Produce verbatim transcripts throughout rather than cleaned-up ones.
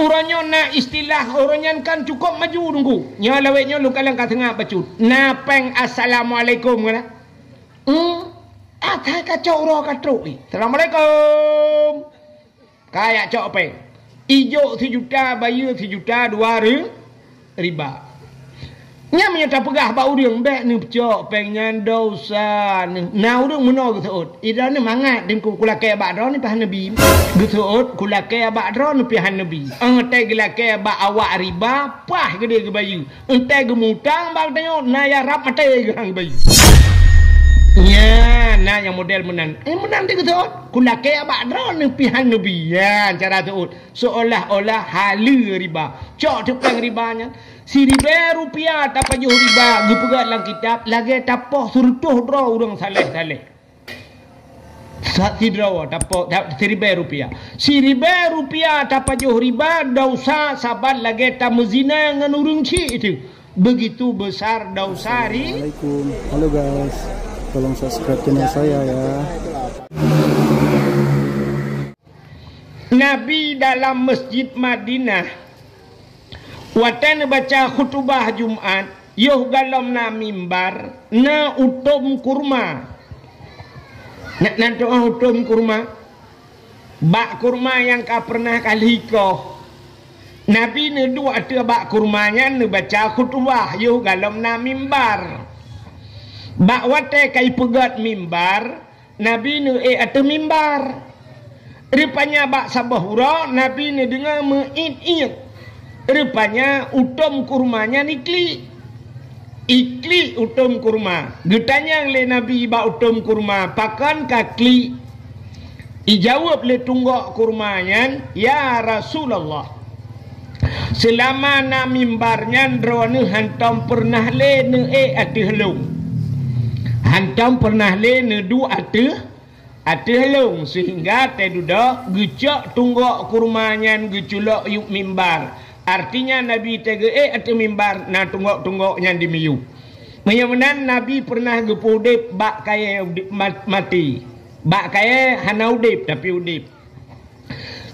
Uroe nyoe na istilah, uroe nyan kan cukôp maju Teungku. Nyoe lawét nyoe lôn kalon ka seungab bacut. Na péng assalamualaikum kan? Hmm. Atai kacok uroe ka trok. Assalamualaikum. Ka jak cok péng. Ijok sijuta, bayeue sijuta dua ri-, riba. Nyan meunyoe tapeugah bak ureuëng, bék neupeucok péng nyan, dosa neuh. Na ureuëng meunoe geuseuôt, "Ih, droeneuh mangat Teungku, kulakée bak droeneuh pih hana bi." Geuseuôt, "Kulakée bak droeneuh pih hana bi." Óh watée geulakée bak awak riba, paih geudeh geubayeue. Entée geumutang bak tanyoe, na ya rab maté geuhang bayeue. Nyan, na nyang model meunan. Eh, meunan di geuseuôt. "Kulakée bak droeneuh pih hana bi." Nyan cara seuôt. Seolah-olah haleue riba. Cok teupeng riba nyan. Siribée rupiah tapajoh riba geupeugah lam kitab, lagée tapoh seureutôh droe ureuëng saleh-saleh. Sa-, sidroe tapoh, ta-, siribée rupiah. Siribée rupiah tapajoh riba, dosa saban lagée tameuzina ngon ureuëng chik itu. Begitu besar dosa ri- Assalamualaikum. Halo guys, tolong subscribe channel saya ya. Nabi dalam Masjid Madinah, watée neubaca khutubah Jumat, yoh galom na mimbar, na utom kurma. Na, na tu'oh utom kurma? Bak kurma nyang ka pernah ka lhikoh. Nabi neuduek ateueh bak kurma nyan neubaca khutubah, yoh galom na mimbar. Bak watée ka ipeugét mimbar, Nabi neuék ateueh mimbar. Rupanya bak saboh uroe Nabi neudeungoe meuiet-iet. Rupanya utom kurma nyan iklik. Iklik utom kurma. Geutanyong lé Nabi bak utom kurma, "Pakon ka klik?" Ijaweueb lé tunggok kurma nyan, "Ya Rasulullah, seulama na mimbar nyan droeneuh hantom peureunah lé neuék ateueh lôn. Hantom peureunah lé neuduek ateueh, ateueh lôn, seuhingga teududoe geucok tunggok kurma nyan geuculok yueb mimbar." Artinya Nabi teuh geuék ateueh mimbar na tunggok-tunggok nyan dimiyueb. Meunyoe meunan Nabi peureunah geupeuudeb bak kayée udeb mat-, maté. Bak kayée hana udeb tapi udeb.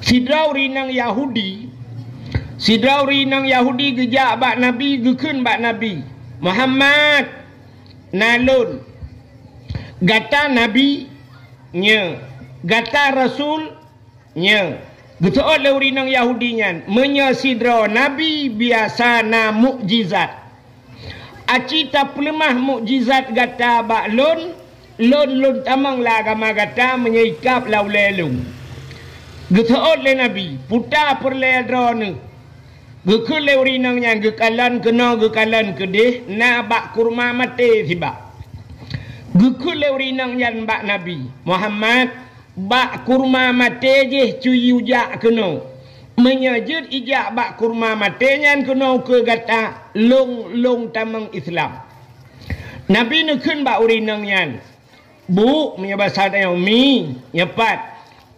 Sidroe ureuëng inong Yahudi, sidroe ureuëng inong Yahudi geujak bak Nabi, geukheun bak Nabi, "Muhammad, na lôn. Gata Nabi?" "Nyo." "Gata Rasul?" "Nyo." Geuseuôt lé ureuëng inong Yahudi nyan, "Meunyoe sidroe Nabi biasa na mukjizat, aci tapeuleumah mukjizat gata bak lôn, lôn lôn tamong lam agama gata meunyoe ikab lam ulée lôn." Geuseuôt lé Nabi, "Peue ta peureulée droeneuh?" Geukheun lé ureuëng inong nyan, geukalon keunoe geukalon keudeh, na bak kurma maté sibak. Geukheun lé ureuëng inong nyan bak Nabi, "Muhammad, bak kurma maté jih cut ijak keunoe. Meunyoe jeuet ijak bak kurma maté nyan keunoe keu gata, lôn lôn tamong Islam." Nabi neukheun bak ureuëng inong nyan, "Bu, meunyoe basa tanyoe mi, nyoe pat,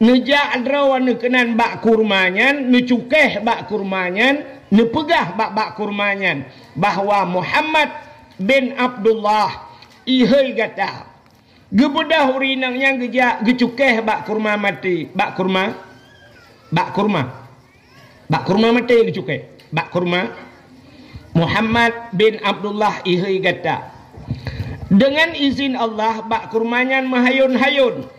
neujak droeneuh keunan bak kurma nyan, neucukéh bak kurma nyan, neupeugah bak, bak kurma nyan bahwa Muhammad bin Abdullah, ihôi gata." Geubeudôh ureuëng inong nyan geujak geucukéh bak kurma maté, bak kurma, bak kurma, bak kurma maté geucukéh, bak kurma, "Muhammad bin Abdullah, ihôi gata." Deungon izin Allah bak kurma nyan meuhayôn-hayôn.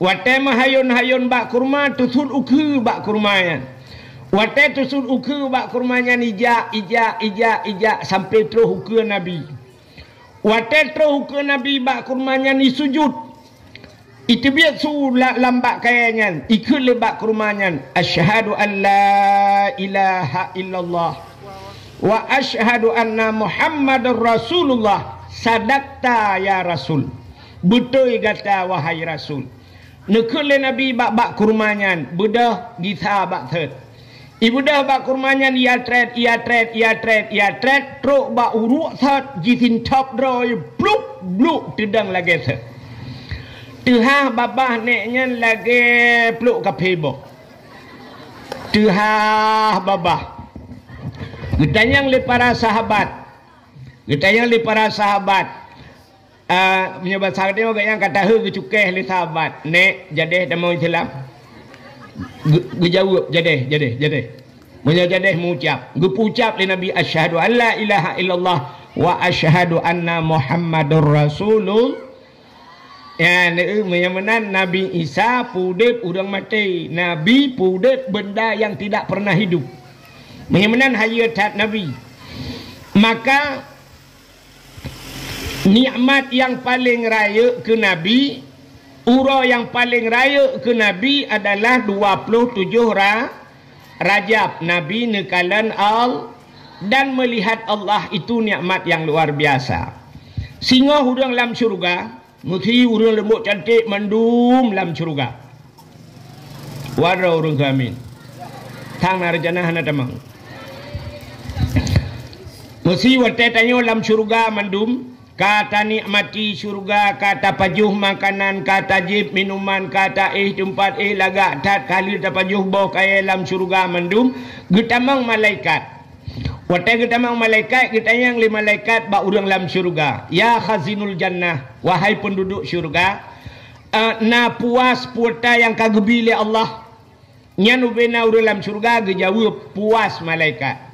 Watée meuhayôn-hayôn bak kurma, teusut ukeue bak kurma nyan. Watée teusut ukeue bak kurma nyan ijak, ijak, ijak, ijak sampoe troh ukeue Nabi. Watée troh ukeue Nabi bak kurma nyan isujut. Iteubiet su la-, lam bak kayée nyan, ikheun lé bak kurma nyan, "Asyhadu an la ilaha illallah wa asyhadu anna Muhammadar Rasulullah. Sadaqta ya Rasul." Beutôi gata wahai Rasul. Neukheun lé Nabi bak, bak kurma nyan, beudôh gisa bak thot. Ibeudôh bak kurma nyan, ia trét, ia trét, ia trét, ia trét, trok bak uruek thot, jisintop droe, bluk, bluk, teudong lagée thot. Teuhah babah nék nyan lagée plok kaphé boh. Teuhah babah. Geutanyong lé para sahabat. Geutanyong lé para sahabat. Ah, meunyoe basa geutanyoe gobnyan ka taheu geucukéh lé sahabat, "Nék, jadéh tamong Islam?" Geu-, geujaweueb, "Jadéh, jadéh, jadéh." Meunyoe jadeh meuucap, geupeuucap lé Nabi, "Asyhadu an la ilaha illallah wa asyhadu anna Muhammadur Rasulullah." Ya, neu-, meunyoe meunan Nabi Isa peudeb ureuëng maté, Nabi peudeb benda yang tidak pernah hidup. Meunyoe meunan hayeue that Nabi. Maka nikmat nyang paleng rayeuk keu Nabi, uroe nyang paleng rayeuk keu Nabi adalah dua puluh tujoh Ra-, Rajab. Nabi neukalon Al-, dan melihat Allah itu nikmat yang luar biasa. Singoh ureuëng lam syurga, meusi ureuëng leumbot cantik mandum lam syurga. Waroe ureuëng keu amin. Thang na rencana hana tamong. Meusi watée tanyoe lam syurga mandum, ka tanikmati syurga, ka tapajoh makanan, ka tajieb minuman, ka taéh teumpat éh lagak that, ka lheueh tapajoh boh kayée lam syurga mandum, geutamong malaikat. Watée geutamong malaikat, geutanyong lé malaikat bak ureuëng lam syurga, "Ya khazinul jannah, wahai peunduduek syurga, eh, na puas peue ata nyang ka geubi lé Allah?" Nyan ubena ureuëng lam syurga geujaweueb, "Puas, malaikat.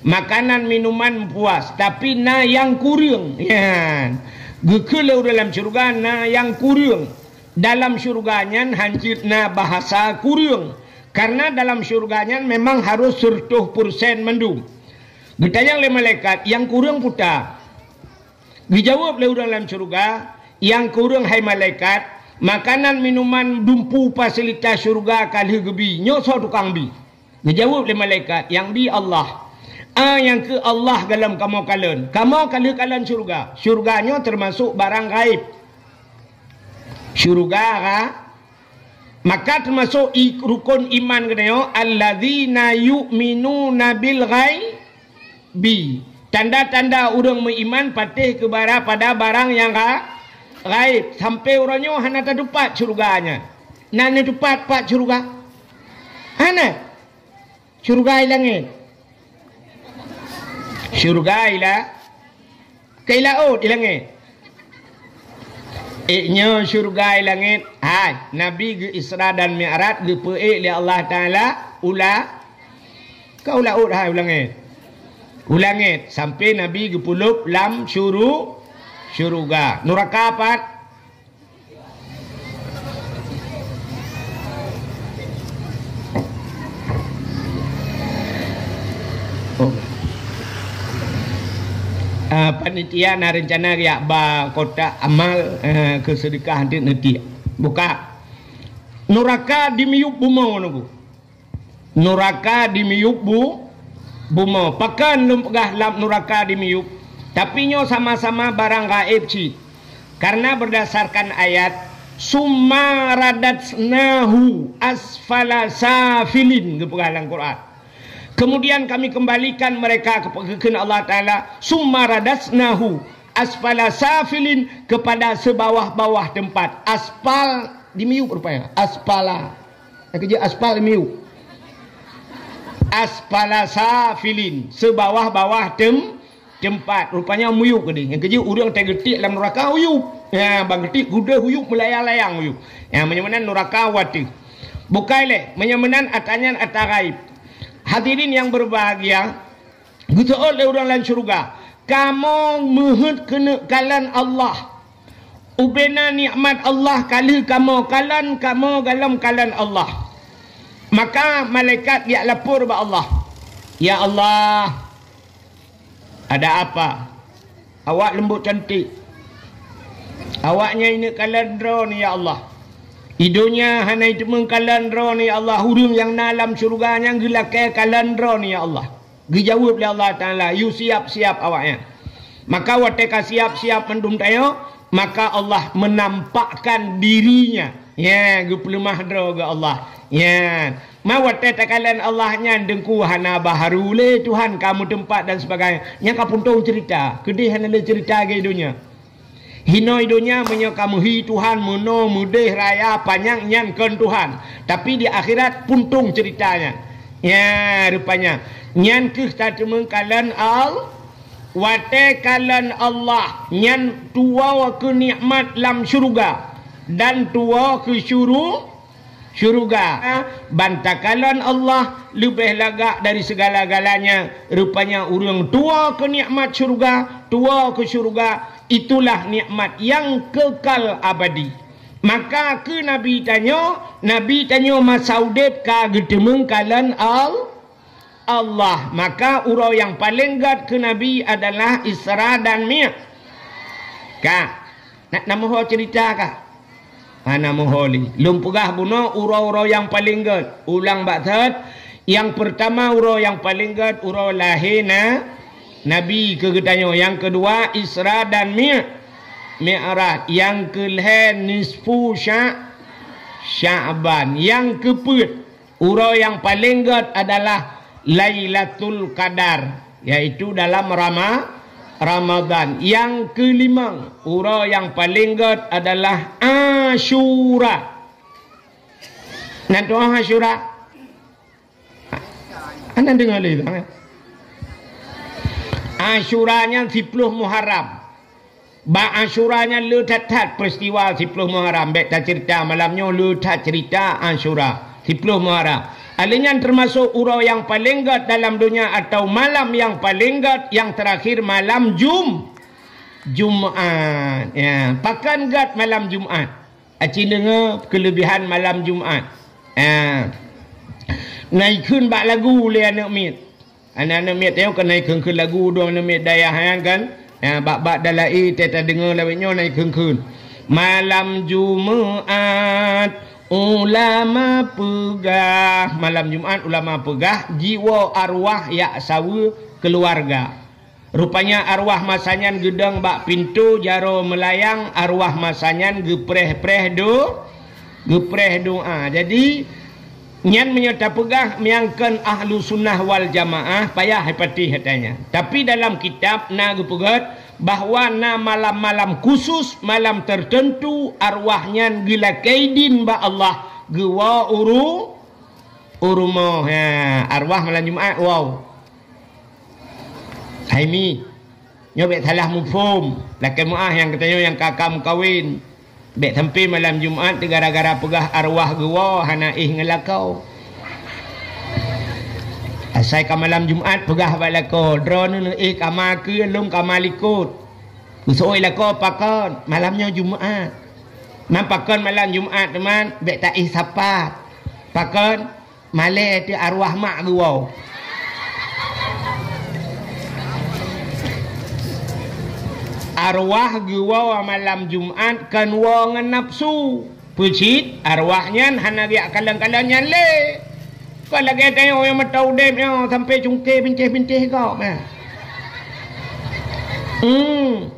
Makanan minuman puas, tapi na nyang kureueng." Nyan. Geukheun lé ureuëng lam syurga na nyang kureueng. Dalam syurga nyan hana cit na bahasa kureueng. Karena dalam syurga nyan memang harus seratus persen mandum. Geutanyong lé malaikat, "Nyang kureueng peue ata?" Geujaweueb lé ureuëng lam syurga, "Nyang kureueng hai malaikat, makanan minuman dumpeue fasilitas syurga ka lheueh geubi, nyoe soe tukang bi?" Geujaweueb lé malaikat, "Nyang bi Allah." "Ah, nyang keu Allah gohlom kamoe kalon. Kamoe ka lheueh kalon syurga. Syurga nyoe teumasok barang gaéb." Syurga ka Maka teumasok i-, rukon iman geutanyoe, "Alladzina yu'minuna bil ghaibi." Tanda-tanda ureuëng meuiman patéh keu bara-, pada barang nyang ga-, gaéb. Sampoe uroe nyoe hana tatupat syeuruga nyan. Na neutupat pat syeuruga? Hana. Syeuruga i langét. Syeuruga i la-, ka i laôt i langét. Ék nyoe syeuruga i langét, hai, Nabi geu-Isra dan Mi'raj geupeuék lé Allah Taala u la-, ka u laôt hai u langét. U langét, sampoe Nabi geupeulop lam syuru-, syeuruga. Nuraka pat? Oh. Ah, panitia na rencana geujak ba kotak amal, eh, keu seudeukah nanti, nanti. Buka. Nuraka di miyueb bumoe nunggu. Nuraka di miyueb bu-, bumoe. Pakon lôn peugah lam nuraka di miyueb? Tapi nyoe sama-sama barang gaéb cit. Karena berdasarkan ayat, "Summa radadnahu asfala safilin," geupeugah lam Quran. "Kemudian kami kembalikan mereka," keu-, keu-, kheun Allah Taala, "summa radadnahu asfala safilin," kepada sebawah-bawah tempat. Asfal di miyueb rupanya. Asfala. Nyang keujeuet aspal miyueb. Asfala safilin, seubawah-bawah tem-, teumpat. Rupanya miyueb keudeh. Nyang keujeuet ureuëng teugeutiek lam nuraka uyueb. Ya, ban geutiek gudeh uyueb, meulayang-layang uyueb. Ya, meunyoe meunan nuraka wateuh. Bukai lé, meunyoe meunan atra nyan atra gaib. Hadirin yang berbahagia, geuseuôt lé ureuëng lam syeuruga, "Kamoe meuheuet keuneuk kalon Allah." Ubena nikmat Allah ka lheueh kamoe kalon, kamoe gohlom kalon Allah. Maka malaikat geujak lapor bak Allah, "Ya Allah, ada apa? Awak leumbot cantik. Awak nyan ineuk kalon droeneuh, ya Allah. I donya hana iteumeung kalon droeneuh, ya Allah. Ureuëng nyang na lam syeuruga nyan geulakée kalon droeneuh, ya Allah." Geujaweueb lé Allah Taala, "Yue siab-siab awaknyan." Maka watée ka siab-siab mandum tanyoe, maka Allah menampakkan diri-Nya. Ya, geupeuleumah droe geuh Allah. Ya. Ma watée takalon Allah nyan deungku hana baharu lé Tuhan ka meuteumpat dan sebagainya. Nyan ka puntông ceurita. Keudeh hana lé ceurita lagée donya. Hinoe i donya meunyoe ka meuhi Tuhan meunoe meudeh raya panyang nyan kon Tuhan, tapi di akhirat puntông ceurita nyan. Ya, rupanya nyan kheueh tateumeung kalon Al-, watée kalon Allah nyan tuwoe keu nikmat lam syeuruga dan tuwoe keu syuru-, syuruga. Ban takalon Allah leubeh lagak dari segala-galanya. Rupanya ureuëng tuwoe keu nikmat syuruga, tuwoe keu syuruga, itulah nikmat nyang kekal abadi. Maka keu Nabi tanyoe, Nabi tanyoe masa udeb ka geuteumeung kalon Al-, Allah. Maka uroe nyang paleng gét keu Nabi adalah Isra dan Mi-, ka. Na, na meuho cerita ka? Hana meuho lé. Lôn peugah bunoe uroe-uroe nyang paleng gét. Ulang bak that, nyang peurtama uroe nyang paleng gét uroe lahé na, Nabi keu geutanyoe. Nyang keudua Isra dan Mi-, Mi'raj. Nyang keulhée nisfu Sya-, Sya'ban. Nyang keupeuet uroe nyang paleng gét adalah Lailatul Qadar, yaitu dalam Rama-, Ramadan. Nyang keulimong, uroe nyang paleng gét adalah Asyura. Nan tu'oh Asyura? Hana deungoe lé, bang, eh? Asyura nyan siploh Muharram. Bak Asyura nyan le that-that peristiwa siploh Muharram. Bék tacerita malam nyoe, le that cerita Asyura siploh Muharram. Alèh nyan teumasok uroe nyang paleng gét dalam donya atau malam nyang paleng gét, nyang teurakhir malam Jum-, Jumat. Ya, pakon gét malam Jumat? Aci deungoe keulebihan malam Jumat. Ya. Na ikheun bak lagu lé aneuk miet. Aneuk-aneuk miet nyoe keuneuk kheun-kheun lagu dong aneuk miet dayah nyan kan. Ha, bak-bak Dala'i teuh tadeungoe lawét nyoe na kheun-kheun. Malam Jumat ulama peugah, malam Jumat ulama peugah jiwoe arwah jak saweue keuluwarga. Rupanya arwah masa nyan geudong bak pintoe jaroe meulayang, arwah masa nyan geupreh-preh do-, geupreh doa. Jadi, nyan meunyoe tapeugah nyang kon Ahlussunnah wal Jamaah, payah patéh ata nyan. Tapi dalam kitab na geupeugét bahwa na malam-malam khusus, malam tertentu, arwah nyan geulakée idin bak Allah, geuwoe uru-, u rumoh. Ha, arwah malam Jumat, woe. Hai mi, nyoe bék salah muphom. Lakée meu'ah nyang geutanyoe nyang ka-ka meukawen. Bék sampoe malam Jumat teuh gara-gara peugah arwah geuwoe hana éh ngon lakoe. Asai ka malam Jumat peugah bak lakoe, "Droeneuh éh kama keu lôn kama likot." Geuseuôt lakoe, "Pakon? Malam nyoe Jumat." "Man pakon malam Jumat, teuma bék taéh sapat." "Pakon?" "Malée teuh arwah mak geuwoe." Arwah geuwoe malam Jumat kon woe ngon nafsu. Peue cit arwah nyan hana geujak kalon-kalon nyan lé. Kon lagée tanyoe nyang meuteudeb nyoe sampoe cungké bintéh-bintéh gob nyan. Hmm.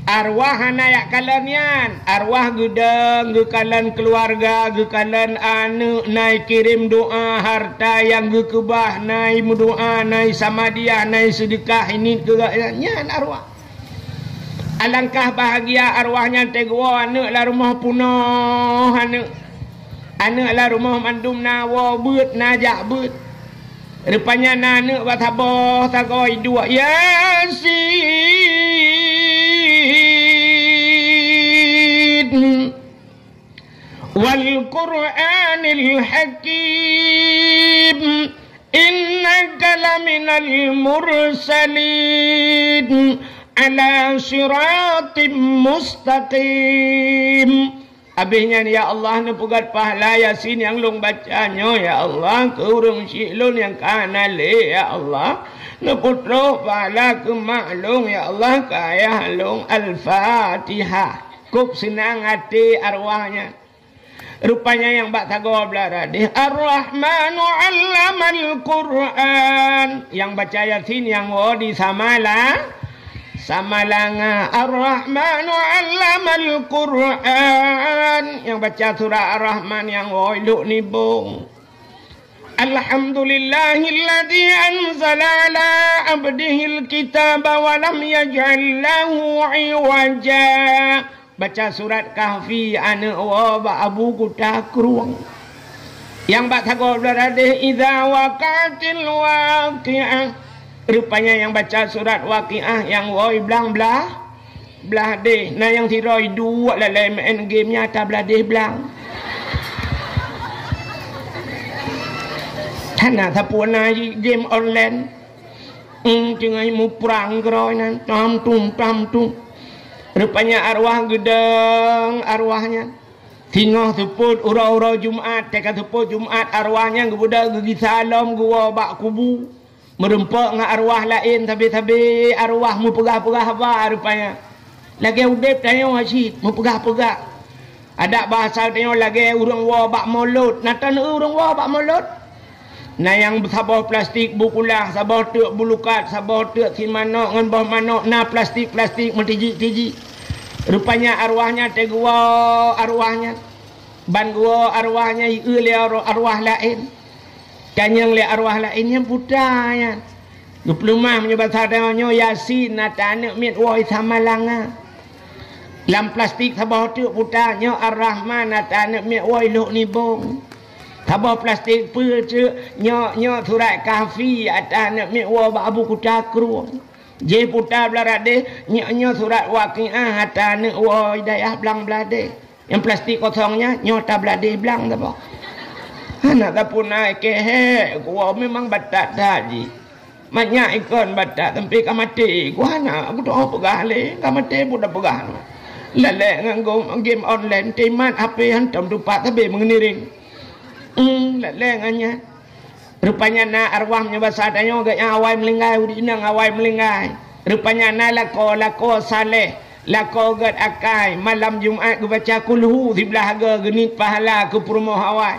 Arwah hana jak kalon nyan. Arwah geudong, geukalon keuluwarga, geukalon aneuk, na ikirém doa, harta nyang geukeubah, na imeudoa, na isamadiah, na iseudeukah, init keu gobnyan. Nyan arwah. Alangkah bahagia arwah nyan teuh geuwoe aneuk lam rumoh peunoh aneuk. Aneuk lam rumoh mandum na woe beuet, na jak beuet. Rupanya na aneuk bak saboh sagoe iduek, "Yasin, wal Qur'anil Hakim, innaka laminal mursalin, ala siratim mustaqim." Abéh nyan, "Ya Allah, neupeugét pahala Yasin nyang lôn baca nyoe, ya Allah, keu ureuëng syik lôn nyang ka hana lé, ya Allah. Neupeutrok pahala keu mak lôn, ya Allah, keu ayah lôn." Al-Fatihah. Kôb seunang até arwah nyan. Rupanya nyang bak sagoe blah radeh, "Ar-Rahmanu 'allamal Qur'an." Nyang baca Yasin nyang woe di Samala-, Samalanga. "Ar-Rahmanu 'allamal Qur'an." Nyang baca surat Ar-Rahman nyang woe i Lhok Nibong. "Alhamdulillahilladzi anzala 'ala 'abdihil kitaba wa lam yaj'al lahu 'iwaja." Baca surat Kahfi aneuk woe bak Abu Kuta Krueng. Nyang bak sagoe blah radeh, "Idza waqa'atil waqi'ah." Rupanya nyang baca surat Waqiah nyang woe i blang blah, blah deh. Na nyang sidroe iduek lalai main game nyata blah deh blang. Na sapeue na jih game online. Hmm, teungoh muprang keudroe nyan, tam tum, tam tum. Rupanya arwah geudong arwah nyan. Singoh seupôt uroe-uroe Jumat, teuka seupôt Jumat arwah nyan geubeudôh geugisa lom geuwoe bak kubu. Meurumpok ngon arwah laén sabe-sabe arwah meupeugah-peugah haba rupanya. Lagée udeb tanyoe cit meupeugah-peugah. Adak bahasa tanyoe lagée ureuëng woe bak mulod. Na taneuk ureuëng woe bak mulod? Na nyang saboh plastik bu kulah, saboh teuk bu lukat, saboh teuk si manok ngon boh manok, na plastik-plastik meutijik-tijik. Rupanya arwah nyan teuguwoe arwah nyan. Ban geuwoe arwah nyan ieu lé arwah laén. Tanyong lé arwah laén nyan puta nyan. Geupeuleumah meunyoe basa tanyoe nyoe Yasin ata aneuëk miet woe Isa Malanga. Lam plastik saboh teuk puta nyoe Ar-Rahman ata aneuëk miet woe Lhok Nibong. Saboh plastik peue teuk nyoe, nyoe surat Kahfi ata aneuëk miet woe bak Abu Kuta Krueng. Jih puta Blaradeh nyoe, nyoe surat Waqiah ata aneuëk woe Hidayah Blang Blaradeh. Nyang plastik kosong nyan nyoe tabladeh blang saboh. Hana tapuna kehe kuwoe memang batat that jih. Manyak ikon batat sampai ka maté ku hana aku doa peugah lé ka maté pun dah peugah. Lalek ngon game online timat H P hantom tupat sabe meungeniring. Hmm, lalek ngon nyan. Rupanya na arwah meunyoe basa tanyoe gét nyang awai meulinggai, ureuëng inong awai meulinggai. Rupanya na lakoe, lakoe saleh, lakoe gét akai, malam Jumat geubaca kulhu siblah hareuga geuniet pahala keu peurumoh awai.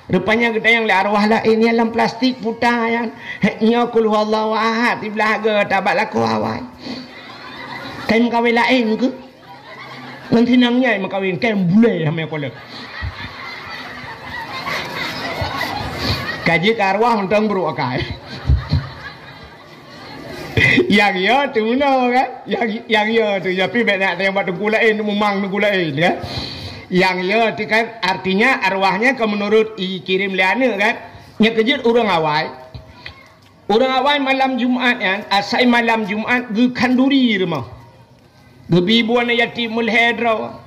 Rupanya geutanyong lé arwah laén nyan lam plastik puta nyan. Hek nyoe kulhu Allahu ahad siblah hareuga tabak lakoe awai. Kain kawé laén keuh? Ngon sinang nyai meukawen kém bulée hame kolek. Kaji ka arwah untông brok akai. Yang ya tu meunoe kan? Yang yang ya tu ya pi bek nak tayang bak teungku laén mumang teungku laén kan? Yang ya tu kan artinya arwahnya ke menurut i kirim lé aneuk kan? Nya keujeuet ureuëng awai. Ureuëng awai malam Jumat nyan asai malam Jumat geukhanduri rumoh. Geubi bu aneuk yatim meulhée droe.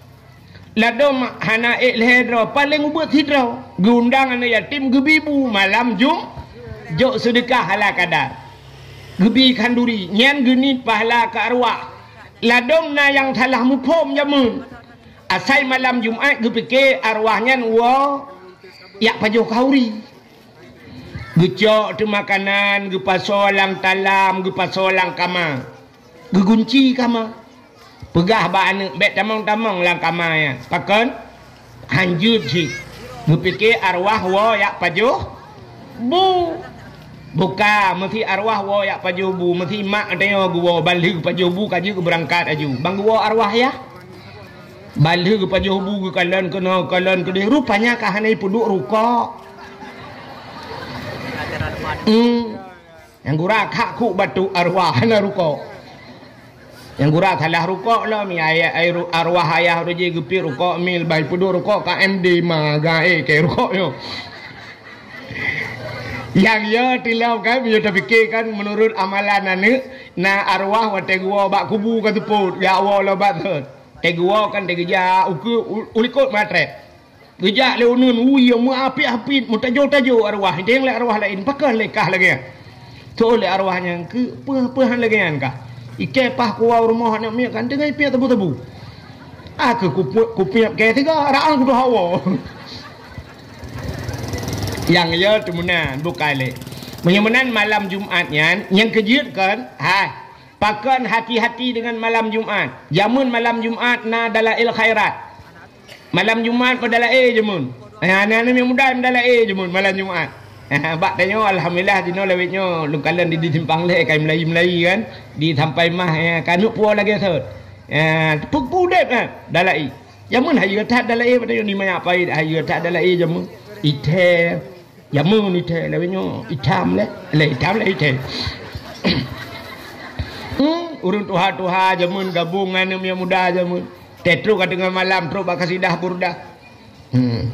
Ladom hana ék lhée droe, paleng ubeuet sidroe. Geuundang aneuk yatim geubi bu malam Jum-, jok seudeukah ala kadar. Geubi khanduri, nyan geuniet pahala keu arwah. Ladom na nyang salah muphom jameun. Asai malam Jumat geupike arwah nyan woe jak pajoh khanduri. Geucok teu makanan, geupasoe lam talam, geupasoe lam kama. Geugunci kama. Peugah bak aneuk, "Bék tamong-tamong lam kama nyan." Pakon? Hanjeuet cit. Geupike arwah woe jak pajoh bu. Buka, meusi arwah woe jak pajoh bu, meusi mak tanyoe geuwoe ban lheueh pajoh bu ka jeuet geubeurangkat aju. Ban geuwoe arwah yah. Ban lheueh geupajoh bu geukalon keunoe, kalon keudeh, rupanya ka hana ipeuduek rukok. Hmm. Nyang gura khak kuk batuk arwah hana rukok. Nyang gura salah rukok lom, ya, ya, ai ru-, arwah ayah roh jih geupiet rukok mil, bah ipeuduek rukok ka M D ma ga eh keu rukok nyoe. Yang ya tilom kan, bila tapike kan menurut amalan aneuk, na arwah watée geuwoe bak kubu ka seupôt, ya Allah lo bak thot. Teuguwoe kan teugeujak ukeue u-, ulikot matrep. Geujak lé uneun, ui, meuapiet-apiet, meutajo-tajo arwah. Ideng lé arwah laén, pakon lé kah lagée nyan. Tho lé arwah nyan keu peue-peue han lagée nyan kah. Ikée pah kuwoe rumoh aneuk miet kan teungoh ipiet tebu-tebu. Ah, keu kupiet, kupiet kée tiga, raang kudoh hawa. Nyang ya teumeunan bukai lé. Meunyoe meunan malam Jumat nyan, nyang keujeuet kan, hai, Pakon hati-hati deungon malam Jumat. Jameun malam Jumat na dalail khairat. Malam Jumat meudalail jameun. Eh, aneuk-aneuk muda meudalail jameun malam Jumat. Eh, bak tanyoe alhamdulillah dinoe lawét nyoe lôn kalon di, di simpang lhée kai meulayi-meulayi kan. Di sampai mah, eh, kanuk puwoe lagée sot. Eh, puk pudeb kan dalail. Jameun hayeue that dalail bak tanyoe ni manyak pait hayeue that dalail jameun. Ithée Jameun ithée lawét nyoe itam lé, lé itam lé ithée. Hmm, ureuëng tuha-tuha jameun gabong ngon aneuk muda jameun. Teutrok ka teungoh malam trok bak kasidah burdah. Hmm.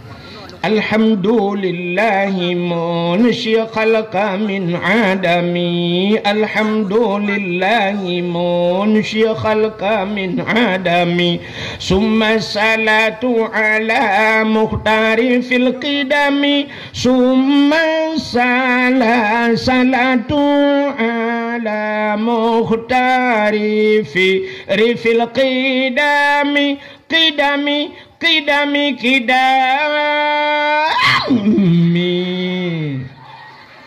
Alhamdulillahi munshi khalqa min adami. Alhamdulillahi munshi khalqa min adami. Summa salatu ala mukhtari fil qidami. Summa sala-, salatu ala mukhtari fi rifil qidami. Qidami, qidami, qidami.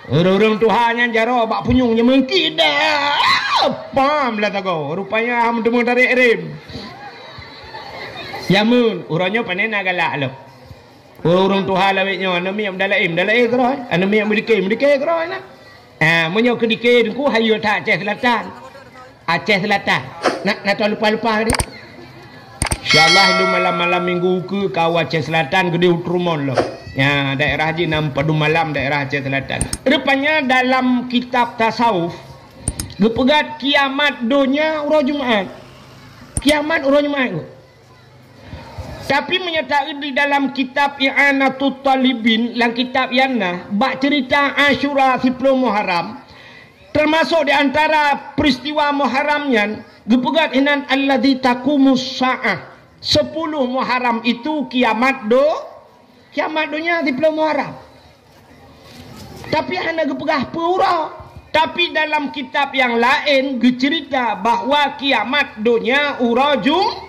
Ureuëng-ureuëng tuha nyan jaroe bak punyueng nyan meuqidam. Pam lah tagoe. Rupanya hana meuteumé tarek rem. Jameun, uroe nyoe pane na galak lom. Ureuëng tuha lawét nyoe, aneuk miet meudalaém, dalaém keudroe. Aneuk miet meudikée, meudikée keudroe na. Ah, meunyoe keu dikée Teungku, hayeu that Aceh Selatan. Aceh Selatan. Nak, nak tahu lupa-lupa tadi. Insya Allah, itu malam-malam minggu ke kau Aceh Selatan gede utrumon lo. Ya, daerah ji nam padu malam daerah Aceh Selatan. Rupanya dalam kitab tasawuf, geupeugah kiamat donya uroe Jumat. Kiamat uroe Jumat. Tapi meunyoe taeu di dalam kitab I'anatut Talibin, lam kitab nyan na, bak cerita Asyura siploh Muharram, termasuk di antara peristiwa Muharram nyan, geupeugah inan alladzi taqumus sa'ah. Sepuluh Muharram itu kiamat do-, kiamat donya siploh Muharram. Tapi hana geupeugah peue uroe. Tapi dalam kitab nyang laén geucerita bahwa kiamat donya uroe Jum-,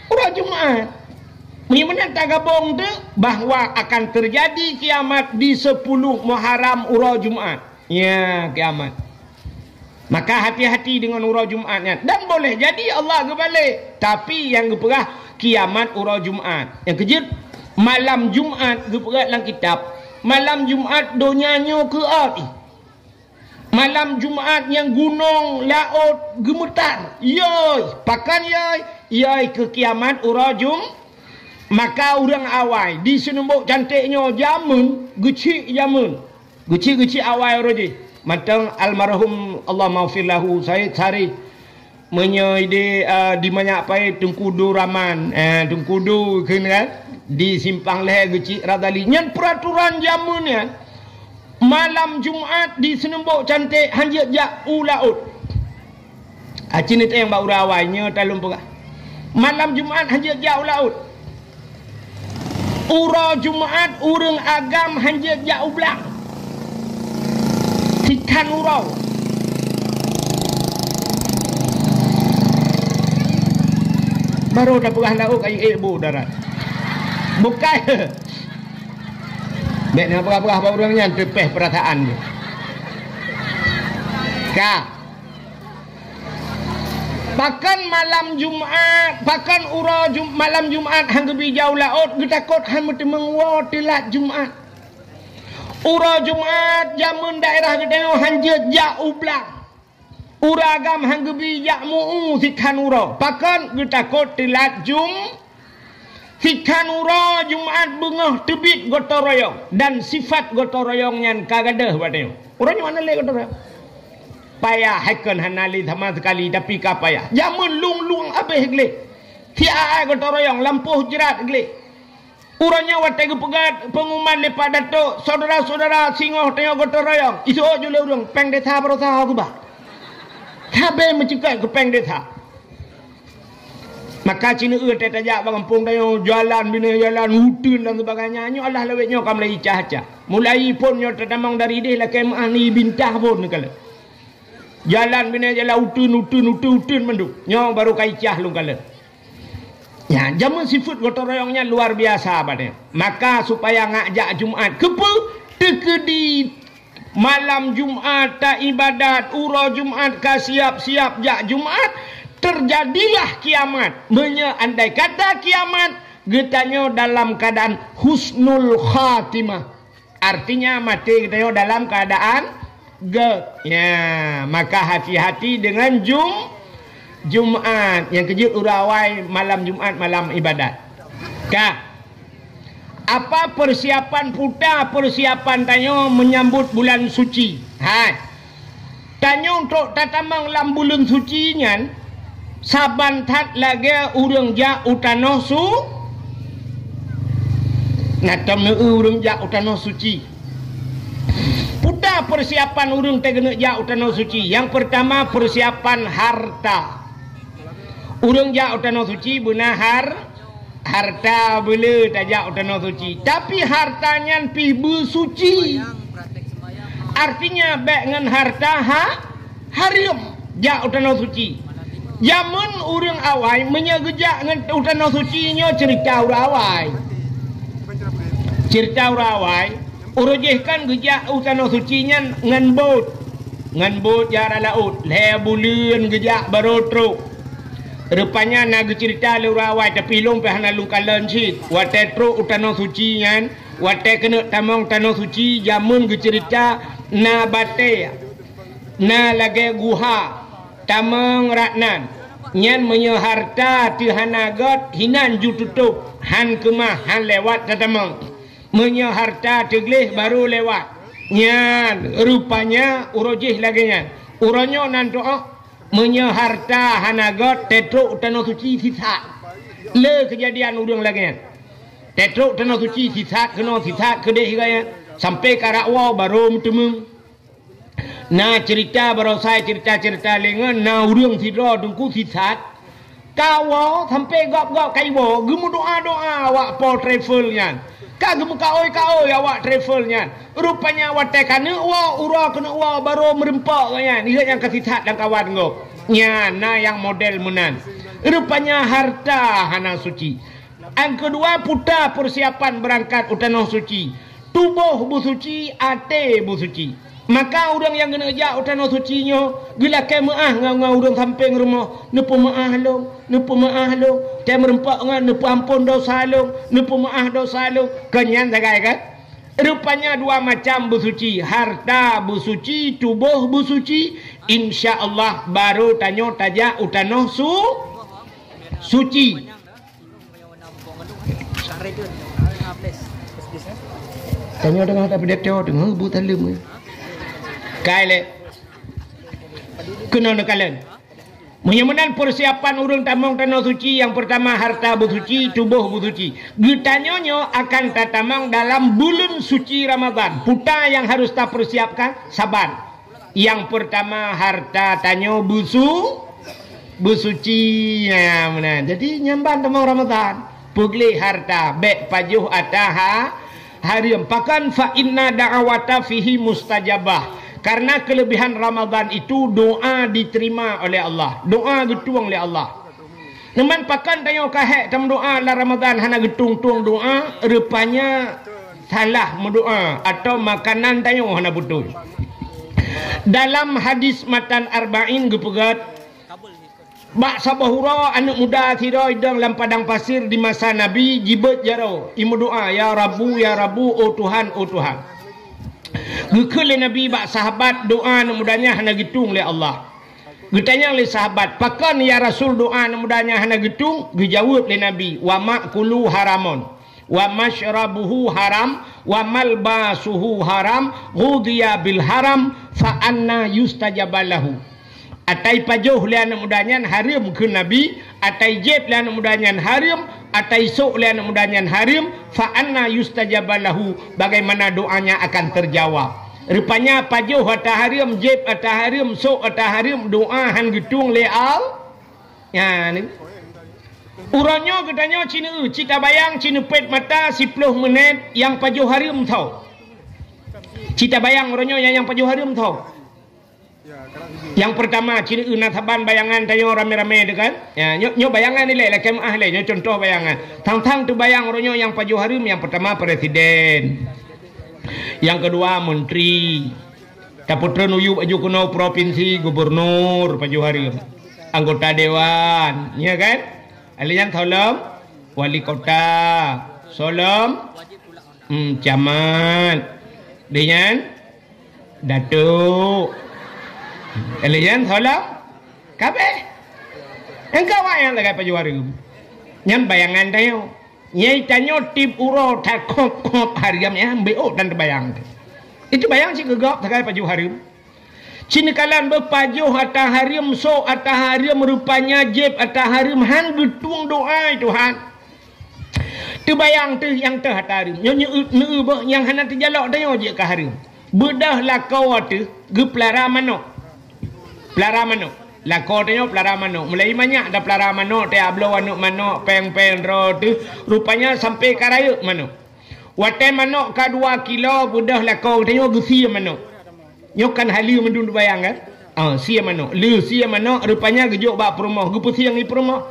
uroe Jumat. Meunyoe meunan tagabong teuk bahwa akan terjadi kiamat di sepuluh Muharram uroe Jumat. Ya, kiamat. Maka hati-hati deungon uroe Jumat nyan. Dan boleh jadi Allah geubalek. Tapi nyang geupeugah kiamat uroe Jumat. Nyang keujeuet, malam Jumat geupeugah lam kitab, malam Jumat donya nyoe keuot. Malam Jumat nyang gunong laôt geumeutar. Yoi, pakan yoi? Yoi keu kiamat uroe Jum-, maka ureuëng awai di Seunumbok Canték nyoe jameun, geuchik jameun. Geuchik-geuchik awai uroe jih. Mantong almarhum Allahumma ghfir lahu Said Sarih. Meunyoe ideh, eh, di Manyak Paé Teungku Du Rahman, eh, Teungku Du kheun kan, di Simpang Lhée geuchik Razali. Nyan peuraturan jameun nyan. Malam Jumat di Seunumbok Canték hanjeuet jak u laôt. Aci neuteueng bak uroe awai nyoe talôn peugah. Malam Jumat hanjeuet jak u laôt. Uroe Jumat ureuëng agam hanjeuet jak u blang. Sikhan uroe. Baru tapeugah laôt ka ék bu darat. Bukai. Bék na peugah-peugah bak ureuëng nyan teupeh peurasaan jih. Ka. Pakon malam Jumat, pakon uroe Jum-, malam Jumat han geubi jak u laôt, geutakot han meuteumeung woe teulat Jumat. Uroe Jumat jameun daerah geutanyoe hanjeuet jak u blang. Ureuëng agam han geubi jak meu-ueh sikhan uroe. Pakon geutakot teulat Jum-, Sikhan uroe Jumat beungoh teubiet gotong royong, dan sifat gotong royong nyan ka gadôh bak tanyoe. Uroe nyoe hana lé gotong royong. Payah hai kon hana lé sama sekali, tapi ka payah. Jameun lueng-lueng abéh gleh. Siat gotong royong lampôh jrat gleh. Uroe nyoe watée geupeugah peungumuman lé Pak Datuk, syedara-syedara singoh tanyoe gotong royong. Iseuôt ju lé ureuëng péng desa baroesa geuba. Sabé meucukot keu péng desa. Maka ci neueu teuh tajak bak gampông tanyoe, jalan binéh jalan uteuen dan sebagainya. Nyoe Allah lawét nyoe ka mulai icah-icah. Mulai phon nyoe tatamong dari idéh lakée meu'ah ni bintah phon neukalon. Jalan binéh jalan uteuen, uteuen, uteuen, uteuen mandum. Nyoe baru ka icah lôn kalon. Nyan, jameun sifeuet gotong royong nyan luar biasa bak tanyoe. Maka supaya ngak jak Jumat. Keupeue? Teukeudi Malam Jumat ta ibadat, uroe Jumat ka siap-siap jak Jumat, teujadilah kiamat. Meunyoe andai kata kiamat, geutanyoe dalam keuadaan husnul khatimah. Artinya maté geutanyoe dalam keuadaan gét. Ya, maka hati-hati deungon Jum-, Jumat. Nyang keujeuet uroe awai malam Jumat, malam ibadat. Ka. Apa persiapan puta persiapan tanyoe menyambut bulan suci? Hai. Tanyoe trok tatamong lam buleuen suci nyan, saban that lagée ureuëng jak u tanoh su-, Na tom neu ureuëng jak u tanoh suci. Peue ta peusiapan ureuëng teuh keuneuk jak u tanoh suci? Nyang peurtama, peusiapan harta. Ureuëng jak u tanoh suci beuna har-, harta beuleu tajak u tanoh suci. Tapi harta nyan pih beusuci. Artinya, bék ngon harta ha-, hareuem jak u tanoh suci. Jameun ureuëng awai meunyoe geujak ngon u tanoh suci nyoe ceurita ureuëng awai. Ceurita ureuëng awai, uroe jih kan geujak u tanoh suci nyan ngon bot. Ngon bot jak rot laôt, lhée buleuen geujak barô trok. Rupanya na geuceurita lé ureuëng awai, tapi lôn pih hana lôn kalon cit. Watée trok u tanoh suci nyan, watée keuneuk tamong tanoh suci, jameun geuceurita na batée, na lagée guha, tamong rot nan. Nyan meunyoe harta teuh hana göt, hinan ju tutôp, han keumah, han lewat tatamong. Meunyoe harta teugleh, barô lewat. Nyan, rupanya uroe jih lagée nyan. Uroe nyoe nan teuôh, meunyoe harta hana göt, teutrok u tanoh suci sisat. Le keujadian ureuëng lagée nyan. Teutrok tanoh suci sisat keunoe sisat keudeh gaya, sampoe ka rot woe barô meuteumeung. Na ceurita baroe sai, ceurita-ceurita lé ngon na ureuëng sidroe teungku sisat. Ka woe sampoe gob-gob ka iwoe, geumeudoá-doá awak po travel nyan. Ka geumeukaôi-kaôi awak travel nyan. Rupanya watée ka neuk woe, uroe keuneuk woe, barô meurumpok gobnyan. Ingat nyang ka sisat dan kawan gob. Nyan na nyang model meunan. Rupanya harta hana suci. Nyang keudua, peue ta peusiapan beurangkat u tanoh suci. Tuboh beusuci, até beusuci. Maka ureuëng nyang geuneuk jak u tanoh suci nyoe geulakée meuáh ngon, ngon ureuëng sampéng rumoh, "Neupeumeuáh lôn, neupeumeuáh lôn." Tée meurumpok ngon, "Neupeuamphon desya lôn, neupeumeuáh desya lôn." Kon nyan sagai kan? Rupanya dua macam beusuci, harta beusuci, tuboh beusuci. Insya Allah barô tanyoe tajak u tanoh su-, suci. Tanyoe teungoh tapidato, teungoh bu taleuem. Kai lé. Keunoe neukalon. Meunyoe meunan peusiapan ureuëng tamong tanoh suci, nyang peurtama harta beusuci, tuboh beusuci. Geutanyoe nyoe akan tatamong dalam buleuen suci Ramadhan. Peue ta nyang harôh tapeusiapkan? Saban. Nyang peurtama, harta tanyoe beusu-, beusuci. Nyan meunan. Jadi, nyan ban tamong Ramadhan. Peugleh harta, bék pajoh ata ha-, hareuem. Pakon? "Fa inna da'awata fihi mustajabah." Karena kelebihan Ramadhan itu doa diterima oleh Allah. Doa geutueng lé Allah. Nyoe ban pakon tanyoe ka hék tameudoá lam Ramadhan hana geutueng-tueng doá, rupanya salah meudoá atau makanan tanyoe hana beutôi. Dalam hadis matan Arba'in geupeugah, bak saboh uroe aneuëk muda sidroe idong lam padang pasir di masa Nabi jibeuet jaroe, imeudoá, "Ya Rabbu, ya Rabbu, oh Tuhan, oh Tuhan." Geukheun lé Nabi bak sahabat doá aneuëk muda nyan hana geutueng lé Allah. Geutanyong lé sahabat, "Pakon ya Rasul doá aneuëk muda nyan hana geutueng?" Geujaweueb lé Nabi, "Wa ma'kuluhu haramun, wa masyrabuhu haram, wa malbasuhu haram, ghudhiya bil haram, fa anna yustajabu lahu." Atai pajoh lé aneuëk muda nyan hareuem kheun Nabi, atai jieb lé aneuëk muda nyan hareuem, atai sôk lé aneuëk muda nyan hareuem, fa anna yustajabu lahu, bagaimana doanya akan terjawab. Rupanya pajoh ata hareuem, jieb ata hareuem, sôk ata hareuem, doa han geutueng lé Al-, nyan. Uroe nyoe geutanyoe ci neu-eu, ci tabayang, ci neupet mata siploh menit nyang pajoh hareuem tho. Ci tabayang uroe nyoe nyang, nyang pajoh hareuem tho. Nyang peurtama, ci neu-eu na saban bayangan tanyoe ramé-ramé teuh kan? Ya, nyoe, nyoe bayangan ilée, lakée meuáh lé, nyoe cuntoh bayangan. Thang-thang teubayang uroe nyoe nyang pajoh hareuem, nyang peurtama presiden. Nyang keudua menteri. Tapeutreun u yub aju keunoe provinsi, gubernur pajoh hareuem. Anggota dewan, ya kan? Lheueh nyan tho lom wali kota, so lom, hmm, camat. Lheueh nyan Datuk. Lheueh nyan tho lom kabéh. Engkau awak nyang sagai pajoh hareuem. Nyan bayangan tanyoe. Nyai tanyoe tieb uroe takop-kop hareuem nyan, beuôt dan teubayang. Itu bayang cit keu gob sagai pajoh hareuem. Ci neukalon beupajoh ata hareuem, sôk ata hareuem, rupanya jieb ata hareuem, han geutueng doa, "Tuhan, Teubayang teuh nyang teuh ata hareuem. Nyoe neu-, neu-, beuh nyang hana teujalok tanyoe jeuet ka hareuem. Beudôh lakoe teuh geupeulara manok. Peulara manok. Lakoe tanyoe peulara manok. Mulai manyak dah peulara manok, teuh abloe aneuëk manok, péng-péng droe teuh. Rupanya sampai ka rayeuk manok. Watée manok ka dua kilo, beudôh lakoe tanyoe geusie manok. Nyoe kan haleue mandum teubayang kan? Ah, sie manok. Lheueh sie manok, rupanya geujok bak peurumoh, geupeusieng di peurumoh.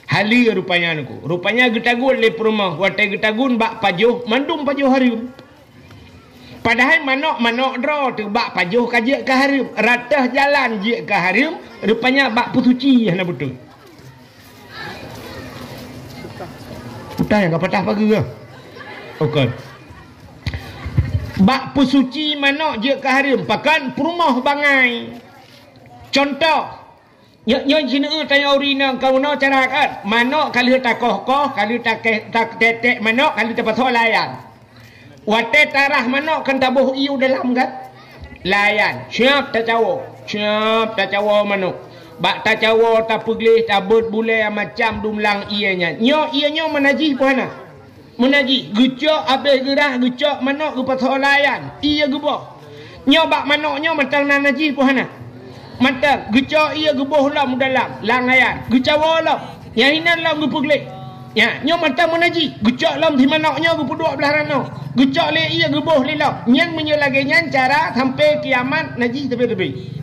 Haleue rupanya nyoe ku. Rupanya geutagun lé peurumoh, watée geutagun bak pajoh, mandum pajoh hareuem. Padahai manok-manok droe teuh bak pajoh ka jeuet ka hareuem. Rot teuh jalan jeuet ka hareuem, rupanya bak peusuci hana beutôi. Utai nyang ka patah pageue. Okon. Bak peusuci manok jeuet ka hareuem, pakon peurumoh bangai. Contoh, nyoe, nyoe jihnyan tanyoe ureuëng inong ka meunoe cara kan. Manok ka lheueh takoh-koh, ka lheueh takeh, tak-, tetek manok, ka lheueh tapasoe layan. Watée tarah manok kan taboh ié u dalam kan? Layan, siap tacawoe, siap tacawoe manok. Bak tacawoe tapeugleh, tabeuet bulée macam dumlang ié nyan. Nyoe ié nyoe meunajih peue hana? Meunajih, geucok abéh geurah, geucok manok geupasoe layan, ié geuboh. Nyoe bak manok nyoe mantong na najih peue hana? Mantong, geucok ié geuboh lom u dalam, lam layan, geucawoe lom. Nyang inan lom geupeugleh. Nyan, nyoe mantong meunajih. Geucok lom si manok nyoe geupeuduek blah ranoe. Geucok lé ié geuboh lé lom. Nyan meunyoe lagée nyan cara sampai kiamat najih teubi-teubi.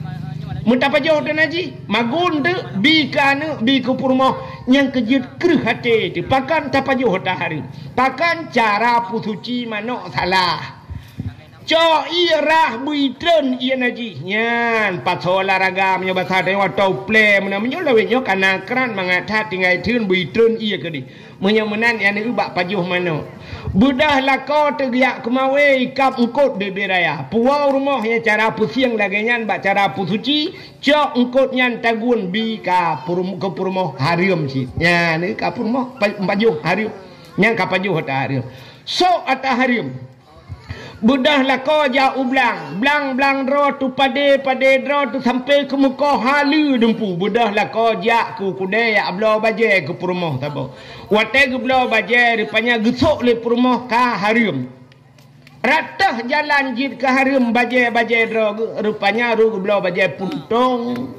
Meutapajoh teuh najih, magun teuh, bi keu aneuëk, bi keu peurumoh, nyang keujeuet kreueh até teuh. Pakon tapajoh ata hareuem? Pakon cara peusuci manok salah? Cok ié rah beu itreun ié najih. Nyan pasoe olahraga meunyoe basa tanyoe atau plé meunan, meunyoe lawét nyoe kana kran mangat that tinggai treun beu itreun ié keudeh. Meunyoe meunan nyan bak pajoh manok. Beudôh lakoe teuh geujak keumawe ikab eungkot bebe raya. Puwoe rumoh nyang cara peusieng lagée nyan bak cara peusuci, cok eungkot nyan tagun bi ka peurum-, keu peurumoh hareuem cit. Nyan ka peurumoh pa-, pajoh hareuem. Nyan ka pajoh ata hareuem. Sok ata hareuem. Beudôh lakoe jak u blang, blang-blang droe teuh padé, padé droe teuh sampai keu mukoh haleue dumpu. Beudôh lakoe jak keu keudè jak bloe bajée keu peurumoh saboh. Watée geubloe bajée, rupanya geusok lé peurumoh ka hareuem. Rot teuh jalan jeuet ka hareuem bajée-bajée droe geuh, rupanya rot geubloe bajée puntông.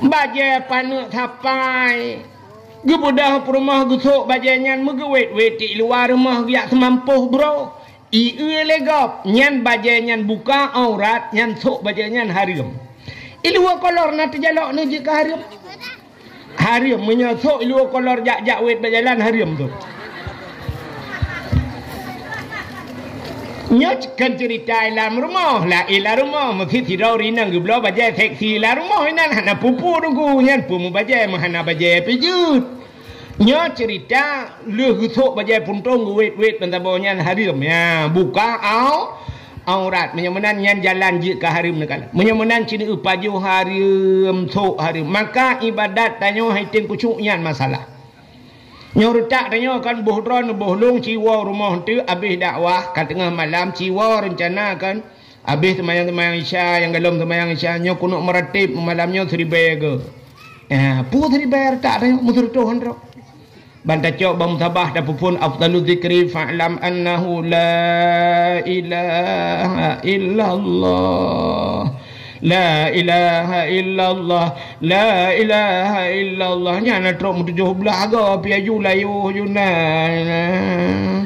Bajée paneuk sapai. Geubeudôh peurumoh geusok bajée nyan meugeuwét-wét di luwa rumoh geujak seumampôh broe. Ié lé gob nyan bajée nyan buka aurat nyan sok bajée nyan hareuem. Di luwa kolor na teujalok nyan jeuet ka hareuem. Hareuem meunyoe sok di luwa kolor jak-jak wét bak jalan hareuem tu. Nyoe kan cerita ilam rumoh, la ilam rumoh, meusi sidroe ureuëng inong geubloe bajée seksi ilam rumoh inan hana pupu deungon nyan peue meubajée meuhana bajée pih jeuet. Nyoe cerita lheueh geusok bajée puntông geuwét-wét ban saboh nyan hareuem. Ya, buka au-, aurat. Meunyoe meunan nyan jalan jeuet ka hareuem neukalon. Meunyoe meunan cit neupajoh hareuem, sok hareuem. Maka ibadat tanyoe hai tem keucuk nyan masalah. Nyoe reutak tanyoe kan boh droe neuboh lông ciwoe rumoh teuh abéh dakwah ka teungoh malam ciwoe reuncana kan abéh teumayang-teumayang Isya nyang golom teumayang Isya nyoe kunok meuratib malam nyoe siribée geuh. Eh, peue siribée reutak tanyoe meuseureutoh han droe. Ban tacok bak musabah tapeuphon afdalu dzikri fa'lam annahu la ilaha illallah. La ilaha illallah, la ilaha illallah. Nyan na trok meutujoh blah go piaju layuh Yunan.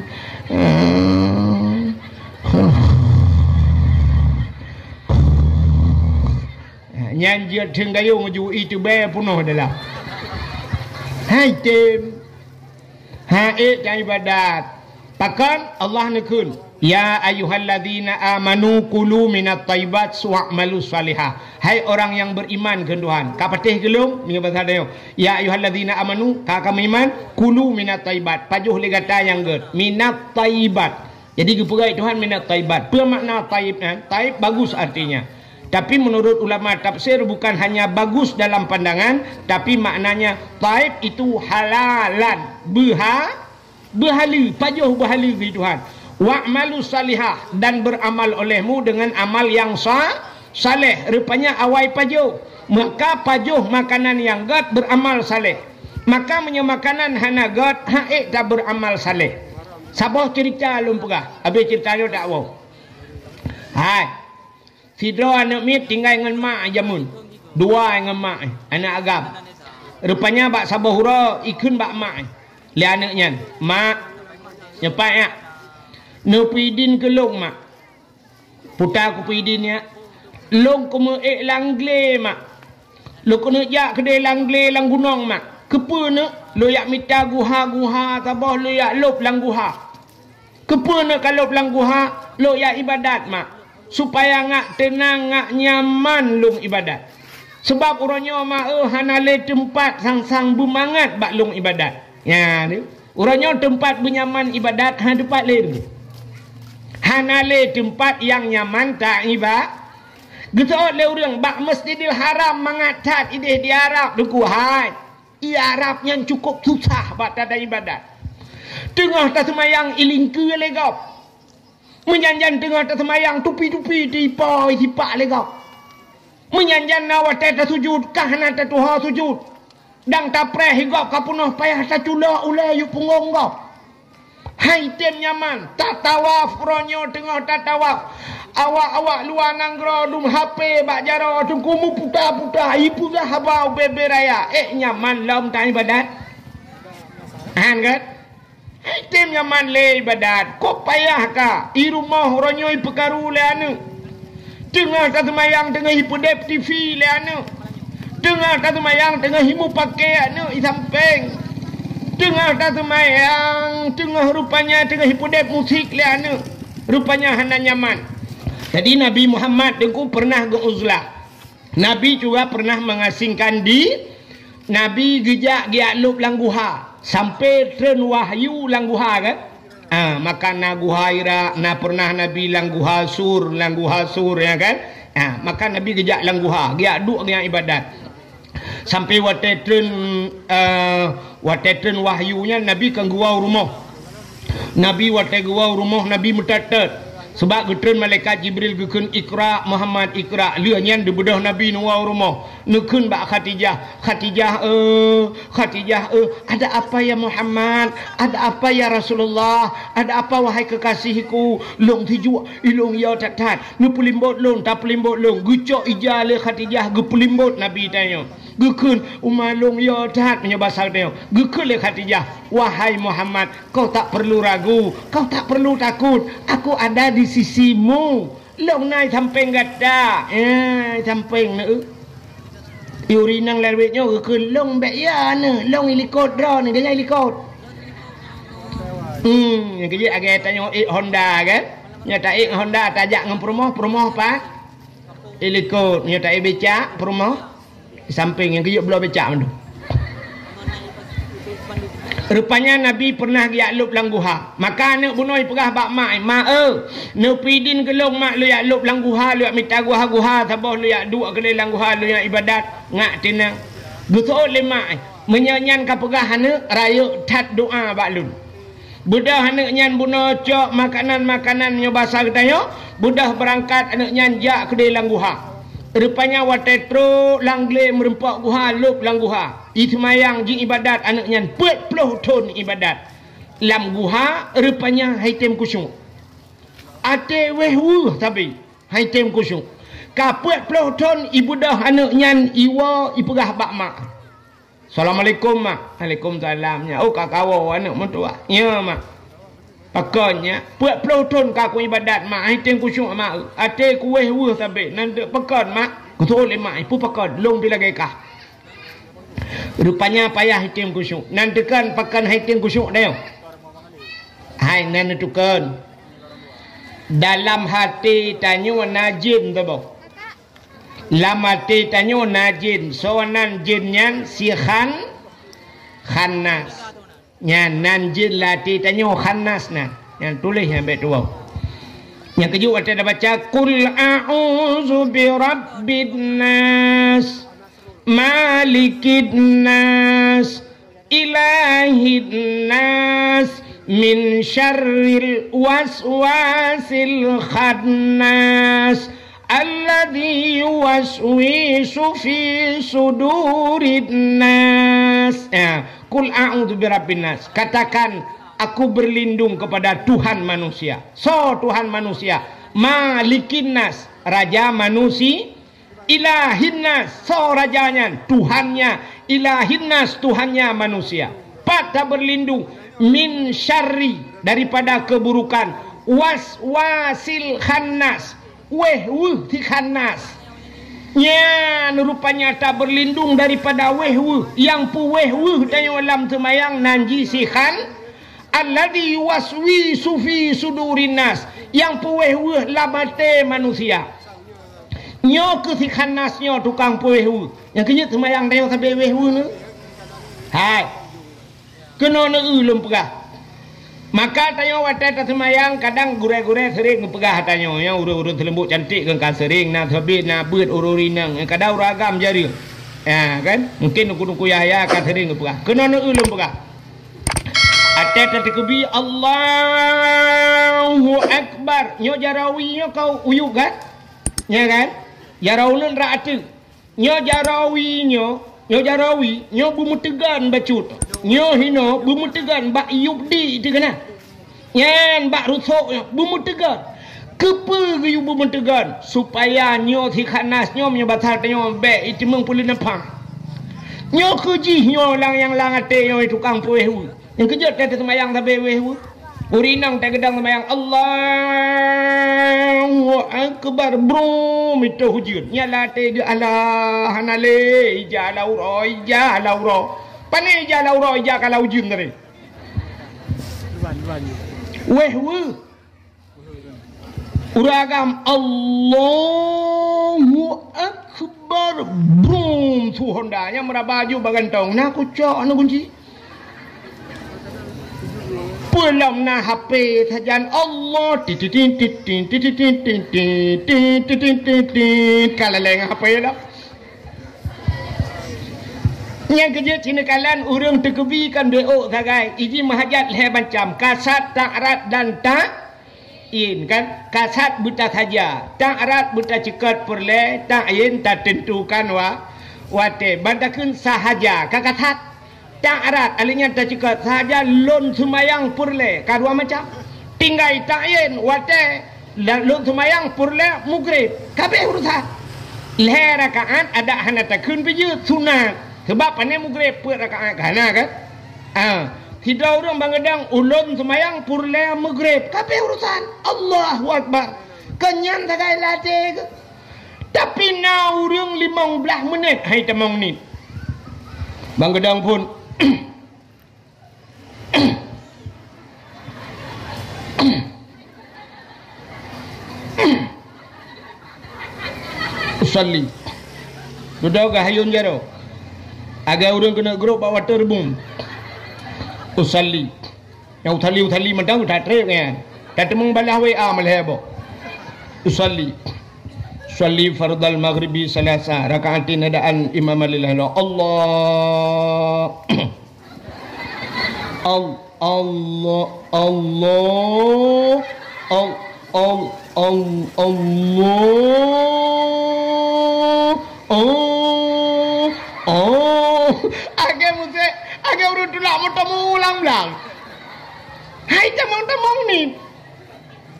Nyan jeuet theng gayong ju iteubai punoh dalam. Hai tem. Hai ék nyang ibadat. Pakon Allah neukheun, "Ya ayyuhalladzina amanu kulu minat thayyibat wa'malus shalihah." Hai orang yang beriman keu Tuhan. Ka patéh geulong, meunyoe basa tanyoe. "Ya ayyuhalladzina amanu," ka kamu iman, "kulu minat thayyibat." Pajoh lé gata nyang gét. Minat thayyibat. Jadi geupeugah Tuhan minat thayyibat. Peue makna thayyib nyan? Thayyib bagus artinya. Tapi menurut ulama tafsir bukan hanya bagus dalam pandangan, tapi maknanya thayyib itu halalan, beuha-, beuhaleue, pajoh beuhaleue keu Tuhan. Wa'malu shalihah, dan beramal olehmu dengan amal yang sa-, saleh, rupanya awai pajoh. Maka pajoh makanan yang gét beramal saleh. Maka meunyoe makanan hana gét, han ék tabeuramal saleh. Saboh ceurita lôn peugah, abéh ceurita nyoe dakwoe. Hai, sidroe aneuk miet tinggai ngon mak jameun. Dua ngon mak, aneuk agam. Rupanya bak saboh uroe ikheun bak mak lé aneuk nyan, "Mak, nyoe pat yak, neupeuidin keu lôn mak." "Peue ta kupeuidin yak?" "Lôn keumeuék lam glé mak. Lôn keuneuk jak keudéh lam glé lam gunong mak. Keupeue neuk? Lôn jak mita guha-guha saboh lôn jak lôb lam guha." "Keupeue neuk ka lôb lam guha?" "Lôn jak iébadat mak, supaya ngak teunang, ngak nyaman lôn iébadat. Seubab uroe nyoe mak eu hana lé teumpat sang-sang beumangat bak lôn iébadat." Nyan, uroe nyoe teumpat beunyaman iébadat hana teumpat lé. Hana lé teumpat nyang nyaman taiéba-, geuseuôt lé ureuëng bak Masjidil Haram mangat that idéh di Arab, Teungku hai. I Arab nyan cukup susah bak tada iébadat. Teungoh taseumayang ilingkeue lé gob. Meunyan-nyan teungoh taseumayang tupi-tupi teuipo isipak lé gob. Meunyan-nyan na watée tasujut kah na tatuho sujut. Dang tapreh gob ka peunoh payah taculok ulée yue punggong gob. Hai tem nyaman, tatawaf uroe nyoe teungoh tatawaf. Awak-awak luwa nanggroe dum hape bak jaroe Teungku meuputa-puta, ipeugah haba ubé-bé raya. Ék nyaman lom taiébadat? Han gét? Hai tem nyaman lé iébadat, kok payah ka? I rumoh uroe nyoe ipeukaru lé aneuk. Teungoh taseumayang teungoh ipeudeb TV lé aneuk. Teungoh taseumayang teungoh imupakée aneuk i sampéng. Teungoh taseumayang teungoh rupanya teungoh ipeudeb musik lé aneuk. Rupanya hana nyaman. Jadi Nabi Muhammad Teungku pernah geu-uzlah. Nabi juga pernah mengasingkan di, Nabi geujak geujak lôb lam guha sampai treun wahyu lam guha kan. Ah, maka na guha Hira, na pernah Nabi lam guha Sur, lam guha Sur ya kan. Ah, maka Nabi geujak lam guha, geujak duek geujak iébadat. Sampai watée treun, eh, watée treun wahyu nyan Nabi kan geuwoe rumoh. Nabi watée geuwoe rumoh Nabi meutot-tot. Seubab geutreun malaikat Jibril geukheun, "Iqra Muhammad, iqra." Lheueh nyan dibeudôh Nabi neuwoe rumoh. Neukheun bak Khadijah, "Khadijah, eh, Khadijah, eh, ada apa ya Muhammad? Ada apa ya Rasulullah? Ada apa wahai kekasihku? Lôn sijuek, ilôn yo that-that. Neupeulimbot lôn, tapeulimbot lôn." Geucok ija lé Khadijah geupeulimbot Nabi tanyoe. Geukheun, "Uma lôn yo that," meunyoe basa tanyoe. Geukheun lé Khadijah, "Wahai Muhammad, kau tak perlu ragu, kau tak perlu takut. Aku ada di sisimu. Lôn na i sampéng gata." Eh, i sampéng na. Yuri nang lawét nyoe geukheun, "Lôn bék ya na, lôn i likot droe ni, deungon i likot." Hmm, nyang keujeuet agée tanyoe ék Honda kan? Nyoe ta ék Honda tajak ngon peurumoh, peurumoh pat? I likot. Nyoe ta ék becak, peurumoh? Sampéng nyang geuyue bloe becak mandum. Rupanya Nabi pernah geujak lôb lam guha. Maka aneuk bunoe peugah bak mak, "Mak, eh, neupeuidin keu lôn mak, lôn jak lôb lam guha, lôn jak mita guha-guha, saboh lôn jak duek keudéh lam guha, lôn jak iébadat, ngak teunang." Geuseuôt lé mak, "Meunyoe nyan ka peugah aneuk, rayeuk that doa bak lôn." Beudôh aneuk nyan bunoe cok makanan-makanan nyoe basa geutanyoe, beudôh beurangkat aneuk nyan jak keudéh lam guha. Rupanya watée trok lam glé meureumpok guha lôb lam guha. Iseumayang jiibadat aneuk nyan peuet ploh thon ibadat. Lam guha rupanya hai tem kusyuk. Até wéh weueh sabe hai tem kusyuk. Ka peuet ploh thon ibeudôh aneuk nyan iwoe ipeugah bak mak. "Assalamualaikum, Mak." "Waalaikumsalam, nyak. Oh, ka kawoe aneuk meutuah." "Ya, Mak." "Pakon, nyak?" "Peuet ploh thon ka kuibadat, Mak. Hai tem kusyuk, Mak. Até kuwéh weueh sabe. Nan teuk pakon, Mak?" Geuseuôt lé mak, "Peue pakon? Lôn pi lagée kah." Rupanya payah hai tem kusyuk. Nan teukon pakon hai tem kusyuk dayong. Hai nan neutukon. Dalam até tanyoe na jén saboh. Lam até tanyoe na jén, soe nan jén nyan si Khan-, Khannas. Nyan nan jén lam até tanyoe Khannas nyan. Nyan tuléh nyan bék tuwoe. Nyang keujeuet watée tabaca, "Qul a'udzu birabbin nas, malikin nas, ilahin nas, min syarril waswasil khannas, Alladzi yuwaswisu fi sudurin nas. Ya, qul a'udzu birabbin nas. Katakan, "Aku berlindung kepada Tuhan manusia." Soe Tuhan manusia? Malikin nas, raja manusia. Ilahin nas, soe raja nyan? Tuhannya. Ilahin nas, Tuhannya manusia. Pat taberlindung? Min syarri, daripada keburukan. Waswasil khannas, wéh weuh si khannas. Nyan rupanya taberlindung daripada wéh weuh. Nyang peuwéh weuh tanyoe lam seumayang nan jih si khan-, alladzi yuwaswisu fi sudurin nas, nyang peuwéh weuh lam até manusia. Nyoe keuh si khannas nyoe tukang peuwéh weuh. Nyang keujeuet seumayang tanyoe sabe wéh weuh nyoe. Hai. Keunoe neueu lôn peugah. Maka tanyoe watée taseumayang, kadang gurée-gurée sering geupeugah tanyoe, ya, ureuëng-ureuëng seuleumbok cantik kan sering na sabé na beuet ureuëng inong, kadang ureuëng agam jareueng. Ya, kan? Mungkin Teungku-teungku Yahya ka sering geupeugah. Keunoe neueu lôn peugah. Watée tateukeubi, "Allahu Akbar." Nyoe jaroe wie nyoe ka uyueb kan? Ya kan? Jaroe ulôn rhak ateueh. Nyoe jaroe wie nyoe, nyoe jaroe wie nyoe beumeuteugon bacut. Nyoe hinoe beumeuteugon bak yueb di teuh keunan. Nyan bak rusok nyoe beumeuteugon. Keupeue geuyue beumeuteugon? Supaya nyoe si khannas nyoe meunyoe basa tanyoe bék iteumeung peuleunaphah. Nyoe keuh jih nyoe lam nyang lam até nyoe tukang peuwéh weuh. Nyang keujeuet ka teuseumayang sabe wéh weuh. Ureuëng inong tageudong seumayang, "Allahu Akbar." Brum, itôh ujeuen. Nyan lam até geuh, "Alah, hana lé, ija lam uroe, ija lam uroe." Pane ija lam uroe, ija ka lam ujeuen tadi. Wéh weuh. Ureuëng agam, "Allahu Akbar." Brum, su honda nyang meuraba aju bak gantong. Na kucok, na kunci. Peulom na H P sajan Allah. Tit, tit, tit, tit, tit. Ka laleng H P lah. Nyang keujeuet sineukala ureuëng teukeubi kan deuh ôk sagai. Iji meuhajat lhée macam. Kasat, ta'rad dan ta' yin kan, kasat beutasaja, ta'rad beutaceukat peureulée, ta' yin tateuntukan wa-, watée. Ban takheun sahaja ka kasat, ta'rad alèh nyan taceukat sahaja lôn seumayang peureulée ka dua macam. Tinggai ta' yin watée la-, lôn seumayang peureulée mugreb, ka abéh urusan. Lhée rakaat adak hana takheun peujeuet sunat, sabab pane mugreb peuet rakaat ka hana kan? Ah, sidroe ureuëng bangeudang ulôn seumayang peureulée mugreb, ka abéh urusan. Allahu Akbar. Keu nyan sagai lam até geuh. Tapi na ureuëng limong blaih meunét hai tamong nit. Bangeudang phon. Usalli. Dudoe geuhayôn jaroe. Lagée ureuëng keuneuk grôp bak waterboom. Usalli. Nyang usalli-usalli mantong that treb nyan. Tateumeung balaih W A meulhée boh. Usalli. Usalli fardal maghribi salasa rakaatin adaan imaman lillahi. Allah. Al-, Allah, Allah, al-, al-, al-, Allah, oh, oh. Lagée musek, lagée ureuëng tulak meutamong lam blang. Hai tamong-tamong ni.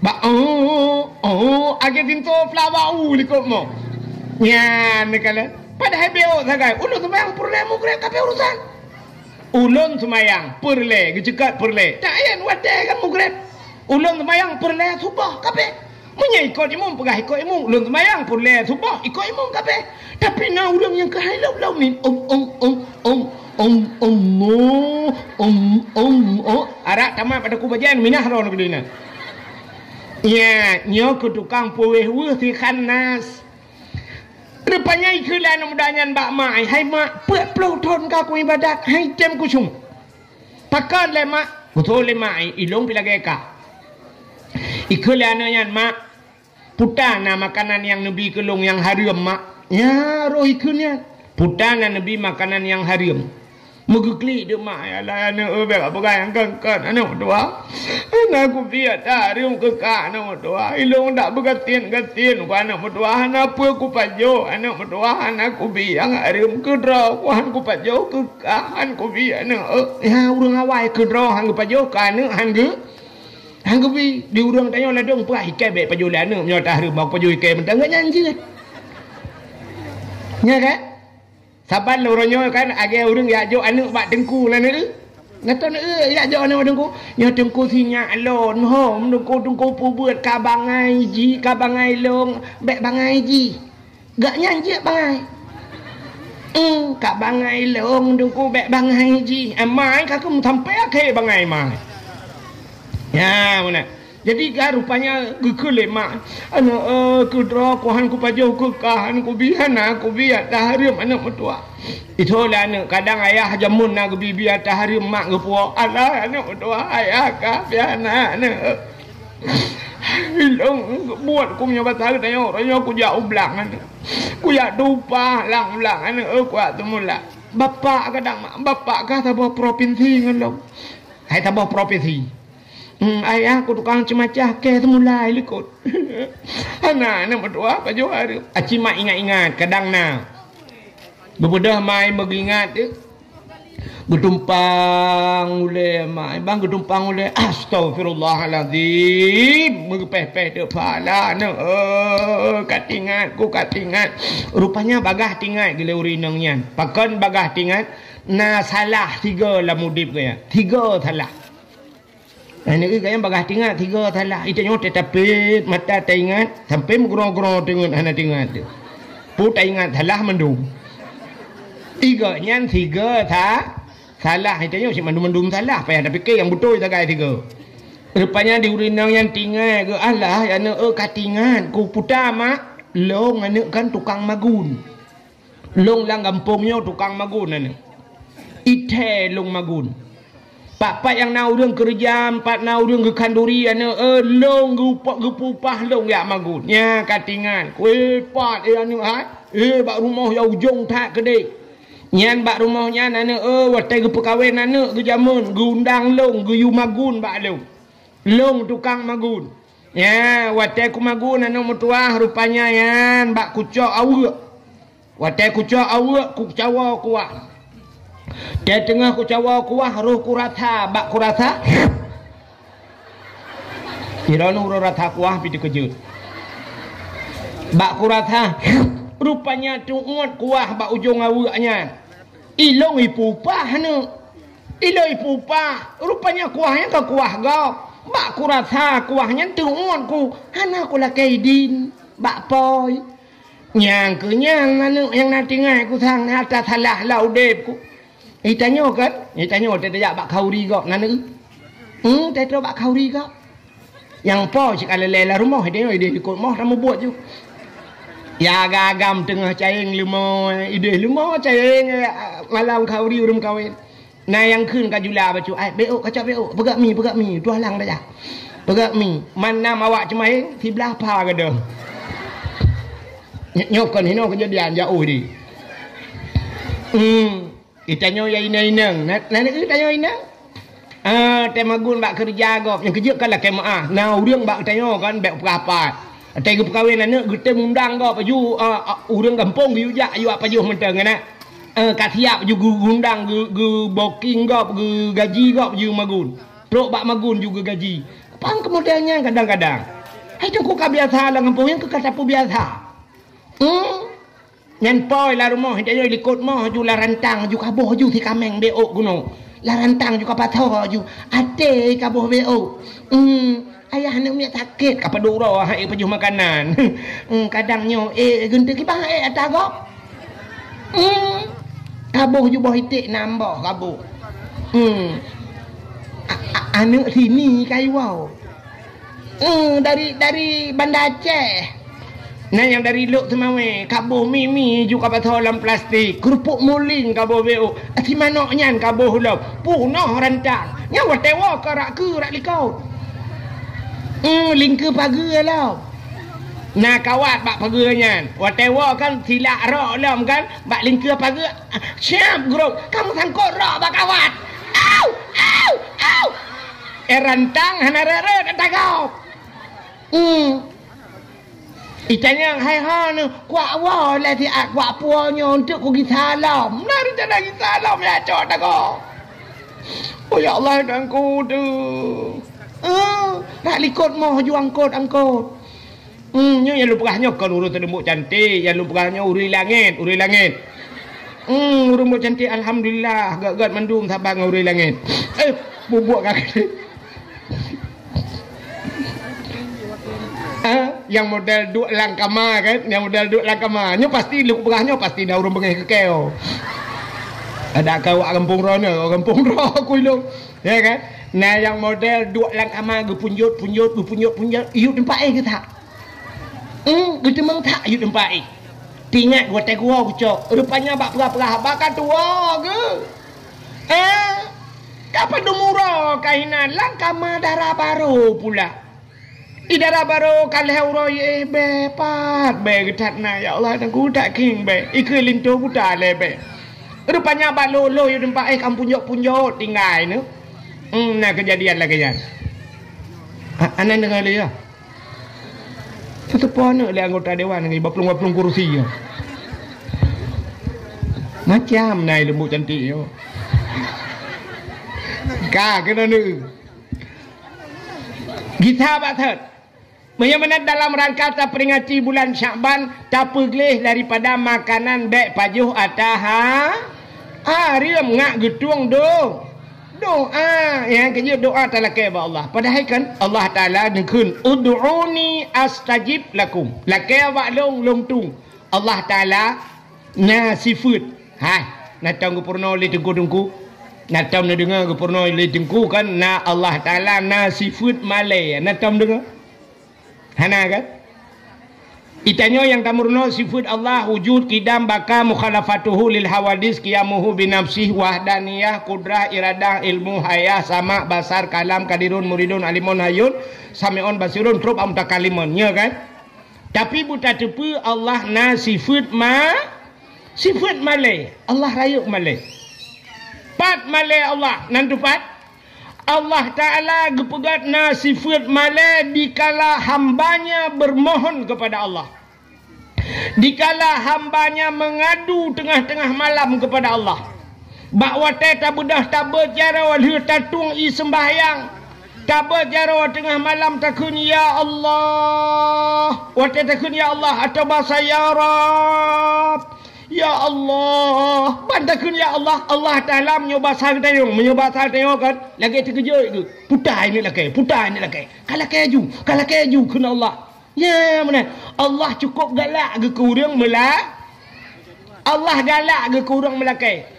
Bak, oh, oh, lagée pintoe peulawak u likot mo. Nyan neukalon. Padahai bék sagai. Ulôn seumayang peureulée mugreb ka abéh urusan. Ulôn seumayang peureulée, geuceukat peureulée. Ta' yin watée kan mugreb. Ulôn seumayang peureulée suboh ka abéh. Meunyoe ikot imum, peugah ikot imum. Ulôn seumayang peureulée suboh, ikot imum ka abéh. Tapi na ureuëng nyang keuhai lom-lom ni. Ong, ong, ong, ong, ong, ong, mo, ong, ong, ong. Arak tamat pada ku bajan, minah roh negeri na. Ya, nyoe keu tukang peuwéh weuh si khannas. Rupanya ikheun lé aneuk muda nyan bak mak, "Hai mak, peuet ploh thon ka kuibadat, hai tem kucung." "Pakon lé mak?" Geutho lé mak, "Ilong pi lagée ka." Ikheun lé aneuk nyan, "Mak, peue na makanan nyang neubi keu lôn nyang hareuem, mak?" Nyan roh ikheun nyan, "Peue na neubi makanan nyang hareuem?" Meugeuklik teuk mak, "Ya Allah, aneuk, eh, bèk peugah nyang kon-kon, aneuk meutuah. Hana kubi ata hareuem keu kah, aneuk meutuah. Ilôn dak beugatin-gatin ku, aneuk meutuah. Hana peue kupajoh, aneuk meutuah. Hana kubi nyang hareuem, keudroe ku han kupajoh keu kah, han kubi, aneuk, eh." Ya, ureueng awai keudroe han geupajoh, keu aneuk han geu-, han geubi. Di ureueng tanyoe ladôm peugah, "Ikai bèk pajoh lé aneuk, meunyoe ata hareuem, bah kupajoh ikai mantong." Nyan jeuet. Nya kan? Saban lôn uroe nyoe kan, lagèe ureueng jak jok aneuk bak teungku na, neuk. Nyan teuk, neuk, jak jok aneuk bak teungku. Nyoe teungku sinyak lôn, hom, teungku, teungku peubeuet ka bangai jih, ka bangai lôn, bèk bangai jih. Gobnyan jeuet bangai. Hmm, ka bangai lôn, teungku, bèk bangai jih. Eh, mai ka keuh sampai akhé bangai mai. Nya, meunan. Jadi, ka rupanya geukheun lé mak, "Aneuk, eh, keudroe ku han kupajoh keu kah, han kubi, hana kubi ata hareuem, aneuk meutuah." Itho lé aneuk, kadang ayah jameun na geubi-bi ata hareuem, mak geupuwoe, "Alah, aneuk meutuah, ayah kah pih hana, aneuk. Ilôn buet ku meunyoe basa geutanyoe, uroe nyoe kujak u blang, aneuk. Kujak tumpah lam blang, aneuk, eh, kujak teumula. Bapak kadang, mak, bapak kah saboh propinsi ngon lôn." Hai saboh propinsi. Hmm, ayah ku tukang ceumacah, kèe seumulai likot. Hana, aneuk meutuah, pajoh hareuem. Aci mak ingat-ingat, kadang na. Geubeudôh mai meugeuingat teuk. Geutumpang ulèe mak, bang geutumpang ulèe. Astaghfirullahalazim. Meugeupéh-péh teuk phala, aneuk. Eh, ka teuingat ku, ka teuingat. Rupanya bagaih teuingat geuh lé ureueng inong nyan. Pakon bagaih teuingat? Na salah tiga lam udép geuh nyan. Tiga salah. Hai neuk, gobnyan bagaih teuingat tiga salah. Ita nyoe teutapét mata taingat, sampai meugroe-groe teungeut hana teuingat teuh. Peue taingat salah mandum. Tiga nyan tiga sa-, salah. Ita nyoe cit mandum-mandum salah, payah tapike nyang beutôi sagai tiga. Rupanya di ureueng inong nyan teuingat geuh, "Alah, aneuk, eh, ka teuingat ku, peue ta mak, lôn aneuk kan tukang magun." Lôn lam gampông nyoe tukang magun aneuk. Ithèe lôn magun. Pat-pat nyang na ureueng keureuja, pat na ureueng geukhanduri aneuk, eh, lôn geup-, geupeupah lôn jak magun. Nyan ka teuingat. Weh, pat, eh, aneuk hai. Eh, bak rumoh nyang ujong that keudéh. Nyan bak rumoh nyan aneuk, eh, watèe geupeukawen aneuk geujameun, geuundang lôn, geuyue magun bak lôn. Lôn tukang magun. Nyan, watèe kumagun aneuk meutuah, rupanya nyan bak kucok aweuek. Watèe kucok aweuek, kucawoe kuah. Teungoh kucawoe kuah, roh kurasa, bak kurasa. Sidroe ureueng rasa kuah pih teukeujot. Bak kurasa, rupanya teuuet kuah bak ujong aweuek nyan. Ilôn ipeupah aneuk. Ilôn ipeupah, rupanya kuah nyan ka kuah gob. Bak kurasa kuah nyan teuuet ku, hana kulakèe idin bak pôi. Nyang keu nyan aneuk nyang na tinggai kusang ata salah lam udép ku. Itanyoe kan? Itanyoe teuh tajak bak khauri gob na neuk. Hmm, teuh bak khauri gob. Nyang po cit ka lé-lé lam rumoh, idéh, idéh likot moh tamubuet ju. Ya agam-agam teungoh cayeng leumo, idéh leumo cayeng, eh, malam khauri ureueng kawen. Na nyang kheun ka jula bacut, "Ai, beuôk, kacok beuôk, peugöt mi, peugöt mi, tuah lang tajak. Peugöt mi, man nam awak ceumayeng, siblah pha gadôh." Nyoe, nyoe kon hinoe keujadian jauh di. Hmm. Itanyoe ya inong-inong. Na, na, na, itanyoe inong. Ah, teumagun bak keureuja gob. Nyang keujeuet ka lakèe meu'ah. Na ureueng bak itanyoe kan bèk peurapat. Watèe geupeukawen aneuk, geutem undang gob aju, ah, ah, ureueng gampông geuyue jak, aju pajoh mantong, kan, ah. Ah, ka siap aju geu-, geundang, geu-, geuboking gob, geugaji gob aju magun. Trok bak magun aju geugaji. Pang keumudian nyan kadang-kadang. Hai, teungku ka biasa lam gampông nyan, keu ka tapeubiasa. Hmm. Nyan poi lam rumoh, itanyoe likot moh ju lam rantang ju kaboh ju si kaméng beuôk keunoe. Lam rantang ju kapasoe ju. Até kaboh beuôk. Hmm, ayah aneuk miet sakét, kapadub droe hai pajoh makanan. Hmm, kadang nyoe, eh, geunteuk kiban, eh, ata gob. Hmm, kaboh ju boh iték nam boh kaboh. Hmm. A-, a-, aneuk sini ka iwoe. Hmm, dari, dari Banda Aceh. Na nyang dari Lhokseumawe, Seumawe, kaboh mi-mi ju kapasoe lam plastik, keurupuk muling kaboh beuôk, si manok nyan kaboh lom, punoh rantang. Nyan watèe woe ka rak keue rak likot. Hmm, lingkeue pageue lom. Na kawat bak pageue nyan. Watée woe kan silak rok lom kan bak lingkeue pageue. Siap, grob. Ka meusangkot rok bak kawat. Au! Au! Au! Eh, rantang hana rot-rot ata gob. Hmm. Itanyong, "Hai ho nyoe, kuak woe lé siat kuak puwoe nyoe untuk kugisa lom." Na rencana gisa lom ya cok tagoe. Oh ya Allah, dangku tu. Eh, nak likot moh ju angkot-angkot. Hmm, nyoe nyang lôn peugah nyoe kon ureuëng teudumbok cantik, nyang lôn peugah nyoe ureuëng langét, ureuëng langét. Hmm, ureuëng bok cantik, alhamdulillah, gét-gét mandum saban ngon ureuëng langét. Eh, bubuk kaki. Ah, nyang model duek lam kama kan, nyang model duek lam kama. Nyoe pasti lôn peugah nyoe pasti na ureuëng beungéh keu kèe. Ada kawak gampông droe nyoe, gampông droe ku ilong. Ya kan? Na nyang model duek lam kama geupunjot-punjot, geupunjot-punjot, yue teumpat éh geutak. Hmm, geuteumeung that yue teumpat éh. Tingat watée geuwoe geucok, rupanya bak peugah-peugah haba ka tuwoe geuh. Eh, ka padum uroe ka hinan lam kama dara barô pula. Di dara barô ka lhée uroe éh bée pat bée geuthat na, ya Allah, teungku that khieng bée. Ikeu linto buta lé bée. Rupanya bak lôh-lôh yue teumpat éh ka punjot-punjot tinggai nyoe. Hmm, na keujadian lagée nyan. Ha, aneuk deungoe lé ya. Teuteupeu aneuk lé anggota dewan ngon baplueng-baplueng kursi nyoe. Macam na ileumu cantik nyoe. Ka keunoe neu. Gisa bak thot. Meunyoe meunan dalam rangka taperingati bulan Syakban, tapeugleh daripada makanan bék pajoh ata ha-, hareuem ngak geutueng do-, doa. Nyang keujeuet doa talakée bak Allah. Padahai kan Allah Taala neukheun, "Ud'uni astajib lakum." Lakée bak lôn, lôn tueng. Allah Taala na sifeuet. Hai, na tom geupeurunoe lé teungku-teungku. Na tom neudeungoe geupeurunoe lé teungku kan, na Allah Taala na sifeuet malée. Na tom deungoe? Hana kan? Itanyoe nyang tameurunoe sifeuet Allah, wujud, qidam, baqa, mukhalafatuhu lil hawadits, qiyamuhu binafsih, wahdaniyah, qudrah, iradah, ilmu, hayah, sama', basar, kalam, qadirun, muridun, alimun, hayyun, sami'un, basirun, trôb, mutakallimun. Nya kan? Tapi beutateupeue Allah na sifeuet ma-, sifeuet malée. Allah rayeuk malée. Pat malée Allah, nan teupat? Allah Taala geupeugét na sifeuet malée dikala hamba-Nya beumohon keupada Allah. Dikala hamba-Nya meungadu teungoh-teungoh malam keupada Allah. Bak watée tabeudôh tabeuet jaroe lheueh tatueng ié seumbahyang, tabeuet jaroe teungoh malam takheun, "Ya Allah." Watée takheun, "Ya Allah," atawa basa, "Ya Rabb." Ya Allah, ban takheun ya Allah, Allah Taala meunyoe basa geutanyoe, meunyoe basa geutanyoe kan, lagée teukeujot geuh. Puta ineuk lakée, puta ineuk lakée. Ka lakée aju, ka lakée aju kheun Allah. Ya, meunan. Allah cukôp galak geuh keu ureuëng meula-, Allah galak geuh keu ureuëng meulakée.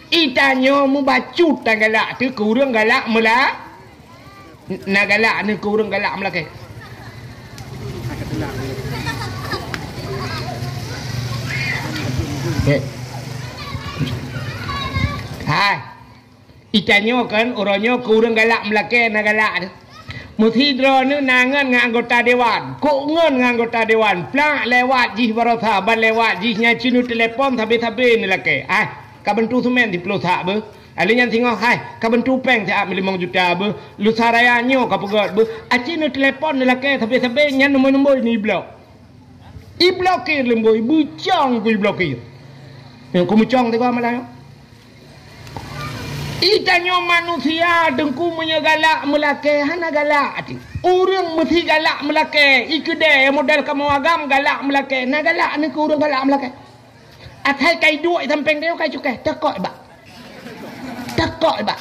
Itanyoe mubacut tan galak teuh keu ureuëng galak meula-, Na galak ni keu ureuëng galak meulakée. Eh. Hai. Itanyoe kan uroe nyoe keu ureuëng galak meulakée na galak teuh. Meusidroe nyoe na ngon ngon anggota dewan. Kok ngon ngon anggota dewan. Plak lewat jih baroesa, ban lewat jih nyan ci neutelepon sabe-sabe neulakée. Ai, ka bantu seumén siploh sak beuh. Alèh nyan singoh, hai, ka bantu péng siat meulimong juta beuh, lusa raya nyoe ka peugét beuh, aci neutelepon neulakée sabe-sabe nyan numboi-numboi neuiblok. Iblokir leumboi, beucong ku iblokir. Nyang ku meucong tiga malam nyoe. Itanyoe manusia teungku meunyoe galak meulakée, hana galak até. Ureuëng meusi galak meulakée, ikeudée model kamoe agam galak meulakée, na galak neukeu ureuëng galak meulakée. Asai kai duek sampéng teuh kai cukai, tokok bak. Tokok bak.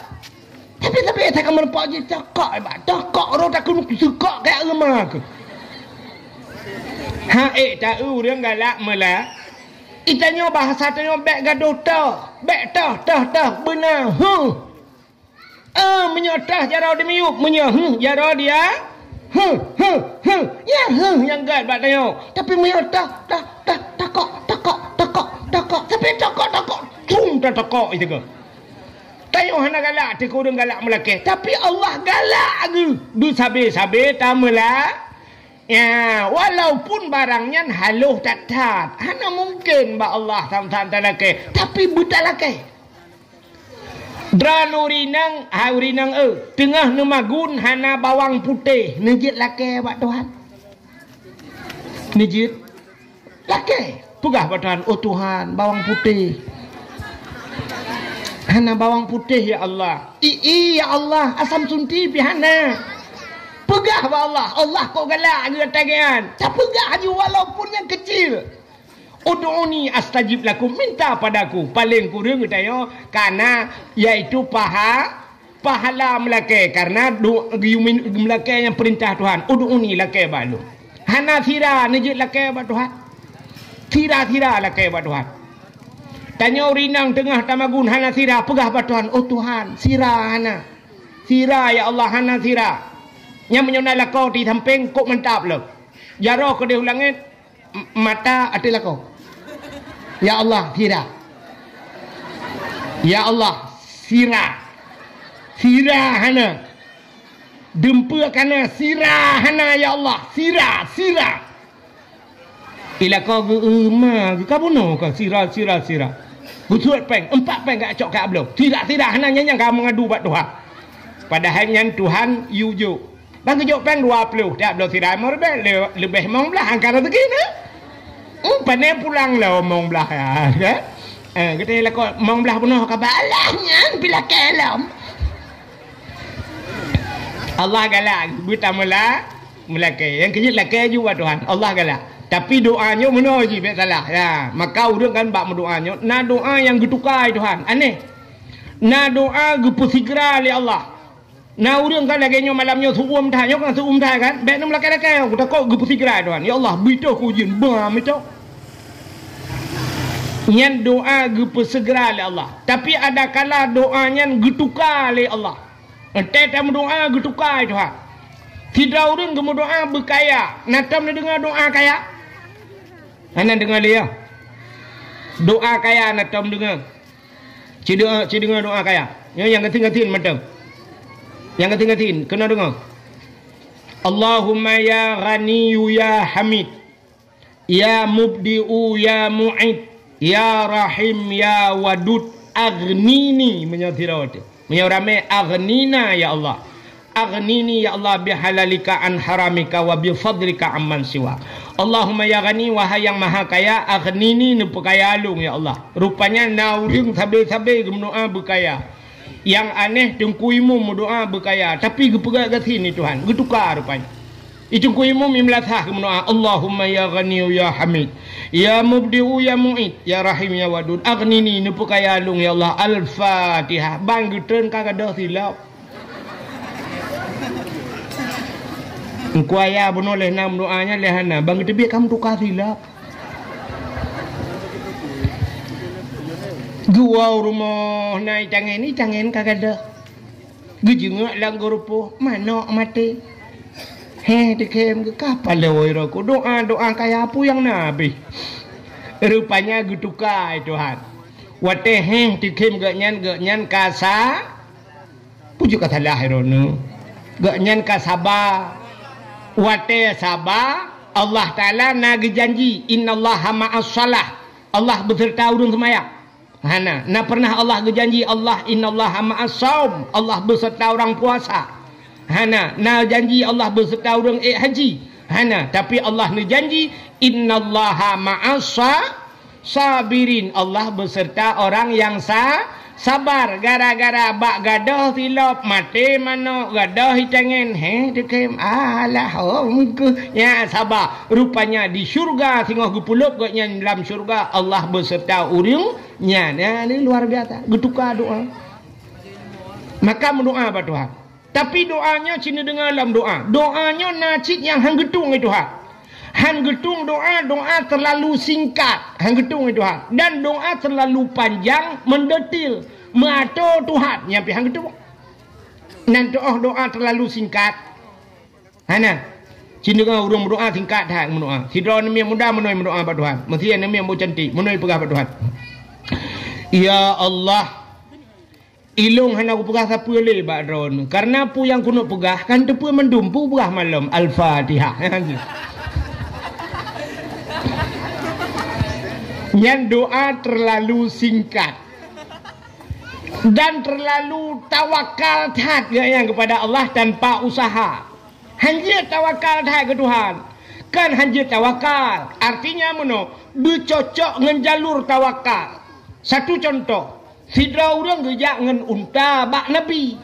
Tapi, tapi asai kamoe nampak jih tokok bak. Tokok roh takheun seukok keu agama keuh. Ha, eh, ta ureuëng galak meula. Itanyoe bahasa tanyoe bék gadoh toh. Bék toh, toh, toh. Beuna, huh. Eh, meunyoe tah jaroe dimiyueb, meunyoe heuh jaroe dia, heuh, heuh, heuh. Ya heuh nyang gét bak tanyoe. Tapi meunyoe tah, tah, tah, takok, takok, takok, takok. Tapi takok, takok, cum tatakok itu ke. Tanyoe hana galak, teuka ureuëng galak meulakée. Tapi Allah galak geuh. Beusabe-sabe tameula. Ya, walaupun barang nyan haloh that-that, hana mungken bak Allah tham-tham talakée, tapi beutalakée. Droeneuh ureueng inong, hai ureueng inong, eh, teungoh neumagun hana bawang putéh, neujeuet lakée bak Tuhan. Neujeuet lakée, peugah bak Tuhan, "Oh Tuhan, bawang putéh. Hana bawang putéh, ya Allah." "I, i, ya Allah, asam sunti pih hana." Peugah bak Allah, Allah kok galak geutanyoe. Tapeugah aju walaupun nyang keucil. "Ud'uni astajib lakum," minta padaku. Paleng kureueng geutanyoe kana, yaitu paha-, pahala meulakée, karena do-, geuyue min-, meulakée nyang peurintah Tuhan. "Ud'uni," lakée bak Lôn. Hana sira neujeuet lakée bak Tuhan. Sira-sira lakée bak Tuhan. Tanyoe ureueng inong teungoh tamagun hana sira, peugah bak Tuhan, "Oh Tuhan, sira hana. Sira, ya Allah, hana sira." Nyan meunyoe na lakoe di sampéng, kok mantap lom. Jaroe keudeh u langét, M-, mata ateueh lakoe. Ya Allah, sira. Ya Allah, sira. Sira hana. Dumpeue kana, sira hana, ya Allah. Sira, sira. Ilakoe geu-, euma, geukabunoe ka sira, sira, sira. Geusuet péng, empat péng geucok keu abloe. Sira, sira hana, nyan nyang ka meungadu bak Tuhan. Padahai nyan Tuhan yue jok. Ban geujok péng dua ploh, tiep bloe sira limong ribèe, le-, leubeh limong blaih angka rezeki na. Hmm, pane pulang lom limong blaih, ya, kan? Eh, geutanyoe lakoe limong blaih bunoe ka bak Allah nyan pih lakée lom. Allah galak, beutameula, meulakée. Nyang keujeuet lakée ju bak Tuhan. Allah galak. Tapi doa nyoe meunoe jih bèk salah. Ya, maka ureueng kan bak meudoa nyoe, na doa nyang geutuka lé Tuhan. Aneh. Na doa geupeusigra lé Allah. Na ureueng kan lagée nyoe malam nyoe seu-uem that, nyoe kan seu-uem that kan? Bèk neumeulakée-lakée nyoe, takot geupeusigra Tuhan. Ya Allah, bri toh keu ujeuen, bam itu. Nyan doa geupeusigra lé Allah. Tapi ada kala doa nyan geutuka lé Allah. Entée tameudoa geutuka lé Tuhan. Sidroe ureueng geumeudoa beukaya, na tom neudeungoe doa kaya? Hana deungoe lé ya. Doa kaya na tom deungoe. Ci deungoe, ci deungoe doa kaya. Nyoe nyang gasien-gasien mantong. Nyang gasien-gasien, keunoe deungoe. Allahumma ya Ghaniyyu ya Hamid, ya Mubdi'u ya Mu'id, ya Rahim ya Wadud, aghnini, meunyoe sidroe teuh. Meunyoe ramé, aghnina ya Allah. Aghnini ya Allah bihalalika an haramika wa bifadlika amman siwa. Allahumma ya Ghani, wahai Nyang Maha Kaya, aghnini, neupeukaya lôn ya Allah. Rupanya na ureueng sabe-sabe geumeudoa beukaya. Nyang aneh Teungku Imum meudoa beukaya, tapi geupeugah gasien lé Tuhan, geutuka rupanya. Di Teungku Imum i meulasah geumeudoa, Allahumma ya Ghaniyyu ya Hamid, ya Mubdi'u ya Mu'id, ya Rahim ya Wadud, aghnini, neupeukaya lôn ya Allah. Al-Fatihah. Ban geutreun ka gadôh silop. Engkau ya bunoe lheuh na meudoa nyan lheuh hana, ban geuteubiet ka meutuka silop. Geuwoe u rumoh na itangen, itangen ka gadôh. Geujeungok lam geurupoh, manok maté. Heh, teukhem geu-, ka paloi roko, doa, doa kaya peue nyang na abéh. Rupanya geutuka lé Tuhan. Watée heh teukhem gobnyan, gobnyan ka sa-, Peue jeuet ka salah droeneuh? Gobnyan ka saba. Watée saba, Allah Taala na geujanji, "Innallaha ma'as shalah." Allah beuseurta ureueng seumayang. Hana. Na pernah Allah geujanji, Allah, "Innallaha ma'as shaum." Allah beuseurta ureueng puasa. Hana. Na janji Allah beuseurta ureueng ék haji. Hana. Tapi Allah neujanji, "Innallaha ma'as sha-, sabirin." Allah beuseurta orang nyang sa-, sabar. Gara-gara bak gadôh silop, maté manok, gadôh itangen, heh, teukhem, alah, oh, meukeue. Nyan saba. Rupanya di syurga, singoh geupulop gobnyan lam syurga, Allah beuseurta ureueng nyan. Nyan, ini luar biasa. Geutuka doa. Maka meudoa bak Tuhan. Tapi doa nyoe cit neudeungoe lom doa. Doa nyoe na cit nyang han geutueng lé Tuhan. Han geutueng doa, doa terlalu singkat. Han geutueng lé Tuhan. Dan doa terlalu panjang, mendetil. Meuato Tuhan, nyan pih han geutueng. Nan teuoh doa terlalu singkat. Hana. Cit neudeungoe ureueng meudoa singkat that meudoa. Sidroe aneuk miet muda meunoe meudoa bak Tuhan. Meusi aneuk miet boh cantik, meunoe peugah bak Tuhan. Ya Allah, Ilôn hana kupeugah sapeue lé bak droeneuh, kareuna peue nyang keuneuk peugah kan teupeue mandum, peue peugah malom. Al-Fatihah. Nyan doa terlalu singkat dan terlalu tawakal that geuh nyan kepada Allah tanpa usaha. Hanjeuet tawakal that keu Tuhan. Kan hanjeuet tawakal. Artinya meunoe, beucocok ngon jalur tawakal. Satu contoh, sidroe ureuëng geujak ngon unta bak Nabi.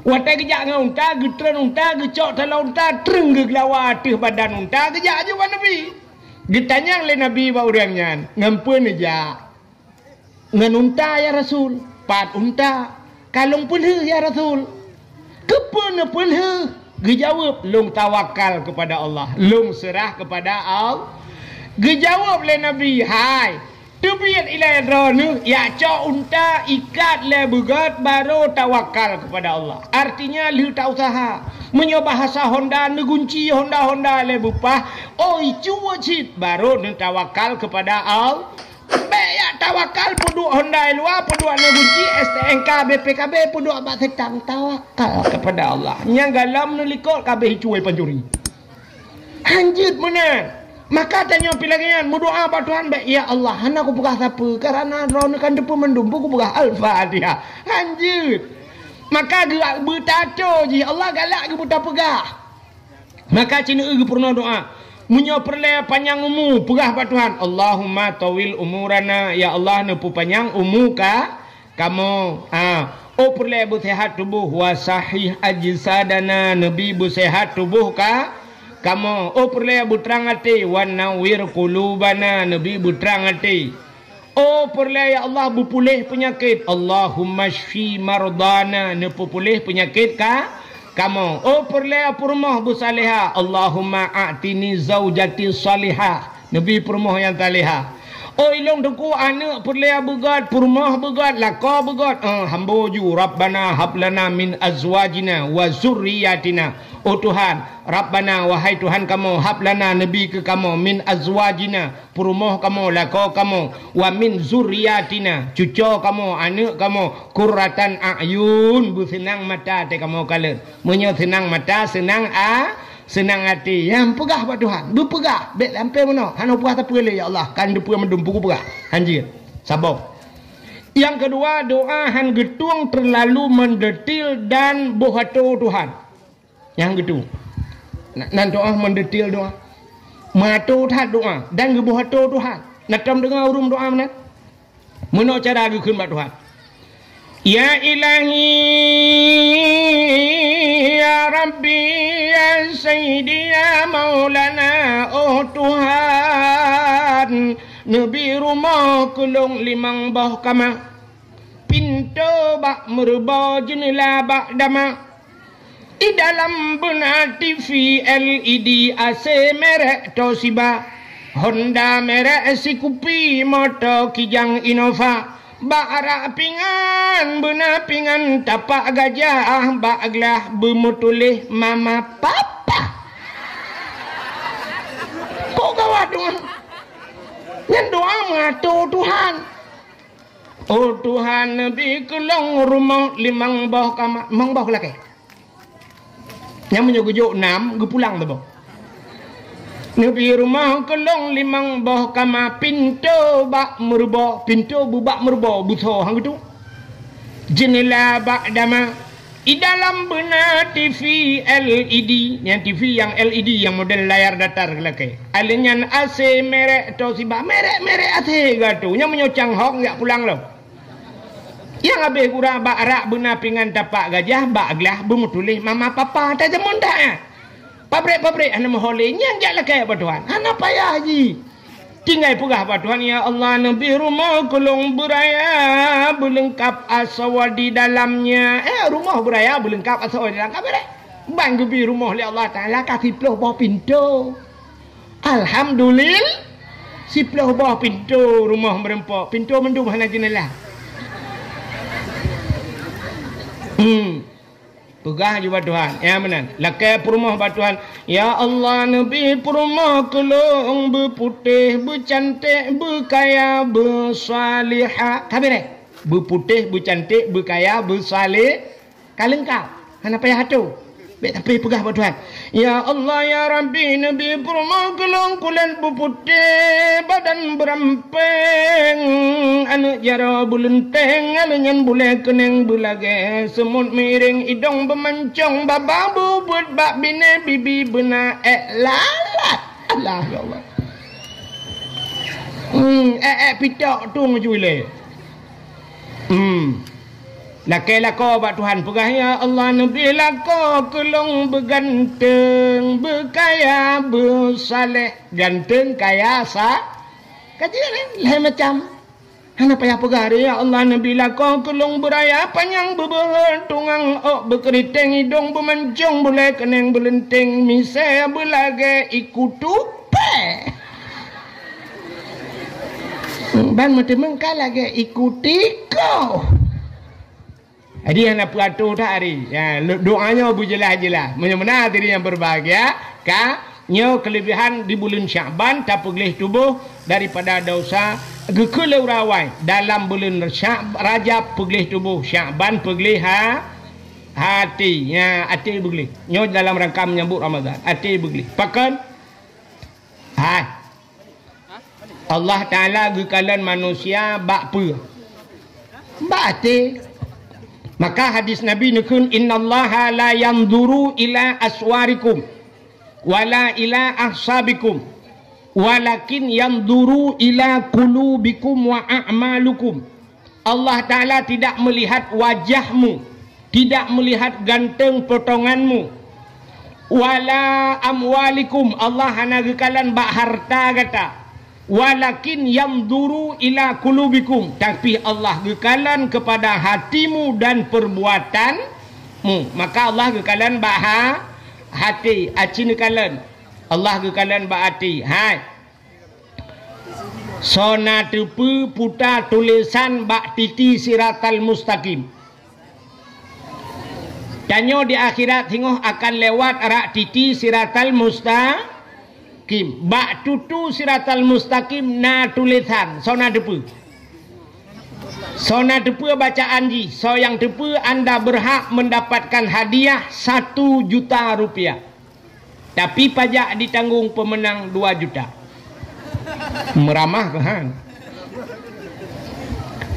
Watée geujak ngon unta, geutreun unta, geucok taloe unta, treun geugeulawa ateueh badan unta, geujak aju bak Nabi. Geutanyong lé Nabi bak ureuëng nyan, "Ngon peue neujak?" "Ngon unta, ya Rasul." "Pat unta?" "Ka lôn peulheueh, ya Rasul." "Keupeue neupeulheueh?" Geujaweueb, "Lôn tawakal kepada Allah, lôn seurah kepada Allah." Geujaweueb lé Nabi, "Hai, teubiet ilée droeneuh, jak cok unta, ikat lé beugét, barô tawakal kepada Allah." Artinya lheueh tausaha. Meunyoe bahasa Honda, neugunci Honda-Honda lé beupah, oi cuweuet cit, barô neutawakal kepada Allah. Bék jak tawakal peuduek Honda i luwa, peuduek neugunci, S T N K, B P K B, peuduek bak seutang, tawakal kepada Allah. Nyang galom neulikot ka abéh icue pancuri. Hanjeuet meunan. Maka tanyoe pih lagée nyan meudoa bak Tuhan bék, "Ya Allah, hana kupeugah sapeue, kareuna Droeneuh kan teupeue mandum, peue kupeugah Al-Fatihah." Hanjeuet. Maka geu-, beutato jih Allah galak geupeutapeugah. Maka cit neueu geupeurunoe doa. Meunyoe peureulée panyang umu, peugah bak Tuhan, "Allahumma tawil umurana," ya Allah, neupeupanyang umu ka-, kamoe. Ha, oh peureulée beuseuhat tuboh, "wa sahih ajsadana," neubi beuseuhat tuboh ka-, kamoe. Oh peureulée beutrang até, "wa nawwir qulubana," neubi beutrang até. Oh peureulée ya Allah beupuléh peunyakét, "Allahumma syfi mardana," neupeupuléh peunyakét ka-, kamoe. Oh peureulée peurumoh beusalehah, "Allahumma a'tini zaujati salihah," neubi peurumoh nyang salehah. Oh ilôn teungku aneuëk peureulée beugét, peurumoh beugét, lakoe beugét, eh, hambo ju, "Rabbana hablana min azwajina wa zurriyatina." Oh Tuhan, Rabbana, wahai Tuhan kamoe, hablana, neubi keu kamoe, min azwajina, peurumoh kamoe, lakoe kamoe, wa min zurriyatina, cucoe kamoe, aneuëk kamoe, qurratan a'yun, beuseunang mata até kamoe kalon. Meunyoe seunang mata, seunang a-, seunang até. Nyang peugah bak Tuhan, beupeugah, bék sampoe meunoe, hana peugah sapeue lé, "Ya Allah, kan teupeue mandum, peue kupeugah." Hanjeuet. Saboh. Nyang keudua, doa han geutueng teulalu mendetil dan boh atô Tuhan. Nyang geutu. Na-, nan doa mendetil doa. Meuatô that doa dan geuboh atô Tuhan. Na tom deungoe ureuëng doa meunan? Meunoe cara geukheun bak Tuhan. Ya Ilahi, ya Rabbi, ya Sayyidi, ya Maulana, oh Tuhan, neubi rumoh keu lôn limong boh kama. Pintoe bak meuruboh, jeuneula bak dama. I dalam beuna T V L E D, A C merek Toshiba, Honda merek Scoopy, moto Kijang Innova. Bak arak pingan beuna pingan tapak gajah, bak glah beumeutuléh mama papa. Kok gawat doa? Nyan doa meuatô Tuhan. Oh Tuhan, neubi keu lôn rumoh limong boh kama, limong boh lakée. Nyang meunyoe geujok nam, geupulang saboh. Neubi rumoh keu lôn limong boh kama, pintoe bak meuruboh, pintoe beubak meuruboh, beusoe han geutu. Jeuneula bak dama, I dalam beuna T V L E D, nyang T V nyang L E D nyang model layar datar lakée. Alèh nyan A C merek Toshiba, merek-merek A C geuh tu. Nyang meunyoe cang hok jak pulang lom. Nyang habéh gura bak arak beuna pingan tapak gajah, bak glah beumeutuléh mama papa, tajamon that. Pabrik-pabrik hana meuho lé, nyan jak lakée bak Tuhan. Hana payah jih. Tinggai peugah bak Tuhan, "Ya Allah, neubi rumoh keu lôn beuraya beuleungkab asoe di dalamnya." Eh, rumoh beuraya beuleungkab asoe di dalam, ka beureh. Ban geubi rumoh lé Allah Taala ka siplôh boh pintoe. Alhamdulil-, siplôh boh pintoe rumoh meureumpok. Pintoe mandum hana jeuneula. Hmm. Peugah ju bak Tuhan, ya meunan. Lakée peurumoh bak Tuhan, "Ya Allah, neubi peurumoh keu lôn beuputéh, beucanték, beukaya, beusalihah." Ka beureh. Beuputéh, beucanték, beukaya, beusaleh, ka leungkap. Hana payah atoe. Bèk tapi peugah bak Tuhan, "Ya Allah, ya Rabbi, neubi peurumoh keu lôn kulét beuputéh, badan beurampéng, aneuk jaroe beuleunteng, aneuk nyan bulèe keuneng beulagèe, seumut miréng, idong beumancong, babah beubeuet bak binéh, bibi beuna èk lalat." Allah, ya Allah. Hmm, èk-èk pitok tueng ju ilèe. Hmm. Lakèe lakoe bak Tuhan, peugah, "Ya Allah, neubi lakoe keu lôn beuganteng, beukaya, beusaleh." Ganteng, kaya, sa-, ka jeuet, eh, lhèe macam. Hana payah peugah, "Ya Allah, neubi lakoe keu lôn beuraya panyang, beubeuet tungang ôk, beukeuriteng idong, beumancong bulèe keuneng, beuleunteng misèe beulagèe iku tupèe." Ban meuteumèe ka lagèe iku tikoh. Jadi hana peuatoe that hari. Ya, doa nyoe beujeulaih-jeulaih. Meunyoe meunan hadirin yang berbahagia, ka nyoe keulebihan di buleuen Syakban tapeugleh tuboh daripada desya, geukheun lé ureueng awai. Dalam buleuen Syak-, Rajab peugleh tuboh, Syakban peugleh ha-, hati. Ya, até beugleh. Nyoe dalam rangka menyambut Ramadan. Até beugleh. Pakon? Hai. Allah Taala geukalon manusia bak peue? Bak até. Maka hadis Nabi neukheun, "Innallaha la yanzuru ila aswarikum, wala ila ahsabikum, walakin yanzuru ila qulubikum wa a'malikum." Allah Taala tidak melihat wajahmu, tidak melihat ganteng potonganmu. Wala amwalikum, Allah hana geukalon bak harta gata. Walakin yanzuru ila qulubikum, tapi Allah geukalon kepada hatimu dan perbuatanmu. Maka Allah geukalon bak ha-, hati, aci neukalon. Allah geukalon bak hati. Hai. Soe na teupeue puta tulésan bak titi siratal mustaqim. Tanyoe di akhirat singoh akan lewat rak titi siratal mustaqim. Bak tutu siratal mustaqim na tulésan. Soe na teupeue? Soe na teupeue bacaan jih? Soe nyang teupeue, anda berhak mendapatkan hadiah satu juta rupiah. Tapi pajak ditanggong pemenang dua juta. Meuramah keuhan.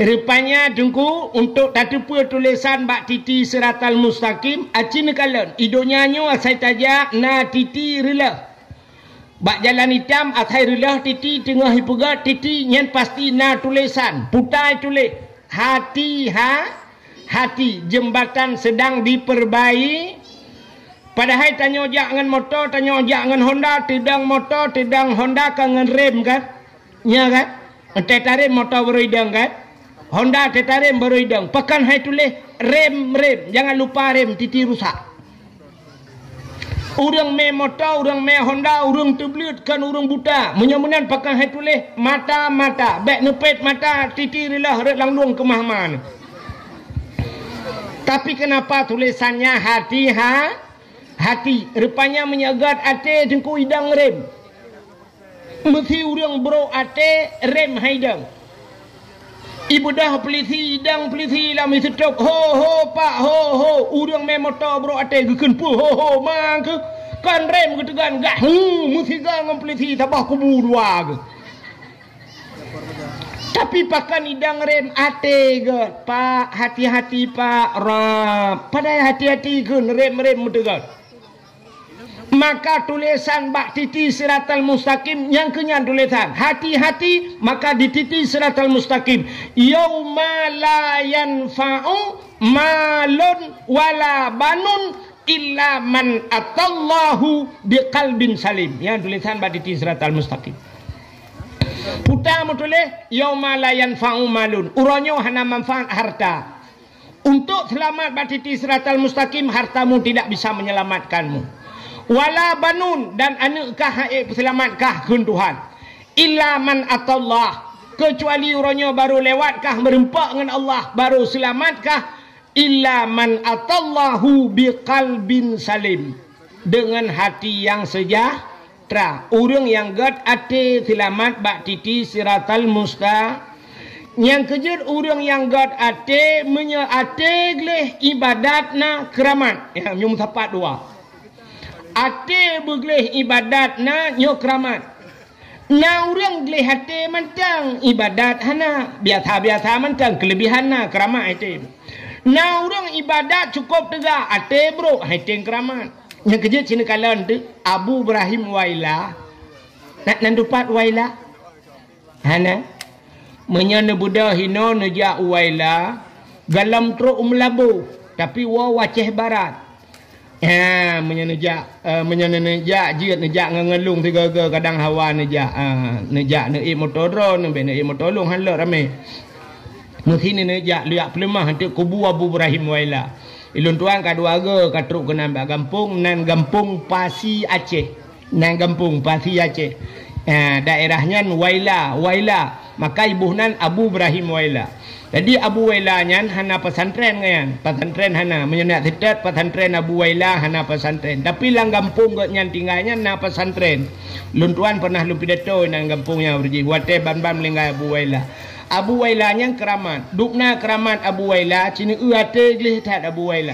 Rupanya, Teungku, untuk tateupeue tulésan bak titi siratal mustaqim, aci neukalon. I donya nyoe asai tajak na titi reuloh. Bak jalan itam asai reuloh titi teungoh ipeugöt titi nyan pasti na tulésan. Puta tuléh, hati ha-, hati, jembatan sedang diperbai-, Padahai tanyoe jak ngon moto, tanyoe jak ngon Honda, teudong moto, teudong Honda ka ngon rem kan? Nya kan? Teutarem moto baru idong kan? Honda teutarem baru idong. Pakon hai tuléh rem, rem. Jangan lupa rem, titi rusak. Ureuëng mé moto, ureuëng mé Honda, ureuëng teubleuet kon ureuëng buta. Meunyoe meunan pakon hai tuléh mata, mata. Bék neupet mata, titi reuloh rot lam lueng keumah-mah. Tapi kenapa tulésannya hati ha-, hati? Rupanya meunyoe göt até teungku idong rem. Meusi ureuëng brok até rem hai idong. Ibeudôh peulisi idong peulisi lam iseutôb, "Ho, ho, Pak, ho, ho." Ureuëng mé moto brok até geukheun peue, "Ho, ho, ma kheueh." Kon rem geuteugon gah, hu, meusigoe ngon peulisi saboh kubu dua geuh. Tapi pakon idong rem até geuh, "Pak, hati-hati, Pak, rab." Padahai hati-hati kheun rem-rem meuteugon. Maka tulésan bak titi siratal mustaqim nyang keu nyan tulésan. Hati-hati, maka di titi siratal mustaqim. "Yauma la yanfa'u malun wala banun illa man atallahu biqalbin salim." Nyan tulésan bak titi siratal mustaqim. Puta meutuléh, "Yauma la yanfa'u malun." Uroe nyoe hana manfaat harta. Untuk seulamat bak titi siratal mustaqim, hartamu tidak bisa menyelamatkanmu. Wala banun, dan aneuëk kah han ék peuseulamat kah kheun Tuhan. Illa man atallah, keucuali uroe nyoe barô lewat kah meurumpok ngon Allah, barô seulamat kah, illa man atallahu biqalbin salim, deungon hati nyang seujah-, tra. Ureuëng nyang göt até seulamat bak titi siratal musta-, Nyang keujeuet ureuëng nyang gét até, meunyoe até gleh iébadat na keuramat. Ya, nyoe meusapat dua. Até beugleh iébadat na nyoe keuramat. Na ureuëng gleh até mantong iébadat hana, biasa-biasa mantong keuleubihan na keuramat até. Na ureuëng iébadat cukôp teuga até brok hai teng keuramat. Nyang keujeuet sineuk kalon teuh Abu Ibrahim Waila. Nak nan dupat Waila? Hana. Meunyoe neubeudôh hinoe neujak u Waila, galom trok u Meulaboh, tapi woe u Aceh Barat. Ha, meunyoe neujak, eh, meunyoe neujak jeuet neujak ngon, ngon lôn sigoe-goe kadang hawa neujak, ah, neujak neuék moto droe, neubèk neuék moto lôn han lheueh ramé. Meusi neujak leuyak peuleumah teuk kubu Abu Ibrahim Waila. Ulôn tuan ka dua goe ka trok keunan bak gampông, nan gampông Pasi Aceh. Nan gampông Pasi Aceh. Ha, daerah nyan Waila, Waila. Maka iboh nan Abu Ibrahim Waila. Jadi Abu Waila nyan hana pesantren nyan. Pesantren hana. Meunyoe nak seutôt pesantren Abu Waila hana pesantren. Tapi lam gampông geuh nyan tinggai nyan na pesantren. Lôn tuan pernah lôn pidato nan gampông nyan beurjih. Watèe ban-ban meuninggai Abu Waila. Abu Waila nyan keuramat. Dubna keuramat Abu Waila, sineuk até gleh that Abu Waila.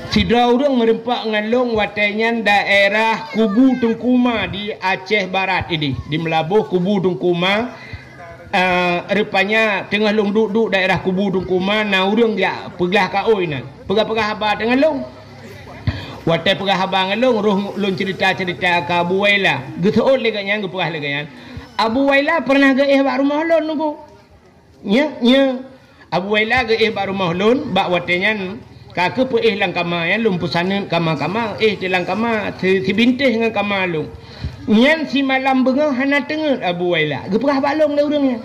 Sidroe ureuëng meureumpok ngon lôn watèe nyan daerah Kubu Teungku Ma di Aceh Barat idéh, di Meulaboh Kubu Teungku Ma. Eh, rupanya teungoh lôn duek-duek daerah Kubu Teungku Ma, na ureuëng jak peugah kaôi nan. Peugah-peugah haba teungoh lôn. Watèe peugah haba ngon lôn, roh lôn cerita-cerita keu Abu Waila. Geuseuôt lé gobnyan, geupeugah lé gobnyan, "Abu Waila pernah geuéh bak rumoh lôn, Teungku." Nyo, nyo. Abu Waila geuéh bak rumoh lôn, bak watèe nyan ka keuh peuéh lam kama nyan, lôn peusaneut kama-kama, éh di lam kama si-, sibintéh ngon kama lôn. Nyan simalam beungoh hana teungeut Abu Waila. Geupeugah bak lôn lé ureuëng nyan.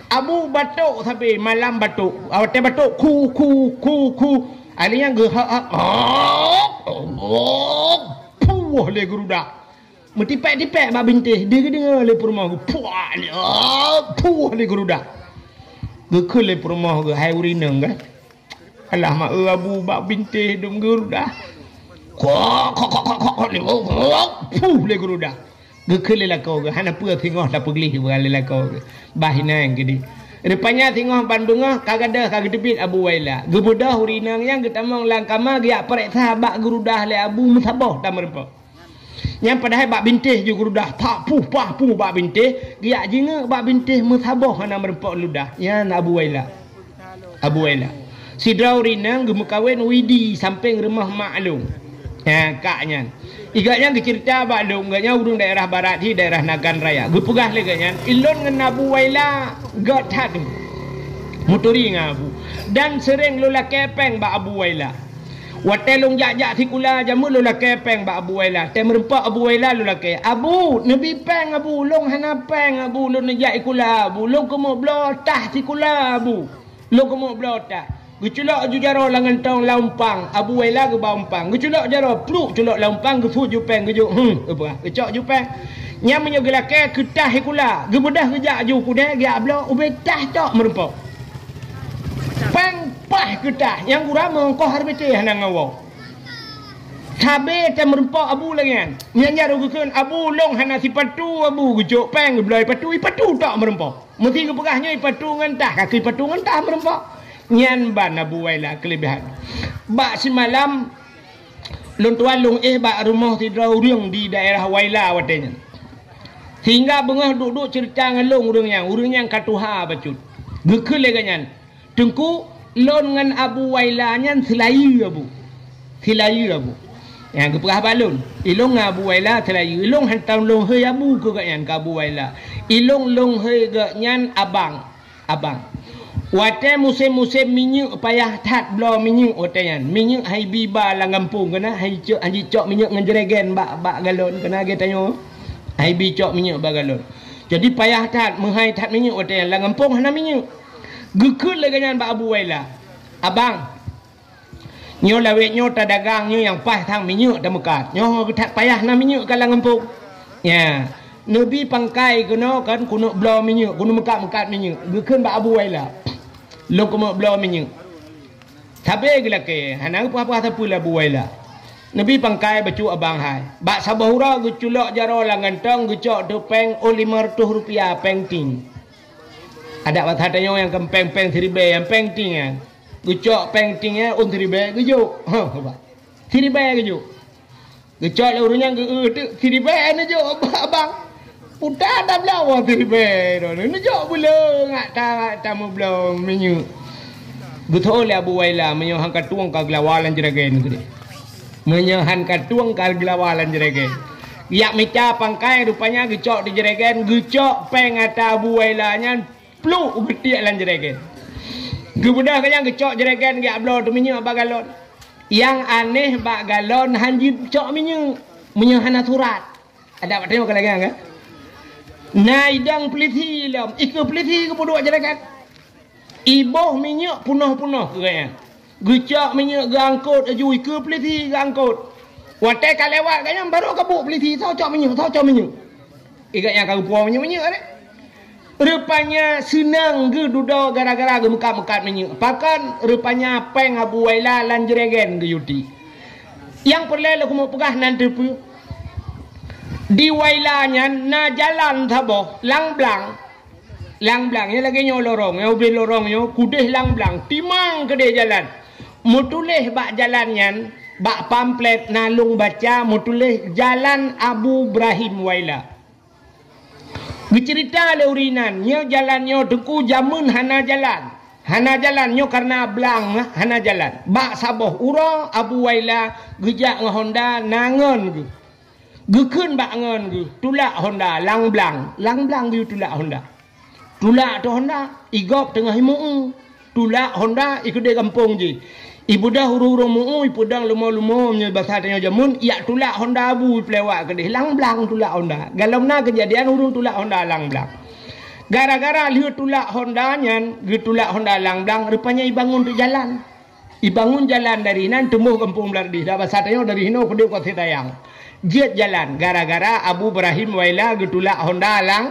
Abu batok sabe malam batok. Watèe batok, khu, khu, khu, khu. Alèh nyan geuhak-hak. Puih lé geurudah. Meutipék-tipék bak bintéh, di geudeungoe lé peurumoh geuh, puih lé, oh, puih lé geurudah. Geukheun lé peurumoh geuh, "Hai ureuëng inong geuh. Alah ma-e Abu bak bintéh dum geurudah." Kok, kok, kok, kok, kok, kok, lé, oh, oh, puih lé geurudah. Geukheun lé lakoe geuh, hana peue singoh tapeugleh lé lakoe geuh. Bah inan keudéh. Rupanya singoh ban beungoh ka gadôh ka geuteubiet Abu Waila. Geubeudôh ureuëng inong nyan geutamong lam kama geujak pareksa bak geurudah lé Abu meusaboh tameureumpok. Nyan padahai bak bintéh jih geurudah, pah puh, pah puh bak bintéh, geujak jingeuk bak bintéh meusaboh hana meureumpok ludah. Nyan Abu Waila. Abu Waila. Sidroe ureuëng inong geumeukawen u Idi sampéng rumoh mak lôn. Ha, kak nyan. Gobnyan geuceurita bak lôn, gobnyan ureuëng daerah barat hi, daerah Nagan Raya. Geupeugah lé gobnyan, "Ulôn ngon Abu Waila gét that." Meuturi ngon Abu. Dan seuréng lôn lakée péng bak Abu Waila. Watée lôn jak-jak sikula jameun lôn lakée péng bak Abu Waila. Tée meureumpok Abu Waila lôn lakée, "Abu, neubi péng Abu, lôn hana péng Abu, lôn neujak sikula Abu, lôn keumeubloe tah sikula Abu. Lôn keumeubloe tah." Geuculok ju jaroe lam gantong lam umpang, Abu Waila geuba umpang. Geuculok jaroe, pluk culok lam umpang, geusuet ju péng geujok, hmm, geupeugah, geucok ju péng. Nyan meunyoe geulakée keu tah sikula, geubeudôh geujak ju keudée geujak bloe ubé tah cok meureumpok. Péng paih keu tah, nyang gura meungkoh hareubeutée hana ngawoe. Sabe tée meureumpok Abu lagée nyan. Nyan jaroe geukheun, "Abu, lôn hana sipatu Abu," geucok péng geubloe sipatu, sipatu tok meureumpok. Meusti geupeugah nyoe sipatu ngon tah, ka keu sipatu ngon tah meureumpok. Nyan ban Abu Waila keuleubehan. Bak simalam lôn tuan lôn éh bak rumoh sidroe ureuëng di daerah Waila watée nyan. Sehingga beungoh duek-duek ceurita ngon lôn ureuëng nyan, ureuëng nyan ka tuha bacut. Geukheun lé gobnyan, "Teungku, lôn ngon Abu Waila nyan silayeue Abu. Silayeue Abu." Nyang geupeugah bak lôn, "Ilôn ngon Abu Waila silayeue, ilôn hantom lôn hôi Abu keu gobnyan keu Abu Waila. Ilôn lôn hôi gobnyan abang." Abang. Watée musém-musém minyeuk payah that bloe minyeuk watée nyan. Minyeuk han jibi ba lam gampông keunan, han jicok, han jicok minyeuk ngon jregen bak, bak galon keunan geutanyoe. Han jibi cok minyeuk bak galon. Jadi payah that, meuhai that minyeuk watée nyan lam gampông hana minyeuk. Geukheun lé gobnyan bak Abu Waila, "Abang, nyoe lawét nyoe tadagang nyoe nyang paih sang minyeuk tameukat. Nyoe that payah na minyeuk ka lam gampông. Nya, neubi pangkai keunoe kan keuneuk bloe minyeuk, keuneuk meukat-meukat minyeuk." Geukheun bak Abu Waila, "Lôn keuneuk bloe minyeuk." Sabe geulakée, hana geupeugah-peugah sapeue lé Abu Waila. Neubi pangkai bacut abang hai. Bak saboh uroe geuculok jaroe lam gantong geucok teuk péng limong reutôh rupiah péng ting. Adak basa tanyoe nyang keu péng-péng siribèe, nyang péng tieng nyan. Geucok péng tieng nyan ôn siribèe geujok. Hah, bah. Siribèe geujok. Geucok lé ureueng nyan geu-eu teuk siribèe neujok bak abang. Puta tabloe siribèe droeneuh. Neujok buleuen ngat ta, ngat ta meubloe minyeuk. Geutho lé Abu Waila, meunyoe han ka tueng ka geulawa lam jragen keudeh. Meunyoe han ka tueng ka geulawa lam jragen. Jak mita pangkai rupanya geucok di jragen, geucok péng ata Abu Waila nyan pluek geutiek lam jragen. Geubeudôh keunyan geucok jragen geujak bloe teuh minyeuk bak galon. Nyang aneh bak galon han jicok minyeuk, meunyoe hana surat. Adak bak tanyoe ka lagèe nyan kan? Na idong peulisi lom, ikeue peulisi geupeuduek jragen. Iboh minyeuk punoh-punoh keu gobnyan. Geucok minyeuk geuangkot laju ikeue peulisi geuangkot. Watèe ka lewat gobnyan baru ka buet peulisi, "Soe cok minyeuk, soe cok minyeuk." Igat nyang ka geupuwoe minyeuk-minyeuk tadi. Rupanya seunang geududoe gara-gara geumeukat-meukat minyeuk. Pakon rupanya péng Abu Waila lam jragen geuyue tiek. Nyang peureulèe lôn keumeung peugah nan teupeue. Di Waila nyan na jalan saboh, lam blang. Lam blang, nyan lagèe nyoe lorong, nyoe ubé lorong nyoe, keudeh lam blang, timang keudeh jalan. Meutuléh bak jalan nyan, bak pamflet na lôn baca meutuléh Jalan Abu Ibrahim Waila. Geuceurita lé ureueng inan, nyoe jalan nyoe teungku jameun hana jalan. Hana jalan nyoe kareuna blang hana jalan. Bak saboh uroe Abu Waila geujak ngon honda na ngon geuh. Geukheun bak ngon geuh, tulak honda lam blang. Lam blang geuyue tulak honda. Tulak teuh honda, igob teungoh imeu'ue. Tulak honda ikeudeh gampông jih. Ibeudôh ureueng-ureueng meu'ue, ipeudong leumo-leumo, meunyoe basa tanyoe jameun, ijak tulak honda Abu ipeulewat keudeh. Lam blang tulak honda. Galom na keujadian ureueng tulak honda lam blang. Gara-gara lheueh tulak honda nyan, geutulak honda lam blang, rupanya ibangun teuk jalan. Ibangun jalan dari nan teumbôh gampông blah dih. Dak basa tanyoe dari hinoe keudeh ka Sitayang. Jeuet jalan gara-gara Abu Ibrahim Waila geutulak honda lam,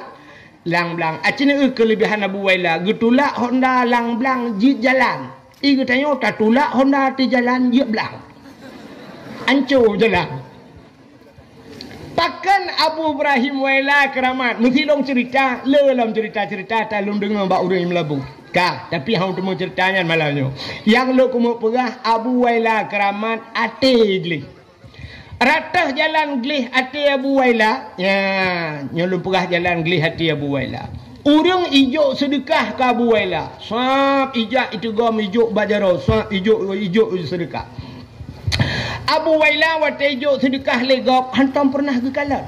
lam blang. Aci neueu keuleubihan Abu Waila geutulak honda lam blang jeuet jalan. I geutanyoe tatulak honda teuh jalan jeuet blang. Anco jalan. Pakon Abu Ibrahim Waila keuramat? Meusi lôn ceurita, le lom ceurita-ceurita ta lôn deungoe bak ureueng Meulaboh. Ka, tapi han teumé ceurita nyan malam nyoe. Nyang lôn keumeung peugah Abu Waila keuramat até gleh. Rot teuh jalan gleh até Abu Waila. Nya, nyoe lôn peugah jalan gleh até Abu Waila. Ureueng ijok seudeukah keu Abu Waila. Sab ijak iteugom ijok bak jaroe, sab ijok, ijok seudeukah. Abu Waila watèe ijok seudeukah lé gob hantom peureunah geukalon.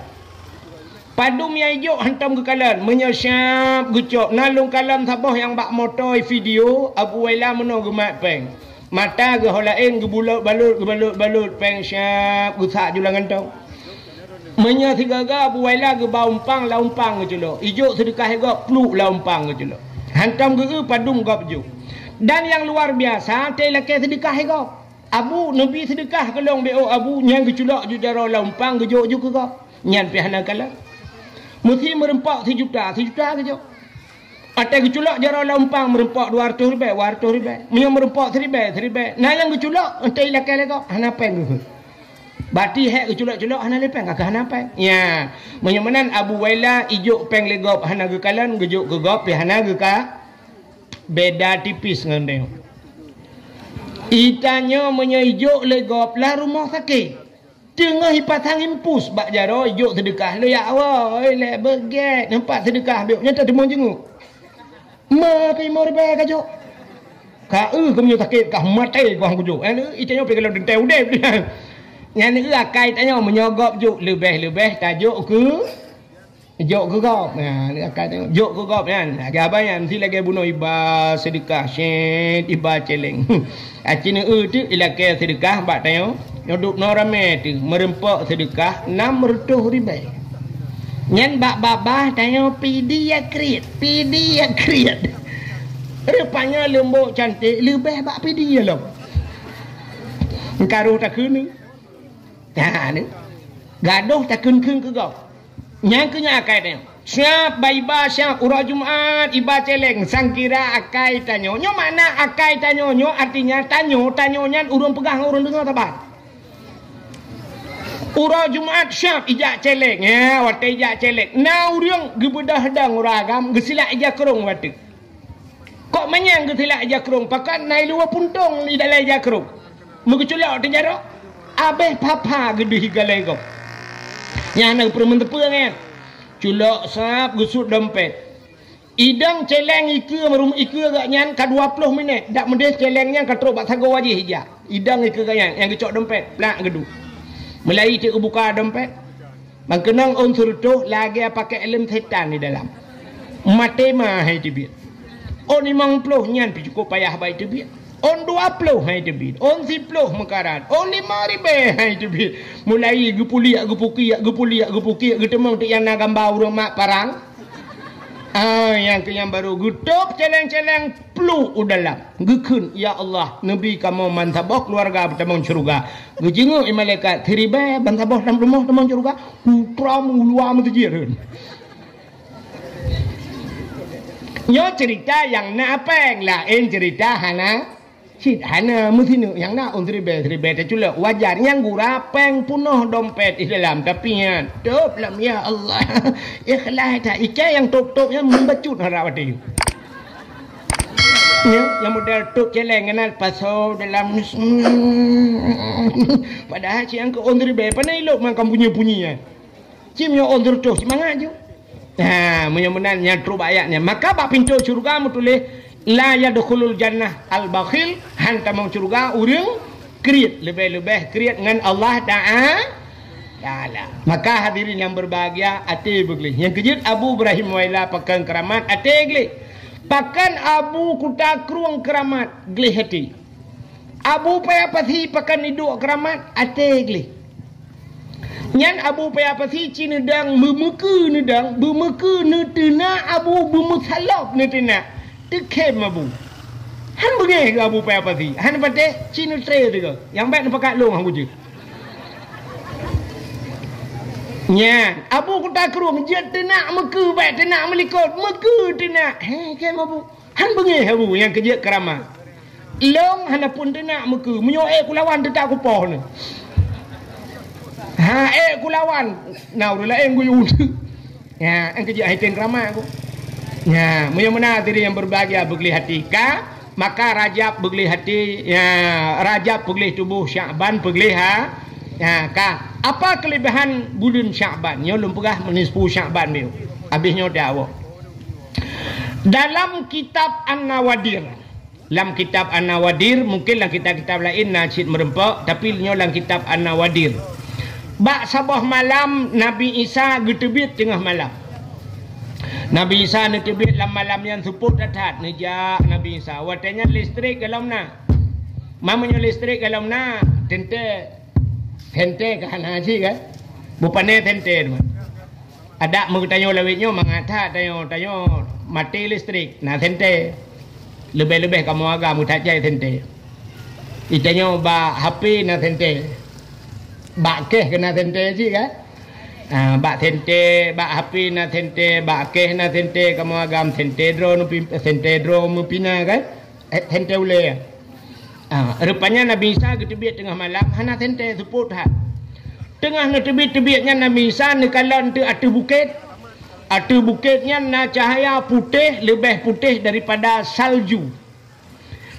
Padum nyang ijok hantom geukalon, meunyoe siab geucok. Na lôn kalon saboh nyang bak moto video, Abu Waila meunoe geumat péng. Mata geuh ho laén geubulot balot, geubalot-balot péng siab geusak ju lam gantong. Meunyoe sigoe-goe Abu Waila geuba umpang, lam umpang geuculok. Ijok seudeukah lé gob, pluek lam umpang geuculok. Hantom geu-eu padum gob jok. Dan nyang luar biasa, teu ilakèe seudeukah lé gob. Abu, neubi seudeukah keu lôn beuh Abu, nyan geuculok ju jaroe lam umpang geujok ju keu gob. Nyan pih hana kalon. Meusi meureumpok sijuta, sijuta geujok. Watèe geuculok jaroe lam umpang meureumpok dua reutôh ribèe, dua reutôh ribèe. Meunyoe meureumpok siribèe, siribèe. Na nyang geuculok, entah ilakèe lé gob, hana péng geuh. Bati hék geuculok-culok hana lé péng, ka keuh hana péng. Nya, meunyoe meunan Abu Waila ijok péng lé gob hana geukalon, geujok keu gob pih hana geuka-, beda tipis ngon tanyoe. I tanyoe meunyoe ijok lé gob lam rumoh sakét. Teungoh ipasang impus bak jaroe ijok seudeukah, lé ya Allah, oi, lé beugét, nampak seudeukah biôk nyan tateumeung jeunguk. Ma pih lima ribèe ka jok. Ka eu keu meunyoe sakét ka maté goh kujok. Nyan eu i tanyoe pih kalau teuntèe udép. Nyan eu akai tanyoe meunyoe gob jok leubeh-leubeh tajok keu Jok keu gob. Ha, akai tengok. Jok keu gob nyan. Lagèe abang nyan, meusi lagèe bunoe iba seudeukah, syét, iba cèlèng. Aci neu-eu teuk ilakèe seudeukah bak tanyoe. Nyoe dubnoe ramè teuk, meureumpok seudeukah nam reutôh ribèe. Nyan bak babah tanyoe pidi ya kriet, pidi ya kriet. Rupanya leumbok cantik leubeh bak pidi ya lom. Karoh takheun. Ha, ni. Gadôh takheun-kheun keu gob. Nyang keu nyan akai tanyoe. Siab bak iba siab uroe Jumat iba cèlèng, sangkira akai tanyoe. Nyoe makna akai tanyoe, nyoe artinya tanyoe, tanyoe nyan ureueng peugah ngon ureueng deungoe saban. Uroe Jumat siab ijak cèlèng. Ya, watèe ijak cèlèng. Na ureueng geubeudôh dong ureueng agam, geusilak ija keurong watèe. Manyang geusilak jakrong, pakat na i luwa puntong i dalai jakrong. Meugeuculok teujarok, abéh pha-pha geudeuh igalai gob. Nyan na peurumeuen teupeu nyan. Culok sab geusut dompet. Idong céléng ikeue meurum ikeue gak nyan ka dua ploh minét, dak meudeh céléng nyan ka trok bak sagoe wajéh ija. Idong ikeue gak nyan, nyang geucok dompet, plak geuduek. Meulayi teuk geubuka dompet. Ban keunong ôn sireutôh lagée pakèk lem setan di dalam. Maté ma hai teubiet. Ôn limong ploh nyan pih cukôp payah bai teubiet. Ôn dua ploh hai teubiet. Ôn siploh meukarat. Ôn lima ribée hai teubiet. Mulai geupuliek, geupukiek, geupuliek, geupukiek, geuteumong teuk nyang na gamba ureuëng mak parang. Ah, nyang keu nyang barô geutôb céléng-céléng pluek u dalam. Geukheun, "Ya Allah, neubi kamoe bansaboh keuluwarga beutamong syeuruga." Geujingeuk i malaikat, "Siribée bansaboh lam rumoh tamong syeuruga, putra meuluwa meuteujeuet." Nyoe ceurita nyang na péng, laén ceurita hana cit, hana meusineuk nyang na ôn siribée, siribée teuculok. Wajar nyang gura péng punoh dompet di dalam, tapi nyan tôb lam, "Ya Allah, ikhlas that." Iké nyang tôb-tôb nyan meubacut hara watée. Nya, nyang model tôb céléng nyan pasoe dalam. Padahai siang keu ôn siribée, pane ilok makam bunyi-bunyi nyan. Cim nyoe ôn sireutôh, simangat ju. Ha, meunyoe meunan nyan trok bak ayat nyan. Maka bak pintoe syeuruga meutuléh, "La yadkhulul jannah al-bakhil", han tamong syeuruga ureuëng kriet, leubeh-leubeh kriet ngon Allah Ta'a-, Taala. Maka hadirin yang berbahagia, até beugleh. Nyang keujeuet Abu Ibrahim Muwaila pakon keuramat, até gleh. Pakon Abu Kuta Krueng keuramat, gleh até. Abu Paya Pasi pakon iduek keuramat, até gleh. Nyan Abu Paya Pasi ci neudang, beumeukeue neudang, beumeukeue neuteunak Abu, beumeusalop neuteunak. Teukhém Abu. Han beungéh keu Abu Paya Pasi, han patéh ci neutré teuga. Nyang bèk neupakat lôn han kujeuet. Nyan, Abu Kuta Krueng jeuet teunak meukeue, bèk teunak meulikot, meukeue teunak. He, khém Abu. Han beungéh Abu nyang keujeuet keuramat. Lôn hana pun teunak meukeue, meunyoe ék kulawan teutap kupoh nyoe. Ha, ék kulawan, na ureuëng laén geuyue. Nya, han keujeuet hai teueng keuramat ku. Nya, meunyoe meunan hadirin yang berbahagia beugleh até ka, maka Rajab beugleh até, nya, Rajab peugleh tuboh, Syakban peugleh ha. Nya, ka. Apa kelebihan buleuen Syakban? Nyoe lôn peugah meunyoe sepuluh Syakban biôh. Habéh nyoe dah awak. Dalam kitab An-Nawadir, lam kitab An-Nawadir, mungkin lam kitab-kitab laén na cit meureumpok, tapi nyoe lam kitab An-Nawadir. Bak saboh malam Nabi Isa geuteubiet teungoh malam. Nabi Isa neuteubiet lam malam nyan seupôt that-that, neujak Nabi Isa. Watée nyan listrik golom na. Ma meunyoe listrik golom na, teuntée, teuntée ka hana cit kan? Bupane teuntée teuma. Adak meugeutanyoe lawét nyoe mangat that tanyoe, tanyoe maté listrik, na sentée. Leubeh-leubeh kamoe agam that jai sentée. Itanyoe bak H P na sentée. Bak keh keu na sentée cit kan? Ah, bak sentée, bak H P na sentée, bak keh na sentée, kamoe agam sentée droe neupi-, sentée droe meupina kan? Eh, sentée ulée. Ah, rupanya Nabi Isa geuteubiet teungoh malam, hana sentée seupôt that. Teungoh neuteubiet-teubiet nyan Nabi Isa neukalon teuk ateueh bukét. Ateueh bukét nyan na cahya putéh, leubeh putéh daripada salju.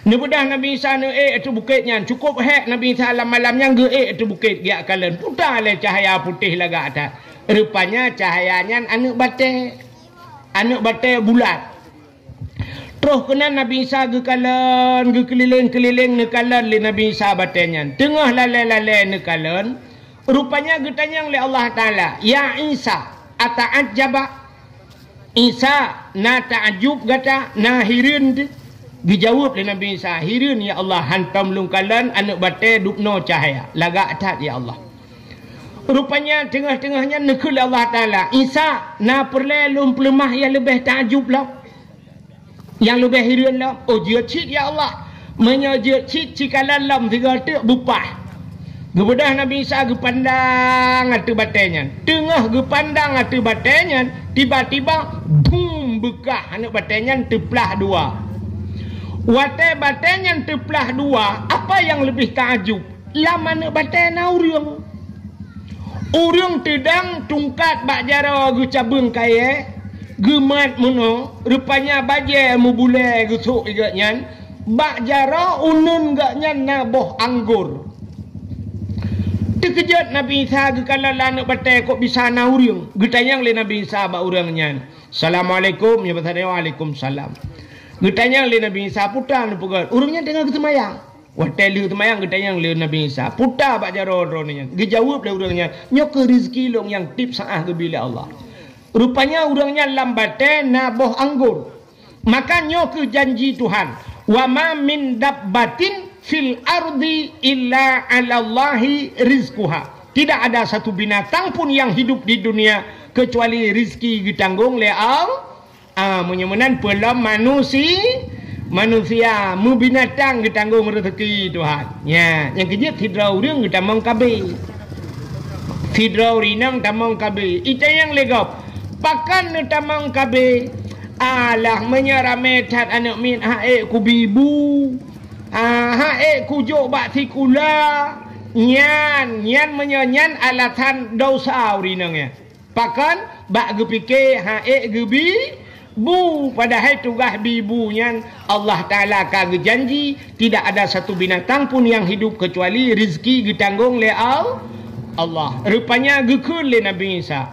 Neubeudah Nabi Isa neuék ateueh bukét nyan, cukôp hék Nabi Isa lam malam nyan geuék ateueh bukét geujak kalon. Puta lé cahya putéh lagak that. Rupanya cahya nyan aneuëk batée. Aneuëk batée bulat. Troh keunan Nabi Isa geukalon, geukeulileng-keulileng neukalon lé Nabi Isa batée nyan. Teungoh lalée-lalée neukalon, rupanya geutanyong lé Allah Taala, "Ya Isa, ata'ajjaba?" Isa, na ta'ajub gata, na hireuen teuh? Geujaweueb lé Nabi Isa, "Hireuen, ya Allah, hantom lôn kalon aneuëk batée dubnoe cahya, lagak that, ya Allah." Rupanya teungoh-teungoh nyan neukheun lé Allah Taala, "Isa, na peureulée lôn peuleumah nyang leubeh ta'ajub lom?" Nyang leubeh hireuen lom, "Oh, jeuet cit, ya Allah. Meunyoe jeuet cit, cikalon lom sigoe teuk beupah." Geubeudôh Nabi Isa geupandang ateueh batée nyan. Teungoh geupandang ateueh batée nyan, tiba-tiba, bum, beukah aneuëk batée nyan teuplah dua. Watée batée nyan teuplah dua, apa nyang leubeh ta'ajub? Lam aneuëk batée na ureuëng. Ureuëng teudong tungkat bak jaroe geucabeueng kayée, Geumat meunoe, rupanya bajée meubulée geusok i gobnyan, bak jaroe uneun gobnyan na boh anggor. Teukeujot Nabi Isa geukalon lam aneuk batée kok bisa na ureuëng. Geutanyong lé Nabi Isa bak ureuëng nyan, "Assalamualaikum." Nyan bahasa Jawoe, "Waalaikumsalam." Geutanyong lé Nabi Isa, "Peue tan neupeugét?" Ureuëng nyan teungoh geuseumayang. Watée lheueh seumayang geutanyong lé Nabi Isa, "Peue tan bak jaroe droeneuh nyan?" Geujaweueb lé ureuëng nyan, "Nyoe kheueh rizki lôn nyang tieb saát geubi lé Allah." Rupanya ureuëng nyan lam batée na boh anggor. Maka nyoe kheueh janji Tuhan, "Wa ma min dabbatin fil ardi illa 'alallahi rizquha." Tidak ada satu binatang pun yang hidup di dunia kecuali rizki geutanggong lé Allah. Ah, meunyoe meunan peulom manusi-, manusia, meubinatang geutanggong rezeki Tuhan. Nya, nyang keujeuet sidroe ureuëng geutamong KB. Sidroe ureuëng inong tamong KB. Itanyong lé gob, "Pakon neutamong KB?" "Alah, meunyoe ramé that aneuk miet, han ék kubi bu. Ah, han ék kujok bak sikula." Nyan, nyan meunyoe nyan alasan desya ureuëng inong nyan. Pakon? Bak geupike han ék geubi bu, padahai tugaih bi bu nyan Allah Taala ka geujanji, tidak ada satu binatang pun yang hidup kecuali rezeki geutanggong lé Al-, Allah. Rupanya geukheun lé Nabi Isa,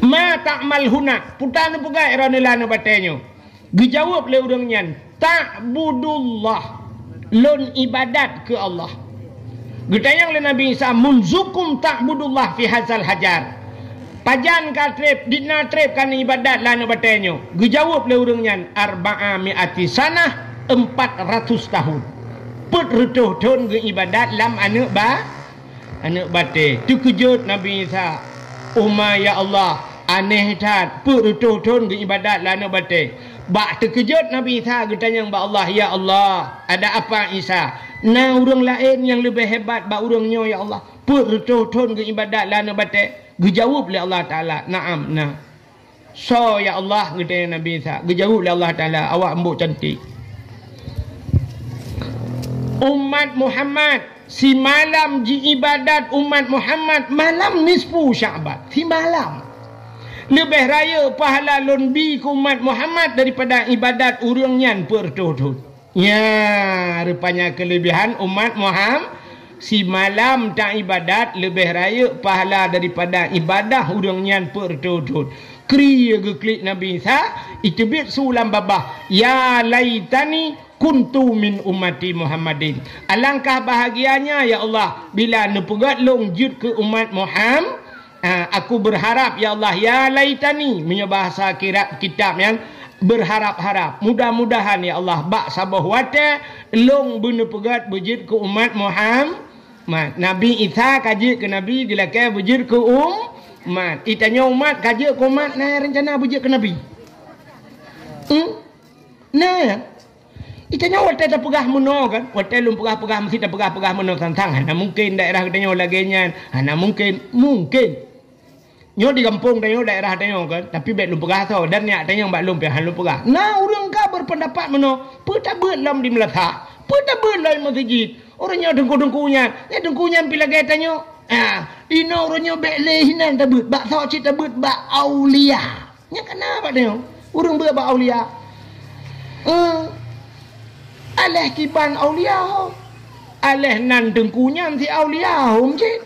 "Ma ta'mal huna?" Peue tan neupeugah droeneuh lam aneuk batée nyoe? Geujaweueb lé ureuëng nyan, "Ta'budullah, lôn ibadat keu Allah." Geutanyong lé Nabi Isa, "Munzukum ta'budullah fi hazal hajar?" Pajan ka treb, dina treb ka ibadat lam aneuk batée nyoe? Geujaweueb lé ureuëng nyan, "Arba'a mi'ati sanah, empat ratus tahun." Peuet reutôh thon geuibadat lam aneuk ba-, aneuk batée. Teukeujot Nabi Isa, "Uma ya Allah, aneh that, peuet reutôh thon geuibadat lam aneuk batée." Bak teukeujot Nabi Isa geutanyong bak Allah, "Ya Allah, ada apa Isa? Na ureuëng laén nyang leubeh hebat bak ureuëng nyoe ya Allah? Peuet reutôh thon geuibadat lam aneuk batée?" Geujaweueb lé Allah Taala, "Na'am, na." "Soe ya Allah?" geutanyong Nabi Isa. Geujaweueb lé Allah Taala, "Awak mbok cantik." Umat Muhammad, simalam jiibadat umat Muhammad malam nisfu Sya'ban, simalam. Leubeh rayeuk pahala lôn bi keu umat Muhammad daripada ibadat ureuëng nyan peuet reutôh thon. Nya, rupanya keulebihan umat Muhammad, simalam taibadat leubeh rayeuk pahala daripada ibadah ureuëng nyan peuet reutôh thon. Kri geuklik Nabi Isa, iteubiet su lam babah, "Ya laitani kuntu min ummati Muhammadin." Alangkah bahagianya, ya Allah, bila neupeugét lôn jeuet keu umat Muhammad. Ah, aku berharap, ya Allah, ya laitani, meunyoe bahasa kirab kitab nyan, berharap-harap. Mudah-mudahan, ya Allah, bak saboh watée lôn beuneupeugét beujeuet keu umat Muhammad. Nabi Isa ka jeuet keu nabi, geulakée beujeuet keu umat. Itanyoe umat ka jeuet keu umat, na rencana beujeuet keu nabi? Hmm? Na, ya? Itanyoe watée tapeugah meunoe kan, watée lôn peugah-peugah, meusti tapeugah-peugah meunoe tantang hana mungken daerah geutanyoe lagée nyan, hana mungken. Mungken. Nyoe di gampông tanyoe, daerah tanyoe kan, tapi bék lôn peugah soe, dan nyak tanyoe bak lôn pih han lôn peugah. Na ureuëng ka berpendapat meunoe, peue tabeuet lom di meulasak, peue tabeuet lom di meuseujid. Ureuëng nyoe teungku-teungku nyan, nyan teungku nyan pih lagée tanyoe. Ah, inoe ureuëng nyoe bék lé hinan tabeuet, bak soe cit tabeuet, bak aulia. Nyan ka na bak tanyoe. Ureuëng beuet bak aulia. Eh, aléh kiban aulia ho. Aléh nan teungku nyan si aulia ho meucit.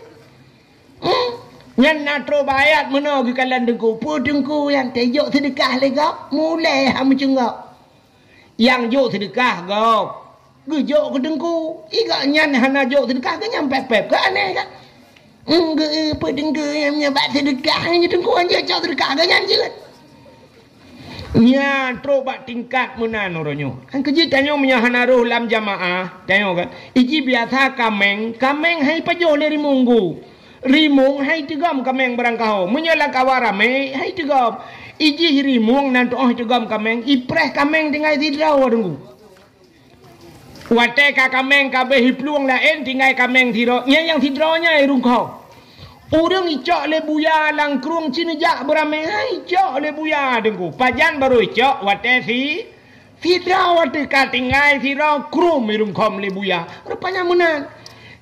Hmm? Nyan na troh bak ayat meunoe geukalon teungku. Peue teungku nyan teuh jok seudeukah lé gob? Mulai ha meucunggok. Nyang jok seudeukah gob. Geujok keu teungku. I gobnyan hana jok seudeukah, gobnyan pép-pép. Kan aneh kan? Hmm, geu-, peue teungku nyang, nyang bak seudeukah, nyang teungku hanjeuet cok seudeukah, gobnyan jeuet. Nyan trok bak tingkat meunan uroe nyoe. Kan keujeuet tanyoe meunyoe hana rhoh lam jamaah, tanyoe kan. Iji biasa kaméng, kaméng hai pajoh lé rimueng gu. Rimueng hai teugom kaméng barangkaho. Meunyoe lam kawan ramé, hai teugom. Ijih rimueng nan tuoh teugom kaméng, ipreh kaméng tinggai sidroe teungku. Watée ka kaméng ka abéh iplueng laén, tinggai kaméng sidroe, nyan nyang sidroe nyan irungkho. Ureuëng icok lé buya lam krueng cit neujak beuramé, hai icok lé buya teungku. Pajan barô icok watée si, sidroe watée ka tinggai sidroe krueng irungkhom lé buya. Rupanya meunan.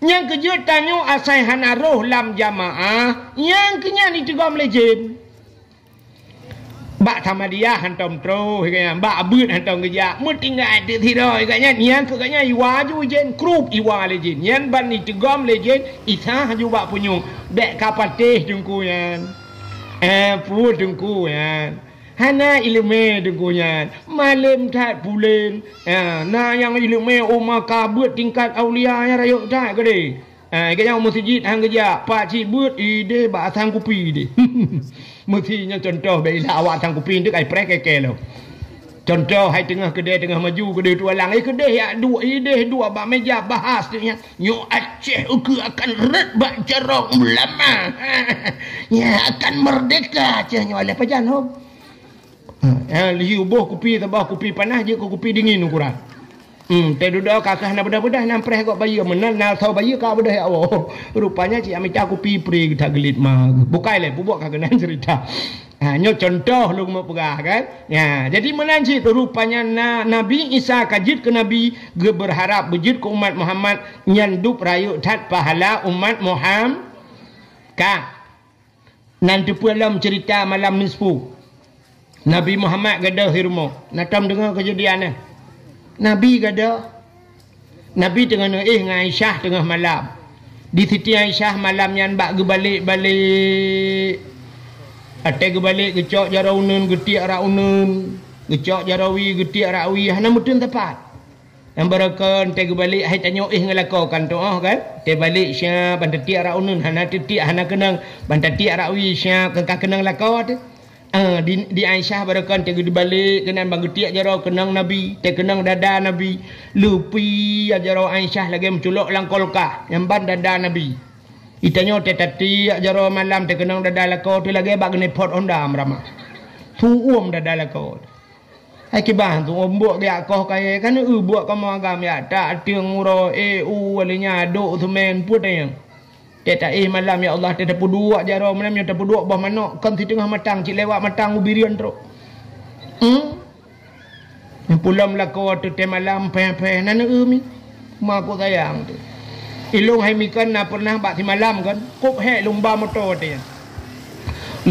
Nyang keujeuet tanyoe asai hana rhoh lam jamaah, nyang keunyan iteugom lé jén. Bak Samadiyah hantom troh, gobnyan bak beuet hantom geujak. Meutinggai teuk sidroe gobnyan, nyan keu gobnyan iwa ju jén, krup iwa lé jén. Nyan ban iteugom lé jén, Isa ju bak punyueng. Bèk ka patéh teungku nyan. Eh, peue teungku nyan? Hana ileumèe teungku nyan. Malém that puléng. Eh, na nyang ileumèe, oh, maka beuet tingkat aulia nyang rayeuk that keudéh. Ha, gobnyan u meuseujid han geujak, pat cit beuet idéh bak sang kupi deh. Meusti nyoe cuntoh, bèk ilah awak sang kupi nyan ka ipreh kèe-kèe lom. Cuntoh, hai teungoh keudè teungoh maju, keudè tualang, eh, keudè jak duek, idéh duek bak meuja bahas nyan. Nyoe Aceh ukeue akan rhët bak carông ulama. Nyan akan merdeka Aceh nyoe, alah pajan hom. Ha, eh, lheuh boh kupi, saboh kupi panas, jeuet keu kupi dingin ukuran. Hmm, teududoe ka keuh na beudah-beudah, na preh gob bayeue, meunan na soe bayeue ka beudah ya Allah. Rupanya cit mita kupi pri geuta geulit ma. Bukai lé, peubuet ka keunan cerita. Ha, nyoe cuntoh lôn meupeugah kan. Ya, jadi meunan cit rupanya na, Nabi Isa ka jeuet keu nabi, geubeurharap beujeuet keu umat Muhammad, nyan dub rayeuk that pahala umat Muhammad. Ka. Nan teupeue lom cerita malam nisfu. Nabi Muhammad gadôh di rumoh. Na tom deungoe keujadian nyan? Nabi gadôh. Nabi teungoh neuéh ngon Aisyah teungoh malam. Di Siti Aisyah malam nyan bak geubalek-balek. Watèe geubalek geucok jaroe uneuen geutiek rak uneuen. Geucok jaroe wie geutiek rak wie, hana meuteun teumpat. Nyang barokon teuh geubalek hai tanyoe éh ngon lakoe kan tu'oh kan? Teubalek siap ban teutiek rak uneuen, hana teutiek hana keunong, ban teutiek rak wie siap kan ka keunong lakoe teuh. Ah, di, di Aisyah barokon teuh geubalek keunan ban geutiek jaroe keunong Nabi, teuh keunong dada Nabi. Leupie jaroe Aisyah lagèe meuculok lam kulkas, nyan ban dada Nabi. Di tanyoe teuh tatiek jaroe malam teuh keunong dada lakoe teuh lagèe bak geuneupot honda meuramah. Su'uem dada lakoe. Hai kiban tu, oh, mbok geujak koh kayèe, kan, eu, buet kamoe agam jak, tak teueng uroe, eh, u, wali nyan, dok seumén, peue tanyong. Teuh taéh malam, ya Allah, teuh tapeuduek jaroe malam nyoe, tapeuduek boh manok, kon siteungoh matang, cit lewat matang u Bireuen trok. Hmm? Nyang pulom lakoe teuh teuh malam, pèh-pèh, na neu eu mi. Ma ku sayang teuh. Ilôn hai mi kon na peureunah bak simalam kon, kop hék lôn ba moto teuh nyan.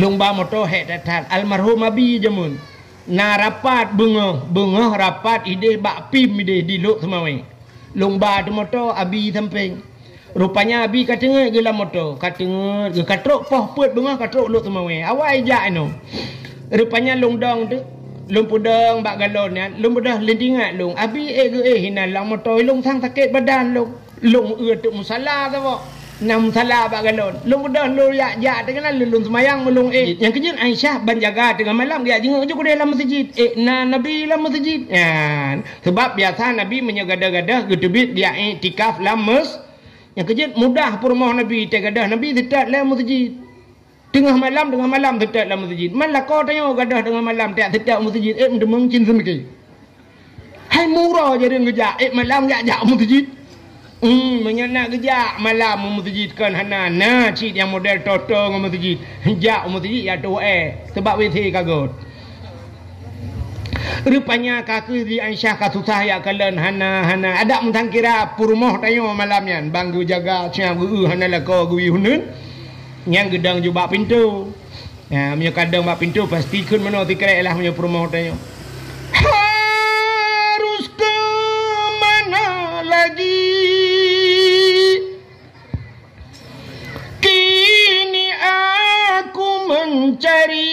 Lôn ba moto hék that-that, almarhum Abi jameun. Na rapat beungoh, beungoh rapat idéh bak pim idéh di Lhokseumawe. Lôn ba teuh moto, Abi sampéng. Rupanya Abi ka teungeut geuh lam moto, ka teungeut geuh ka trok poh peuet beungoh ka trok Lhokseumawe. Awai jak inoe. Rupanya lôn dong teuh, lôn peudong bak galon nyan, lôn beudôh lôn teuingat lôn. Abi éh geuéh inan lam moto, lôn sang sakét badan lôn. Lôn eu teuk musala saboh. Na musala bak galon. Lôn beudôh lôn jak-jak teuh keunan lôn, lôn seumayang meulôn éh. Nyang keujeuet Aisyah ban jaga teungoh malam geujak jingok ju keudeh lam meuseujid. Éh, na Nabi lam meuseujid. Nyan. Sabab biasa Nabi meunyoe gadôh-gadôh geuteubiet geujak iktikaf lam mes-, nyang keujeuet mudah peurumoh Nabi, teuh gadôh Nabi seutôt lam meuseujid. Teungoh malam, teungoh malam seutôt lam meuseujid. Man lakoe tanyoe gadôh teungoh malam tajak seutôt meuseujid, ék meudeumeung cit seumike. Hai mura jareueng geujak, ék malam jak-jak meuseujid. Hmm, meunyoe na geujak malam meuseujid kon hana, na cit nyang model toto ngon meuseujid. Jak meuseujid jak tuwoe, sabab WC ka göt. Rupanya ka keuh di Aisyah ka susah jak kalon, hana, hana. Adak meusangkira peurumoh tanyoe malam nyan, ban geujaga siab geu-eu hana lakoe geuwi uneuen. Nyang geudong ju bak pintoe. Ha, meunyoe ka dong bak pintoe, pasti kheun meunoe sikrek lah meunyoe peurumoh tanyoe. Harus ke mana lagi? Kini aku mencari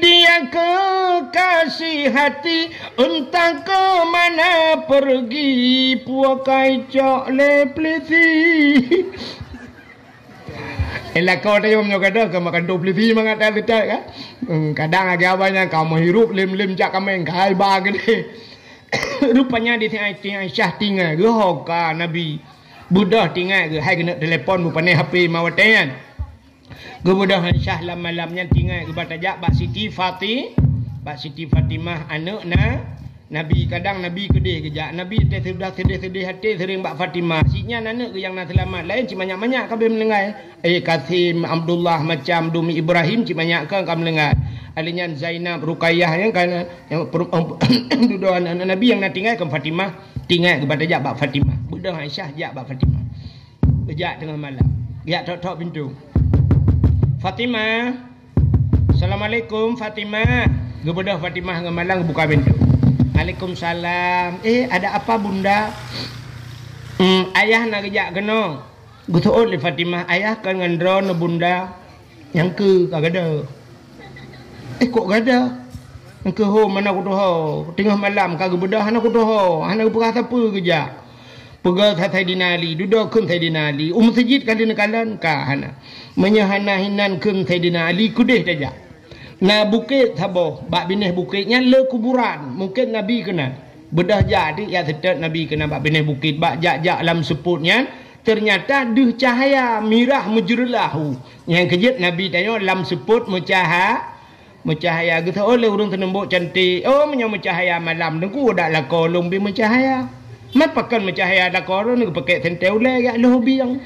dia kekasih hati, entah ke mana pergi, puakai cok le pelisi. Eh, lakoe teuh meunyoe gadôh ka makan dua puluh lima ngat dah letak kan. Hmm, kadang lagi abang nyan ka meuhirup lem-lem jak kameng, ka hai ba geude. Rupanya di Siti Aisyah tinggai geuh ho ka Nabi. Beudôh tinggai geuh hai keuneuk telepon beupanéh H P ma watèe nyan. Geubeudôh Aisyah lam malam nyan tinggai geuh ba tajak bak Siti Fati-, bak Siti Fatimah aneuk na-, Nabi. Kadang Nabi keudeh geujak. Nabi teuh sudah seudeh-seudeh até seuring bak Fatimah. Cit nyan aneuk geuh nyang na seulamat. Laén cit manyak-manyak ka abéh meuninggai. Eh, Kasim, Abdullah, macam dumi Ibrahim cit manyak ka, ka meuninggai. Alèh nyan Zainab, Ruqayyah nyang ka, nyang per-, dudoe aneuk Nabi nyang na tinggai kon Fatimah. Tinggai geuh ba tajak bak Fatimah. Beudôh Aisyah jak bak Fatimah. Geujak teungoh malam. Geujak tok-tok pintoe. Fatimah. Assalamualaikum, Fatimah. Geubeudôh Fatimah ngon malam geubuka pintoe. Waalaikumsalam. "Eh, ada apa, Bunda?" "Hmm, ayah na geujak keunoe." Geuseuôt lé Fatimah, "Ayah kon ngon droeneuh, Bunda." "Nyang keu ka gada." "Eh, kok gada?" "Nyang keu hom hana kutuho. Teungoh malam ka geubeudôh hana kutuho. Hana geupeugah sapeue geujak." Peugah that Saidina Ali, dudoe kheun Saidina Ali. U meuseujid ka lheueh neukalon, ka hana. Meunyoe hana hinan kheun Saidina Ali, keudeh tajak. Na bukét saboh, bak binéh bukét nyan le kuburan, mungken Nabi keunan. Beudôh jak di, jak seutôt Nabi keunan bak binéh bukét, bak jak-jak lam seupôt nyan, teunyata deuh cahya mirah meujeureulahhu. Nyang keujeuet Nabi tanyoe lam seupôt meucaha-, Meucahya. Geuseuôt lé ureuëng teuneuk mbok cantik, "Oh, meunyoe meucahya malam, Teungku, dak lakoe lôn bi meucahya." "Man pakon meucahya lakoe droeneuh, geupakék sentée ulée jak lhôh bieng."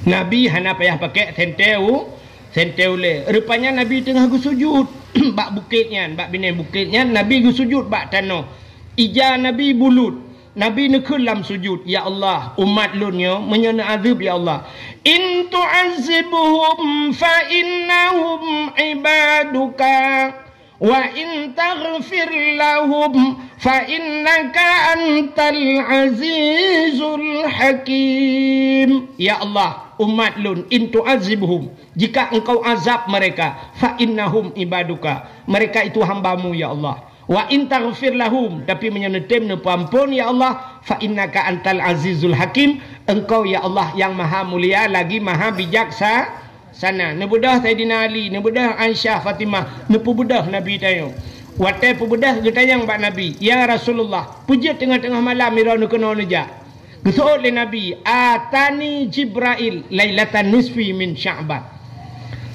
Nabi hana payah pakék sentée u-, sentée ulée. Rupanya Nabi teungoh geusujut bak bukét nyan, bak binéh bukét nyan, Nabi geusujut bak tanoh. Ija Nabi bulut. Nabi neukheun lam sujut, "Ya Allah, umat lôn nyoe meunyoe neuazeueb, ya Allah, in tu'azzibhum fa innahum ibaduka, wa in taghfir lahum fa innaka antal azizul hakim." Ya Allah, umat lôn, in tu'azzibhum, jika Engkau azab mereka, fa innahum ibaduka, mereka itu hamba-Mu, ya Allah. Wa in taghfir lahum, tapi meunyoe neutem neupeuamphon, ya Allah, fa innaka antal azizul hakim, Engkau, ya Allah, nyang maha mulia lagi maha bijaksa-, sana. Neubeudôh Saidina Ali, neubeudôh Aisyah, Fatimah, neupeubeudôh Nabi tanyoe. Watée peubeudôh geutanyong bak Nabi, "Ya Rasulullah, peue jeuet teungoh-teungoh malam droeneuh keunoe neujak?" Geuseuôt lé Nabi, "Atani Jibrail lailatan nisfi min Sya'ban."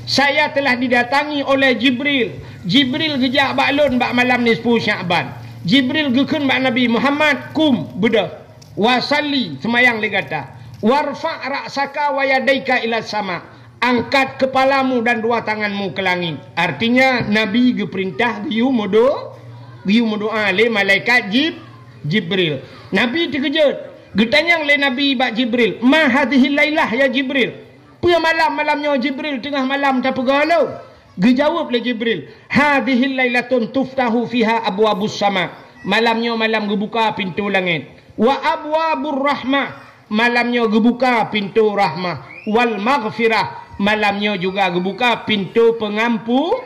Saya telah didatangi oleh Jibril. Jibril geujak bak lôn bak malam nisfu Sya'ban. Jibril geukheun bak Nabi, "Muhammad, kum, beudôh. Wa salli, seumayang lé gata. Warfa' ra'saka wa yadaika ila sama. Angkat kepalamu dan dua tanganmu ke langit." Artinya, Nabi geupeurintah geuyue meudo-, geuyue meudoa lé malaikat Jib-, Jibril. Nabi teukeujot. Geutanyong lé Nabi bak Jibril, "Ma hadhihil lailah, ya Jibril? Peue malam-malam nyoe, Jibril, teungoh malam tapeugah lôn?" Geujaweueb lé Jibril, "Hadhihil lailatun tuftahu fiha abwabus sama." Malam nyoe malam geubuka pintoe langét. "Wa abwabur rahmah." Malam nyoe geubuka pintoe rahmah. "Wal maghfirah." Malam nyoe juga geubuka pintoe peungampu-,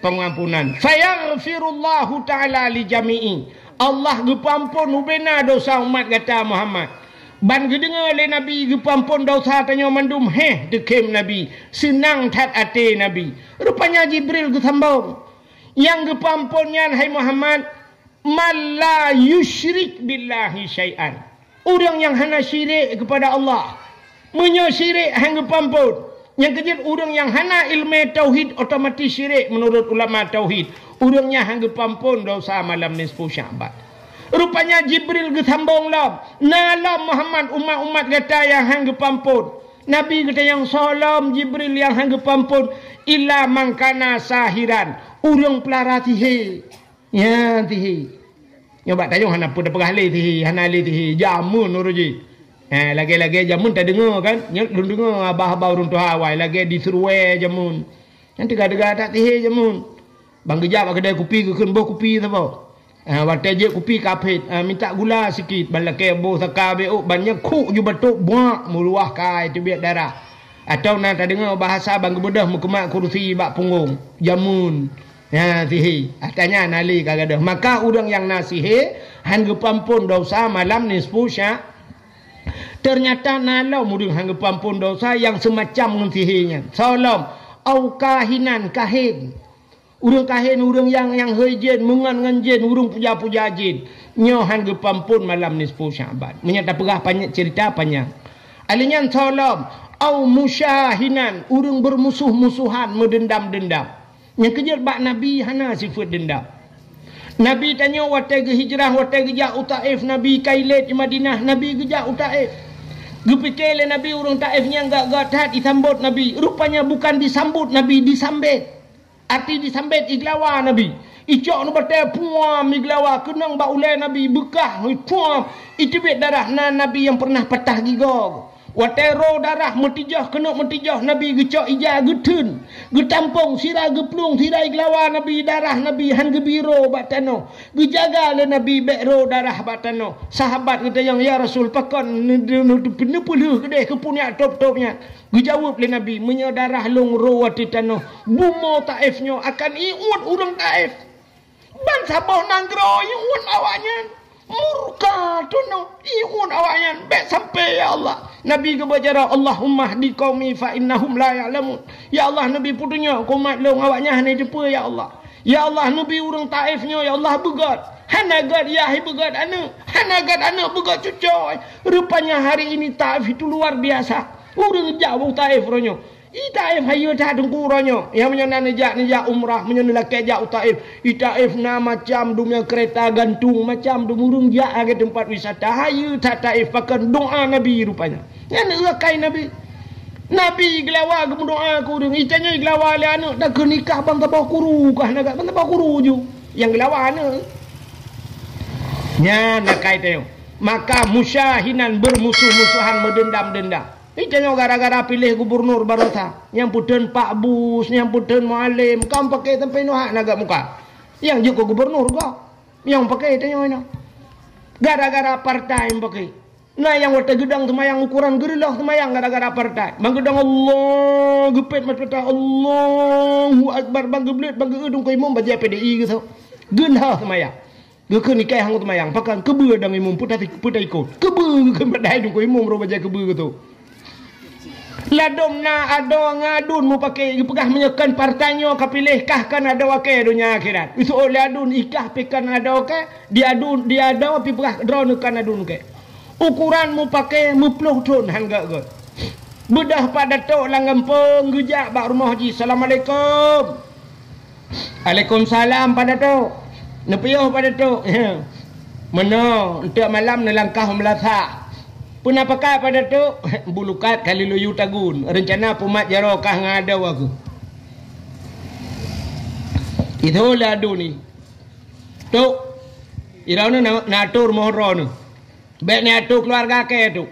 peungampunan. "Fayaghfirullahu ta'ala li jami'i." Allah geupeuamphon ubena dosa umat gata Muhammad. Ban geudeungoe lé Nabi geupeuamphon dosa tanyoe mandum, héh, teukhém Nabi, seunang that até Nabi. Rupanya Jibril geusambong, "Nyang geupeuamphon nyan, hai Muhammad, man la yusyrik billahi syai'an." Ureuëng nyang hana syirik keupada Allah. Meunyoe syirik han geupeuamphon, nyang keujeuet ureuëng nyang hana iéleumé tauhid otomatis syirik meunurot ulama tauhid. Ureuëng nyan han geupeuamphon dosa malam nisfu Sya'ban. Rupanya Jibril geusambong lom, "Na lom Muhammad umat-umat gata nyang han geupeuamphon." Nabi geutanyong, "Soe lom Jibril nyang han geupeuamphon?" "Illa man kana sahiran." Ureuëng peulara sihé. Nyan sihé. Nyoe bak tanyoe hana peue tapeugah lé sihé, hana lé sihé. Jameun ureuëng jih. Ha, lagée-lagée jameun tadeungoe kan? Nyoe lôn deungoe haba-haba ureuëng tuha awai lagée di Seruwe jameun. Nyan teuga-teuga that sihé jameun. Ban geujak bak keudai kupi geukheun boh kupi saboh. Ha, watée jeuet kupi ka phét, ha, minta gula sikit, ban lakée boh saka bék ôk, ban nyan khuk ju batok buak meuluwah kai teubiet darah. Atawa na tadeungoe bahasa ban geubeudôh meukeumat kurusi bak punggong. Jameun. Nyan sihé. Ata nyan na lé ka gadôh. Maka ureuëng nyang na sihé, han geupeuamphon dosa malam nisfu Sya-, teunyata na lom ureuëng han geupeuamphon dosa nyang seumacam ngon sihé nyan. Soe lom, au kahinan, kahén. Ureuëng kahén, ureuëng nyang, nyang hôi jén, meungon ngon jén, ureuëng puja-puja jén. Nyoe han geupeuamphon malam nisfu Sya'ban. Meunyoe tapeugah panyang, ceurita panyang. Alèh nyan soe lom, au musyahinan, ureuëng beurmusoh-musohan, meudeundam-deundam. Nyang keujeuet bak Nabi hana sifeuet deundam. Nabi tanyoe watée geuhijrah, watée geujak u Taif, Nabi ka ilét di Madinah, Nabi geujak u Taif. Geupike lé Nabi ureuëng Taif nyan gét-gét that jisambot Nabi. Rupanya bukan disambot Nabi, disambet. Arti disambet, igeulawa Nabi. Icok nibak batée, puam, igeulawa, keunong bak ulée Nabi, beukah, puam, iteubiet darah, na Nabi nyang peureunah patah gigoe. Watée roe darah meutijoh keuneuk meutijoh, Nabi geucok ija geutheun, geutampong sira geuplueng sira igeulawa Nabi, darah Nabi han geubi roe bak tanoh. Geujaga lé Nabi bék roe darah bak tanoh. Sahabat geutanyong, "Ya Rasul, pakon neu-, neu-, neupeulheueh keudeh keupeue nyang tôb-tôb nyan?" Geujaweueb lé Nabi, "Meunyoe darah lôn roe ateueh tanoh, bumoe Taif nyoe akan iuet ureuëng Taif. Ban saboh nanggroe iuet awaknyan. Murka tanoh iuet awaknyan. Bék sampai, ya Allah." Nabi geubacara, "Allahumma hdi qaumi fa innahum la ya'lamun." Ya Allah, neubi peutunyok keu umat lôn, awaknyan hana jiteupeu, ya Allah. Ya Allah, neubi ureuëng Taif nyoe, ya Allah, beugét. Hana gét yah, beugét aneuëk. Hana gét aneuëk, beugét cucoe. Rupanya hari ini Taif itu luar biasa. Ureuëng jak u Taif roh nyoe. I Taif hayeue that teungku uroe nyoe. Nyang meunyoe na neujak, neujak umrah, meunyoe neulakée jak u Taif. I Taif na macam dum nyang keureta gantung, macam dum ureuëng jak lagée teumpat wisata. Hayeue that Taif pakon doa Nabi rupanya. Nyan akai Nabi. Nabi geulawa geumeudoa keu ureuëng. I tanyoe geulawa lé aneuëk, dah keunikah ban saboh kuru kah na gét, ban saboh kuru ju. Nyang geulawa aneuëk. Nyan akai tanyoe. Maka musyahinan, bermusuh-musuhan, meudendam-dendam. Ih, tanyoe gara-gara piléh gubunur baroesa, nyang peutheun Pak Bus, nyang peutheun Mualem, ka meupaké sampai nyoe hak na gét muka. Nyang jeuet keu gubunur gob, nyang paké tanyoe nyoe. Gara-gara partai meupaké. Na nyang watée geudong seumayang ukoran geureuloh seumayang gara-gara partai. Ban geudong Allah, geupet mata, Allahu Akbar, ban geubleuet, ban geu-eu teungku imum bajée P D I geusoe. Geulhoh seumayang. Geukheun ikai hana teumayang, pakon keubeue dang imum peuta-, peuta ikot. Keubeue geukheun padahai dukon imum roh bajée keubeue geutu. Ladom na adoe ngon adun meupaké geupeugah meunyoe kon partai nyoe ka piléh kah kon adoe kée donya akhirat. Iseuôt lé adun ikah pi kon adoe kée, di adun, di adoe pi peugah droeneuh kon adun kée. Ukuran meupaké meuploh thon han gét-gét. Beudôh Pak Datuk lam gampông geujak bak rumoh jih, "Assalamualaikum." "Waalaikumsalam, Pak Datuk." "Neupiôh, Pak Datuk?" "Meunoe, eunteuk malam neulangkah u meulasak." "Peue na pakat, Pak Datuk?" "Bulukat kali luyu tagun, reuncana pumat jaroe kah ngon adoe keuh." Itu lé adun nyoe. "Tuk, droeneuh na, na atur mohon droeneuh." "Bék neuatoe keuluwarga kée, Tuk.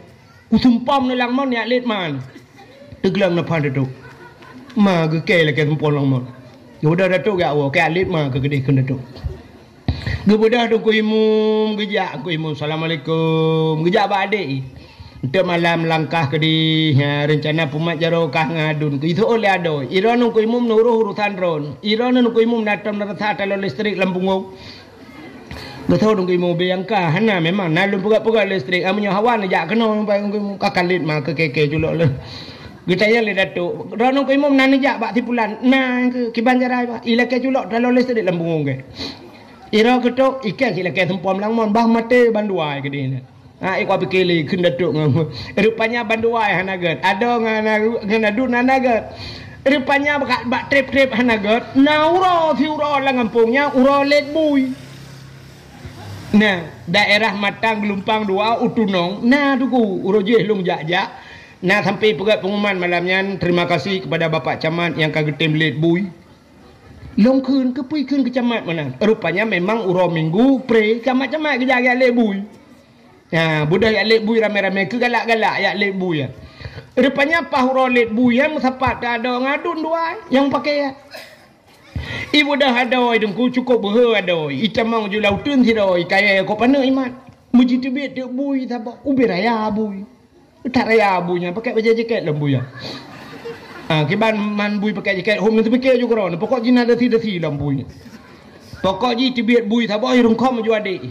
Kusumpom neulang mon jak lét ma." Teugleng na phan Datuk. Ma geukée lakée sumpom lam mon. Geubeudôh Datuk jak woe, kée lét ma keu keudeh kheun Datuk. Geubeudôh teungku imum, geujak teungku imum, "Assalamualaikum." Geujak bak adék. "Eunteuk malam langkah keudeh, ha, reuncana pumat jaroe kah ngon adun keuh." Iseuôt lé adoe. Droeneuh teungku imum neuroh urosan droeneuh. Droeneuh teungku imum na tom na rasa talon listrik lam punggong. Geutanyoe dong imum biyang ka hana, memang na lôn peugah-peugah listrik, ah, meunyoe hawa neujak keunoe, ka kalet ma keu kée-kée culok lôn. Geutanyong lé Datuk, "Droeneuh keu imum na neujak bak si pulan?" "Na, keu kiban jarai, Pak." "Ilakée culok talon listrik lam punggong kée." Iro keutok, ikée cit lakée sumpom lam mon, bah maté bandua keudeh nyan. Ha, ikwa pike lé kheun Datuk ngon. Rupanya bandua hana gét. Adoe ngon, ngon adun hana gét. Rupanya bak, bak trép-trép hana gét. Na uroe siuroe lam gampông nyan, uroe lét bui. Nah, daerah Matang Geulumpang Dua, u Tunong, na teungku, uroe jih lôn jak-jak. Na sampai peugét pengumuman malam nyan, terima kasih kepada Bapak Camat nyang ka geutem lét bui. Lôn kheun, keupeue kheun keu camat meunan? Rupanya memang uroe Minggu, pré, camat-camat geujak jak lét bui. Ha, beudôh jak lét bui ramé-ramé, keu galak-galak jak lét bui nyan. Rupanya paih uroe lét bui nyan meusapat keu adoe ngon adun dua nyang paké nyan. I beudôh adoe teungku cukôp beuhe adoe, itamong ju lam uteuen sidroe, ikayée kok paneuk imat. Meujiteubiet teuk bui saboh, ubé raya bui. That raya bui nyan, pakai bajée jakét lam bui nyan. Ha, kiban man bui pakai jakét, hom neuteupiké ju keudroe, pokok jih na dasi-dasi lam bui nyan. Pokok jih teubiet bui saboh, irungkôm ju adék.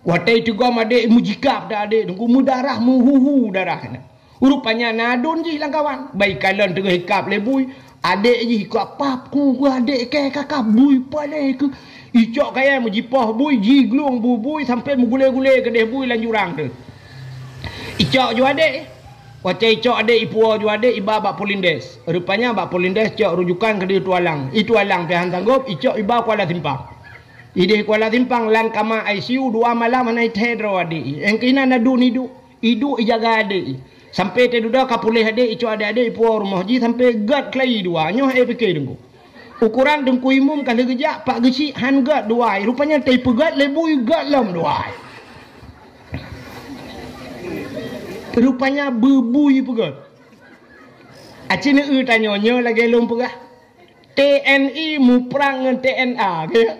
Watée iteugom adék, meujikab dah adék, teungku meudarah, meuhu-hu darah nyan. Rupanya na adun jih lam kawan. Bai kalon teungoh ikab lé bui, adék jih ikab pap, ku, ku adék kée kakab bui paléh keuh. Icok kayée meujipoh bui, jiglueng bui-bui sampai meugulée-gulée keudeh bui lam jurang teuh. Icok ju adék. Watée icok adék, ipuwoe ju adék, iba bak Polindes. Rupanya bak Polindes cok rujukan keudeh tualang. I tualang pih han sanggop, icok iba Kuala Simpang. Ideh Kuala Simpang lam kama I C U dua malam hana ithée droe adék. Nyang keunan adun iduek, iduek ijaga adék. Sampai teududoe ka puléh adék, icok adék-adék ipuwoe rumoh jih sampai gét keulayi dua. Nyoe ék pike teungku. Ukoran teungku imum ka lheueh geujak, pak geuchik han gét dua. Rupanya teupeugét lé bui gét lom dua. Rupanya beubui peugöt. Aci neueu tanyoe nyoe lagèe lôn peugah. T N I muprang ngon T N A, ka ya?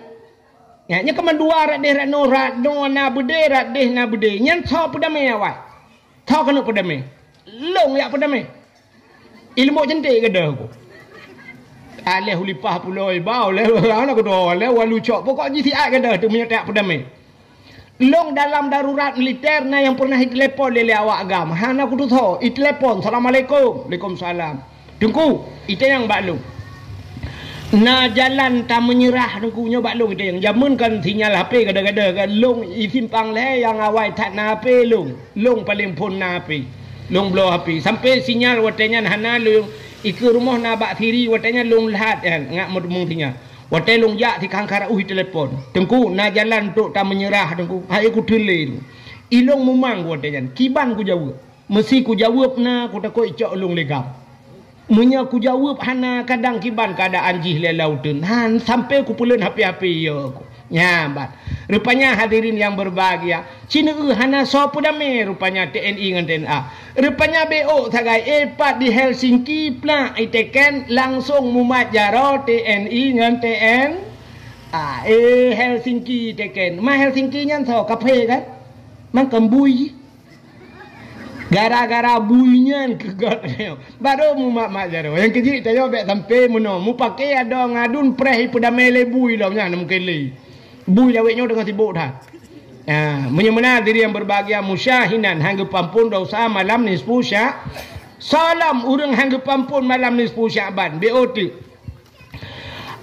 Nyan, nyan keumandua rot deh rot noe, rot noe na beudé, rot deh na beudé. Nyan soe peudamé awai? Soe keuneuk peudamé? Lôn jak peudamé. Ilmu cantik gadôh ku. Alèh ulipah pulo ibau lé, hana keudroe lé walu cok. Pokok jih siat gadôh teuh meunyoe tajak peudamé. Lôn dalam darurat militer na nyang pernah itelepon lé, lé awak agam. Hana kutusoe, itelepon, "Assalamualaikum." "Waalaikumsalam." "Teungku, itanyong bak lôn. Na jalan tameunyeurah Teungku nyoe bak lôn itanyong. Jameun kan sinyal H P gadôh-gadôh kan lôn i simpang lhèe nyang awai that na H P lôn. Lôn paleng phôn na H P. Lôn bloe H P. Sampai sinyal watèe nyan hana lôn ikeue rumoh na bak Siri watèe nyan lôn lhat nyan ngat meuteumèe sinyal." Watèe lôn jak sikhan-khan reuôh itelepon, "Teungku, na jalan trok tameunyeurah Teungku." Hai kuteulen. Ilôn mumang watèe nyan. Kiban kujaweueb. Meusi kujaweueb na kutakot icok lôn lé gam. Meunyoe kujaweueb hana, kadang kiban keuadaan jih lé lam uteuen. Han sampai kupeuleueng H P-H P yo ku. Nyan ban. Rupanya hadirin yang berbahagia, Ci neueu hana soe peudamé rupanya T N I ngon T N A. Rupanya beuôk sagai, eh, pat di Helsinki, plak iteken, langsong mumat jaroe T N I ngon T N A. Eh, Helsinki iteken. Ma Helsinki nyan soe? Kaphé kan? Mangkon bui. Gara-gara bui nyan keu göt. Baru mumat-mat jaroe. Nyang keujeuet tanyoe bèk sampai meunoe. Mupakè adoe ngadun preh ipeudamé lé bui lom nyan mungken lé. Bui lawét nyoe teungoh sibok that. Ha, meunyoe meunan diri nyang berbahagia, musyahinan, han geupeuamphon dosa malam nisfu Sya-, salam ureueng han geupeuamphon malam nisfu Sya'ban, beuôk teuk.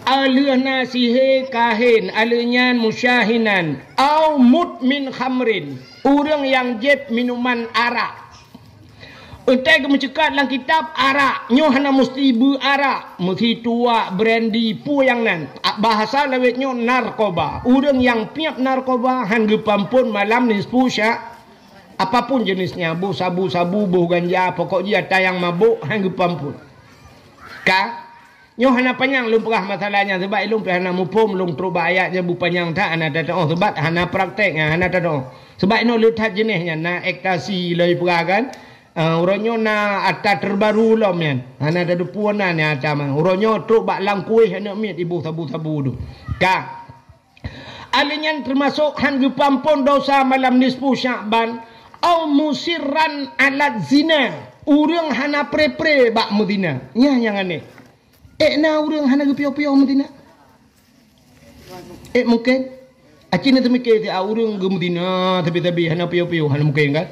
Aleuh na sihé kahén, aleuh nyan musyahinan, au mudmin khamrin, ureueng nyang jieb minuman arak. Watèe geumeuceukat lam kitab arak, nyoe hana musti beu arak, meusi tuak, brandy, peue nyang nan. Bahasa lawét nyoe narkoba, ureueng nyang piep narkoba han geupeuamphon malam nisfu Sya-, apapun jenisnya, boh sabu-sabu, boh ganja, pokok jih ata nyang mabok han geupeuamphon. Ka Nyoe hana panyang lôn peugah masalah nyan, sabab ilôn pih hana muphom, lôn trok bak ayat nyan beupanyang that hana tatu'oh, sabab hana praktek nyan hana tatu'oh. Sabab inoe le that jeuneh nyan, na ekstasi lôn peugah kan. Ah, uroe nyoe na ata terbaru lom nyan, hana tateupeue na nyan ata mah. Uroe nyoe trok bak lam kuéh aneuk miet iboh sabu-sabu tu. Ka. Alèh nyan teumasok han geupeuamphon dosa malam nisfu Sya'ban, au musirran alat zina, ureueng hana pre-pre bak meuzina. Nyan nyang aneh. Ék na ureueng hana geupiôh-piôh meuzina? Ék mungken? Aci na teumike siat ureueng geumeuzina sabe-sabe hana piôh-piôh, hana mungken kan?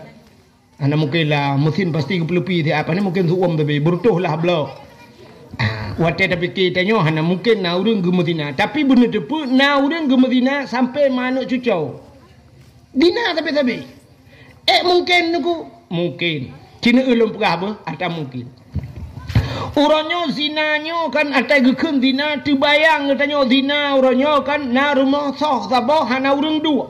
Hana mungken lah, meusin pasti geupeuleupi siat, hana mungken seuuem sabe, beureutoh lah bloe. Ah, watèe tapike tanyoe hana mungken na ureueng geumeuzina. Tapi beuneuteupeu na ureueng geumeuzina sampoe ma aneuk cucoe. Dina sabe-sabe. Ék mungken nuku? Mungken. Ci neueu lôn peugah beuh, ata mungken. Uroe nyoe zina nyoe kan ata geukheun zina, teubayang geutanyoe zina uroe nyoe kan na rumoh soh saboh hana ureueng duek.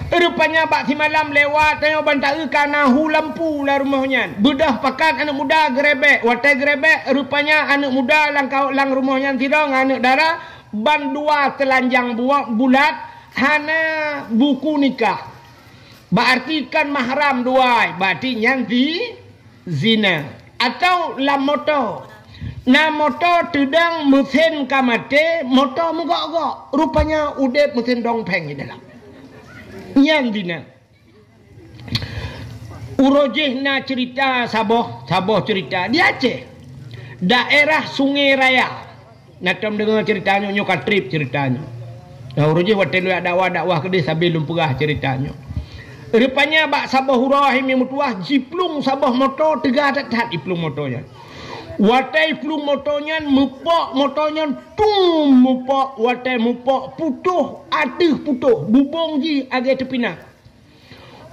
Rupanya bak simalam lewat tanyoe ban taeu ka na hu lampu lam rumoh nyan. Beudôh pakat aneuk muda geurebek. Watèe geurebek, rupanya aneuk muda lam ka-, lam rumoh nyan sidroe ngon aneuk dara ban dua teulanjang buet bulat hana buku nikah. Bak arti kon mahram dua, bak arti nyan zi-, zina. Atawa lam moto. Na moto teudong meusen ka maté, moto meugok-gok. Rupanya udeb meusen dong phèng di dalam. Nyan zina. Uroe jih na cerita saboh, saboh cerita di Aceh. Daerah Sungai Raya. Na tom deungoe cerita nyoe, nyoe ka treb cerita nyoe. Nah, uroe jih watèe lôn dakwah-dakwah keudeh sabe lôn peugah cerita nyoe. Rupanya bak saboh uroe hai mi meutuwah jiplueng saboh moto teuga that-that iplueng moto nyan. Watèe iplueng moto nyan, meupok moto nyan, tum meupok, watèe meupok putôh ateueh putôh, bubông jih lagèe teupinah.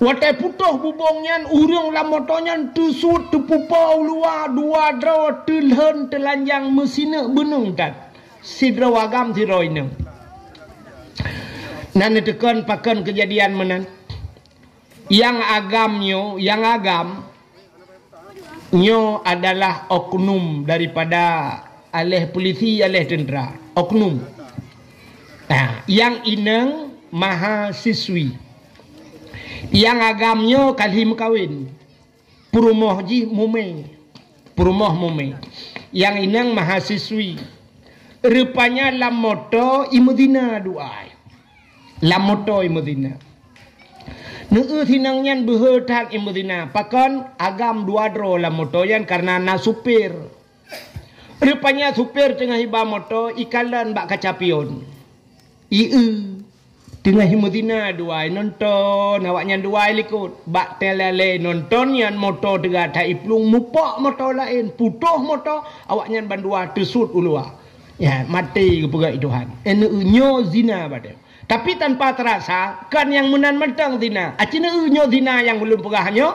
Watèe putôh bubông nyan, ureueng lam moto nyan teusuet teupeupo u luwa dua droe teulhon teulanjang meusineuk beuneueng that. Sidroe agam sidroe inong. Na neuteukon pakon keujadian meunan. Nyang agam nyoe, nyang agam nyoe adalah oknum daripada aléh pulisi, aléh teuntra. Oknum. Nah, nyang inong mahasiswi. Nyang agam nyoe ka lheueh meukawen. Peurumoh jih mumé. Peurumoh mumé. Nyang inong mahasiswi. Rupanya lam moto imeuzina dua. Lam moto imeuzina. Neueu sinong nyan beuhe that imeuzina. Pakon agam dua droe lam moto nyan kareuna na supir. Rupanya supir teungoh iba moto ikalon bak kaca pion. Ieu teungoh imeuzina dua nonton awaknyan dua likot. Bak teulale nonton nyan moto teuga that iplueng mupok moto laén, putôh moto, awaknyan bandua teusut u luwa. Ya, maté geupeugah Tuhan. Eh, neueu nyoe zina bak Tapi tanpa terasa, kan nyang meunan mantong zina. Aci neueu nyoe zina nyang ulôn peugah nyoe,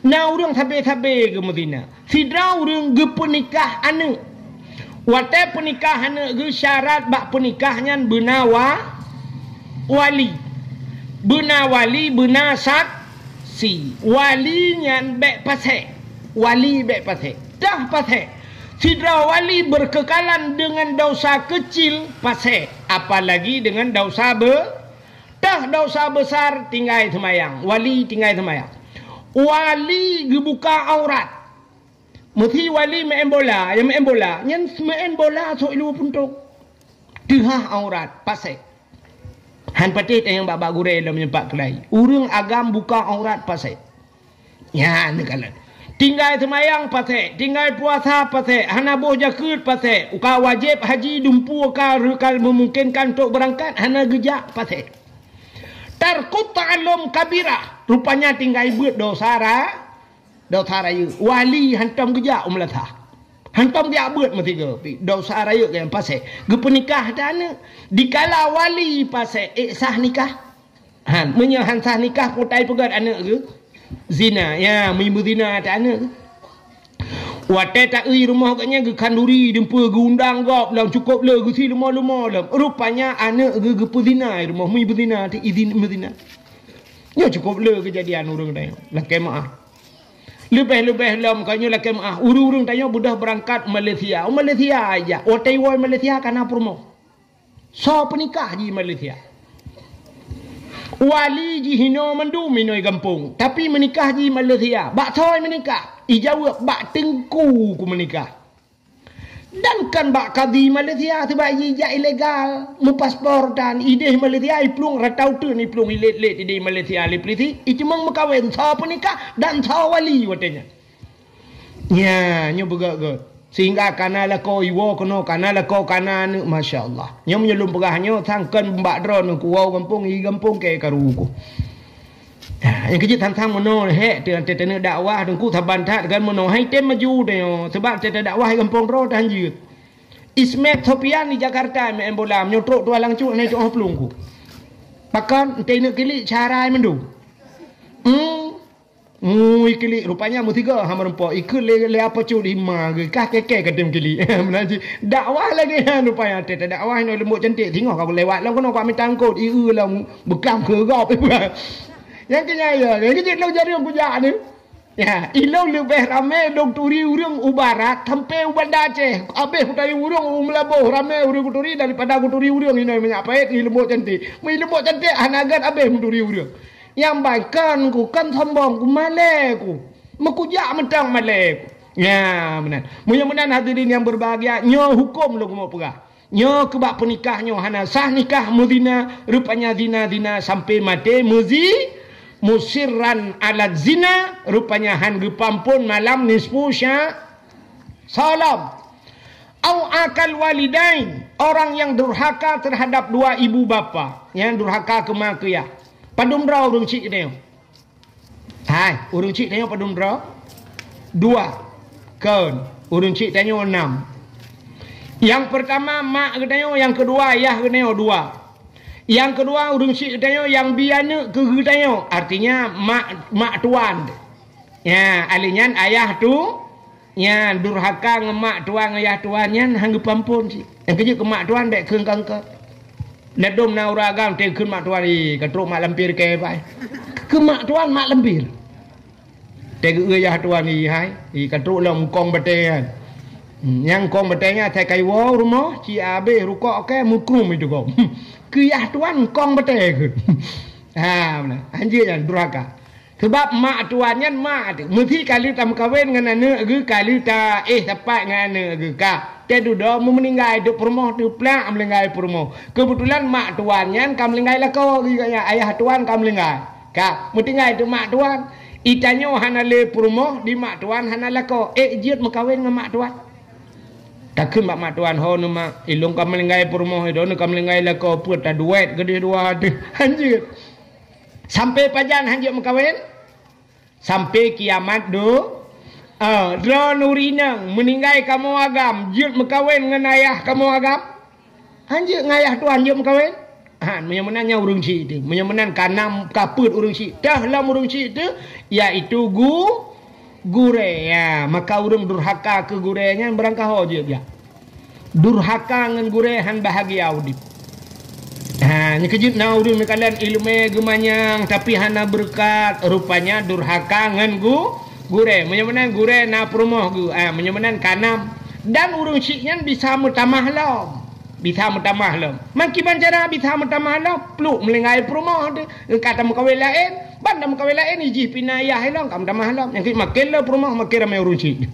na ureuëng sabe-sabe geumeuzina. Sidroe ureuëng geupeunikah aneuëk. Watée peunikah aneuëk geuh syarat bak peunikah nyan beuna wa-, wali. Beuna wali, beuna saksi. Wali nyan bék pasék. Wali bék pasék. Dah pasék. Sidroe wali berkekalan dengan dosa kecil, pasék, apalagi dengan dosa be-, tah dosa besar, tinggai seumayang, wali tinggai seumayang. Wali geubuka aurat. Meusi wali meu'en bola, nyang meu'en bola, nyan meu'en bola sôk ilu puntông. Teuhah aurat, pasék. Han patéh tanyong bak-bak gurée lom nyang pat keulai. Ureuëng agam buka aurat, pasék. Nyan neukalon. Tinggai seumayang pasék, tinggai puasa pasék, hana boh jakeuet pasék, uka wajéb haji dumpu ka reukal meumungkinkan untuk beurangkat hana geujak pasék. Tarkut ta'allum kabirah, rupanya tinggai beuet dosa ra-, dosa rayeuk. Wali hantom geujak u meulasah. Hantom geujak beuet meusigoe, pi dosa rayeuk nyang pasék. Geupeunikah teuh aneuëk. Dikala wali pasék, ék sah nikah? Han, meunyoe han sah nikah, peue tai peugét aneuëk geuh? Zina. Ya, meumeuzina teuh aneuëk geuh. Watée taeu rumoh geuh nyan geukhanduri dumpeue geuundang gob lom cukôp le geusi leumo-leumo lom. Rupanya aneuëk geuh geupeuzina rumoh, meumeuzina teuh izin meuzina. Nyoe cukôp le keujadian ureuëng tanyoe lakée meu'ah. Leubeh-leubeh lom ka nyoe lakée meu'ah, ureuëng-ureuëng tanyoe beudôh beurangkat Malaysia. U Malaysia aja, watée iwoe Malaysia kana peurumoh. Soe peunikah jih Malaysia? Wali jih hinoe mandum hinoe gampông, tapi meunikah jih Malaysia. Bak soe meunikah? Ijaweueb bak teungku ku meunikah. Dan kan bak kadhi Malaysia, sebab jih jak ilegal, meupaspor dan ideh Malaysia iplueng, ratau teun iplueng, ilét-lét ideh Malaysia lé polisi, icumeng meukawen soe peunikah dan soe wali watée nyan. Nya, nyoe beugét-gét. Sehingga kana lakoe iwoe keunoe, kana lakoe kana aneuëk, masya Allah. Nyoe meunyoe lôn peugah nyoe, sangkon bak droeneuh kuwoe gampông, i gampông kée karu ku. Ha, nyang keujeuet sang-sang meunoe hék teuh, teuh taneuk dakwah teungku saban that kan meunoe hai tem maju teuh nyoe, seubab teuh dakwah i gampông droe tahan jeuet. Ismet Sopian di Jakarta meu'en bola, meunyoe trok tuah langcut hana itôh plueng ku. Pakon, enteh neuk kilik cara ai mandum. Hmm. Ngui kilik, rupanya meusigoe hana meureumpok. Ikheun lé, lé apa cut di ma geuh, kah keke ka tem kilik. Meunan cit dakwah lagée nyan rupanya. Teuh dakwah inoe leumbot cantik, singoh ka lewat lom keunoe ka mita eungkot, ieu lom beukam keu gob. Nyang keu nyan ya, nyang keu jih lôn jareung kujak ni. Ya, ilôn leubeh ramé lôn turi ureuëng u barat sampai u Banda Aceh. Abéh kuturi ureuëng u Meulaboh, ramé ureuëng kuturi daripada kuturi ureuëng inoe minyak pait, i leumbot cantik. Meu i leumbot cantik hana gét abéh meuturi ureuëng. Nyang ban kon ku, kon sombong ku, malée ku. Meukujak mantong malée ku. Nya, meunan. Meunyoe meunan hadirin nyang berbahagia, nyoe huköm lôn keumeung peugah. Nyoe keubak peunikah nyoe hana sah nikah meuzina, rupanya zina-zina sampai maté meuzi-, musirran alat zina, rupanya han geupeuampon malam nisfu sya-, salam. Au akal walidain, orang yang durhaka terhadap dua ibu bapa, nyang durhaka keu ma keu yah. Padum droe ureuëng chik nyoe? Hai, ureuëng chik tanyoe padum droe? Dua. Kon, ureuëng chik tanyoe nam. Nyang peurtama mak geutanyoe, nyang keudua yah geutanyoe dua. Nyang keudua ureuëng chik geutanyoe nyang bi aneuëk keu geutanyoe, artinya mak, mak tuan. Ya, alèh nyan ayah tu Nyan durhaka ngon mak tuan ngon yah tuan nyan han geupeuampon cit. Nyang keujeuet keu mak tuan bék kheun kangka. Ladôm na ureuëng agam teuh kheun mak tuan, "Ih, ka trok mak lampir keu bai." Keu mak tuan mak lampir. Teuh geu yah tuan, "Ih, hai, ih, ka trok lom kong batée nyan." Hmm, nyang kong batée nyan asai kayue rumoh, ci abéh rukok kée meukrum itu kong. Keu yah tuan kong batée kheun. Ha, meunan. Hanjeuet nyan durhaka. Sebab mak tuan nyan mak teuh. Meusi ka lheueh tameukawen ngon aneuk geuh, ka lheueh ta-, eh, sapat ngon aneuk geuh ka. Teuh dudoe meuninggai, duek peurumoh teuh plak meuninggai peurumoh. Keubeutulan mak tuan nyan ka meuninggai lakoe geuh, ayah tuan ka meuninggai. Ka, meutinggai teuh mak tuan. Di tanyoe hana lé peurumoh, di mak tuan hana lakoe. Eh, jeuet meukawen ngon mak tuan. Takheun bak mak tuan, "Ho neuh mak, ilôn ka meuninggai peurumoh, droeneuh ka meuninggai lakoe, peuet taduet keudeh dua teuh." Hanjeuet. Sampai pajan hanjeuet meukawen? Sampai kiamat du-, ah, droeneuh ureueng inong meuninggai kamoe agam, jeuet meukawen ngon ayah kamoe agam? Hanjeuet ngon ayah tuan jeuet meukawen? Ha, meunyoe meunan nyan ureueng syik teuh. Meunyoe meunan ka nam, ka peuet ureueng syik. Teuh lom ureueng syik teuh, yaitu gu-, gurée. Ya, maka ureueng durhaka keu gurée nyan beurangkaho jeuet jak. Durhaka ngon gurée han bahagia udeb. Ha, nyoe keujeuet na ureueng neukalon ileumé geumanyang tapi hana beureukat, rupanya durhaka ngon gu-, gurée. Meunyoe meunan gurée na peurumoh geuh, ha, meunyoe meunan ka nam. Dan ureueng syik nyan bisa meutamah lom. Bisa meutamah lom. Makiban cara bisa meutamah lom, pluek meulinggai peurumoh teuh. Ka tameukawen laén, ban tameukawen laén, ijih pih na ayah ilong, ka meutamah lom. Nyang keu makin le peurumoh, makin ramé ureueng syik.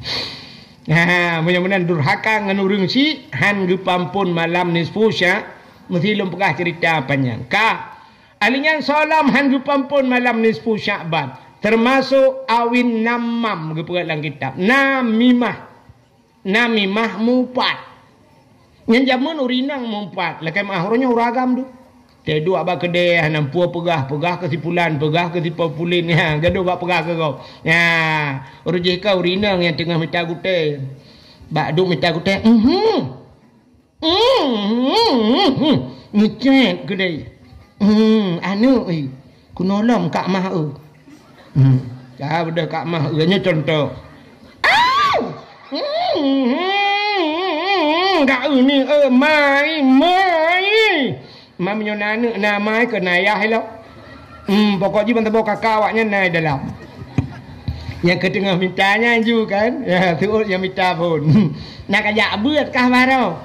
Ha, meunyoe meunan durhaka ngon ureueng syik, han geupeuampon malam nisfu Sya-, meusi lôn peugah ceurita panyang. Ka, ahli nyan soe lom han geupeuampon malam nisfu Syakban, teumasok awin namam geupeugah lam kitab. Namimah. Namimah mupat. Nyan jameun ureueng inong mupat, lakée meuah uroe nyoe ureueng agam tu. Teuduek bak keudée, hana peue peugah, peugah keu si pulan, peugah keu si pulan, ha, gadoh bak peugah keu gob. Ha, uroe jih ka ureueng inong nyang teungoh mita gutée. Bak duek mita gutée, mhm. Mhm, mhm, mhm. Ngecek keudée. Hmm, aneuk, eh. Keunoe lom Kak Mah, eh. Hmm. Ka beudôh Kak Mah, eh, nyoe contoh. Au! Hmm, hmm, hmm, hmm, hmm, Kak, eh, ni, eh, mai, mai. Meunyoe na aneuk na mai keu na ayah ilong. Hmm, pokok jih ban saboh kaka awaknyan na dalam. Nyang keu teungoh mita nyan ju kan. Ya, seuôt nyang mita phon. Na kajak beuet kah baroe.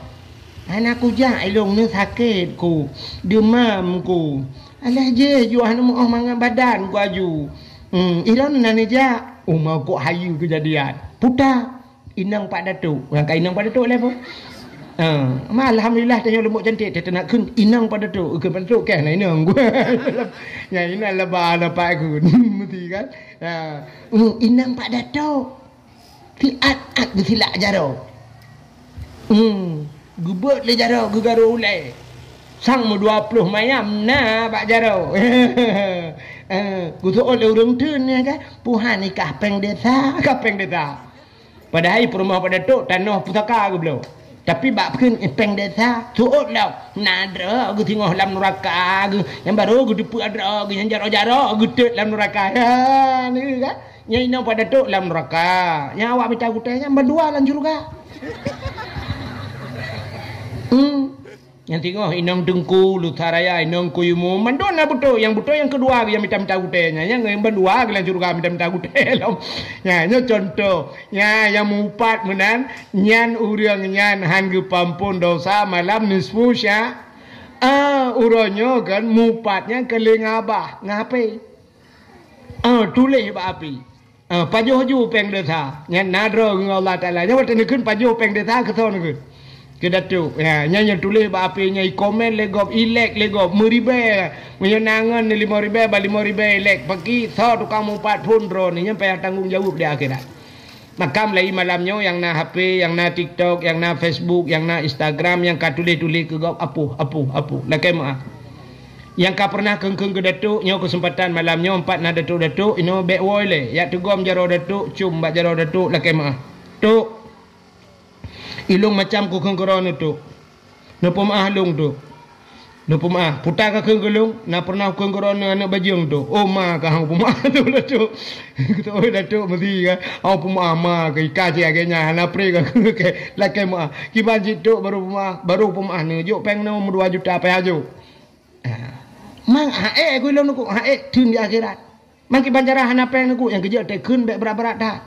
Hana kujak ilong nyoe sakét ku, deumam ku. Alah jih ju hana meu'oh mangat badan ku aju. Hmm, ilong na neujak. Uma kok hayeue keujadian. Puta. Inong Pak Datuk. Nyang ka inong Pak Datuk lé pun. Ha, ma alhamdulillah tanyoe leumbok cantik teunak kheun inong Pak Datuk. Kheun Pak Datuk keh na inong. Nyang inong laba na Pak kheun. Meuti kan? Ha. Hmm, inong Pak Datuk. Siat-at geusilak jaroe. Hmm, geubeuet lé jaroe geugaro ulée. Sang meudua ploh mayam na bak jaroe. Eh, geuseuôt lé ureueng teun nyan kan, puhan nikah péng desa, ka péng desa. Padahai peurumoh Pak Datuk tanoh pusaka geubloe. Tapi bak kheun péng desa, seuôt lom. Na droe geuh singoh lam nuraka geuh, nyang barô geuteupeue droe geuh nyang jaroe-jaroe geutot lam nuraka. Ha, ni kan? Nyang inong Pak Datuk lam nuraka. Nyang awak mita gutée nyan bandua lam syeuruga. Hmm. Nyang singoh inong Teungku, Lusa Raya, inong Kuyumu, mandua na beutôi. Nyang beutôi nyang keudua nyang mita-mita gutée nyan. Nyang bandua lam syeuruga mita-mita gutée lom. Nyan, nyoe contoh. Nyan, nyang mupat meunan, nyan ureueng nyan han geupeuampon dosa malam nisfu Sya-, ah, uroe nyoe kan mupat nyan keu lé ngabah, ngape? Ah, tuléh bak api. Ah, pajoh ju péng desa. Nyan na droe ngon Allah Taala. Nyan watée neukheun pajoh péng desa keu soe neukheun? Keu datuk. Ya, nyan nyang tuléh bak api nyan, i komen lé gob, i like lé gob, meuribée. Meunyoe na ngon lima ribée, ba lima ribée i like. Paki soe tukang mupat phon droeneuh, nyan payah tanggong jaweueb di akhirat. Makam lai malam nyoe nyang na H P, nyang na TikTok, nyang na Facebook, nyang na Instagram, nyang ka tuléh-tuléh keu gob, apoh, apoh, apoh. Lakée meu'ah. Nyang ka pernah kheun-kheun keu datuk, nyoe keuseumpatan malam nyoe, pat na datuk-datuk, inoe bék woe lé. Jak teugom jaroe datuk, cum bak jaroe datuk, lakée meu'ah. Tuk, ilong macam kukheun keu droeneuh tuk. Neupeumeu'ah lôn tuk. Neupeumeu'ah. Puta kakheun keu lôn, na pernah kheun keu droeneuh aneuk bajeueng tuk. Oh ma ka hang peumeu'ah tuk datuk. Keu tuk datuk meusi ka. Hang peumeu'ah ma ka ika cit lagée nyan, hana pré kakheun keu lakée meu'ah. Kiban cit tuk barô peumeu'ah, barô peumeu'ah neujok péng nyoe meudua juta payah jok. Ha. Mang ha ék ku ilong neukuk, ha ék theun di akhirat. Mang kiban cara hana péng neukuk nyang keujeuet teuh kheun bék brat-brat that.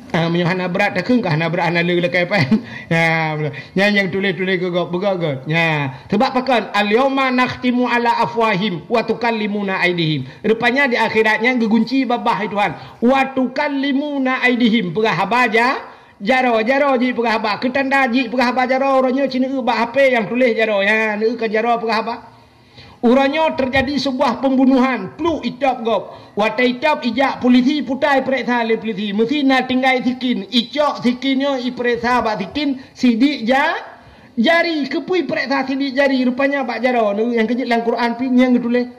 Ah, meunyoe hana brat takheun ka hana brat hana le lakée pen. Ya, betul. Nyan nyang tuléh-tuléh keu gob, beugöt-göt. Ya. Sebab pakon, "Al-yauma nakhtimu ala afwahim wa tukallimuna aidihim." Rupanya di akhirat nyan geugunci babah Tuhan. "Wa tukallimuna aidihim." Peugah haba ja-, jaroe, jaroe jipeugah haba. Keutanda jipeugah haba jaroe, uroe nyoe cineuk bak H P nyang tuléh jaroe. Ya, neuk ka jaroe peugah haba. Uroe nyoe teujadi sebuah pembunuhan, pluek itôb gob. Watée itôb ijak polisi, putai pereksa lé polisi. Meusi na tinggai sikin, icok sikin nyoe ipereksa bak sikin, sidik ja-, jari. Keupeue ipereksa sidik jari? Rupanya bak jaroe. Neu nyang keujeuet lam Quran pih nyang geutuléh.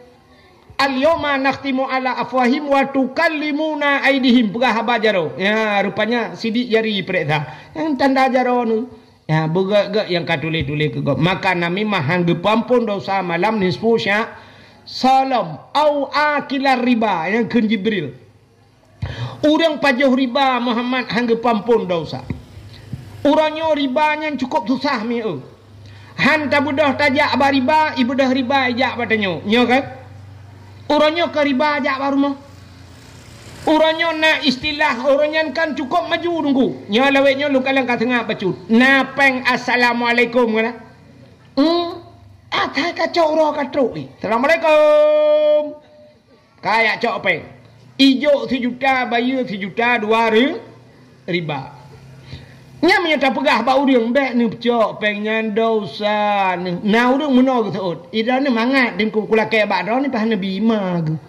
"Al-yauma nakhtimu ala afwahim wa tukallimuna aidihim." Peugah haba jaroe. Ya, rupanya sidik jari ipereksa. Nyang tanda jaroe neu. Ya, beugöt-göt nyang ka tuléh-tuléh keu gob. Maka Nabi Muhammad han geupeuampon desya malam nisfu Sya-, Sya'ban, au akilar riba, nyang kheun Jibril. Ureuëng pajoh riba Muhammad han geupeuampon desya. Uroe nyoe riba nyan cukup susah mieu. Han tabeudôh tajak bak riba, ibeudôh riba ijak bak tanyoe. Nyoe kan? Uroe nyoe ka riba jak bak rumoh. Uroe nyoe na istilah, uroe nyan kan cukup maju Teungku. Nyoe lawét nyoe lôn kalon ka seungab bacut. Na péng assalamualaikum kan? Hmm. Atai ka cok uroe ka trok. Assalamualaikum. Ka jak cok péng. Ijok sijuta, bayeue sijuta dua ri-, riba. Nyan meunyoe tapeugah bak ureuëng, bék neupeucok péng nyan desya neu-, na ureuëng meunoe geuseuôt. Idroeneuh mangat Teungku kulakée bak droeneuh pih hana bi ma geuh.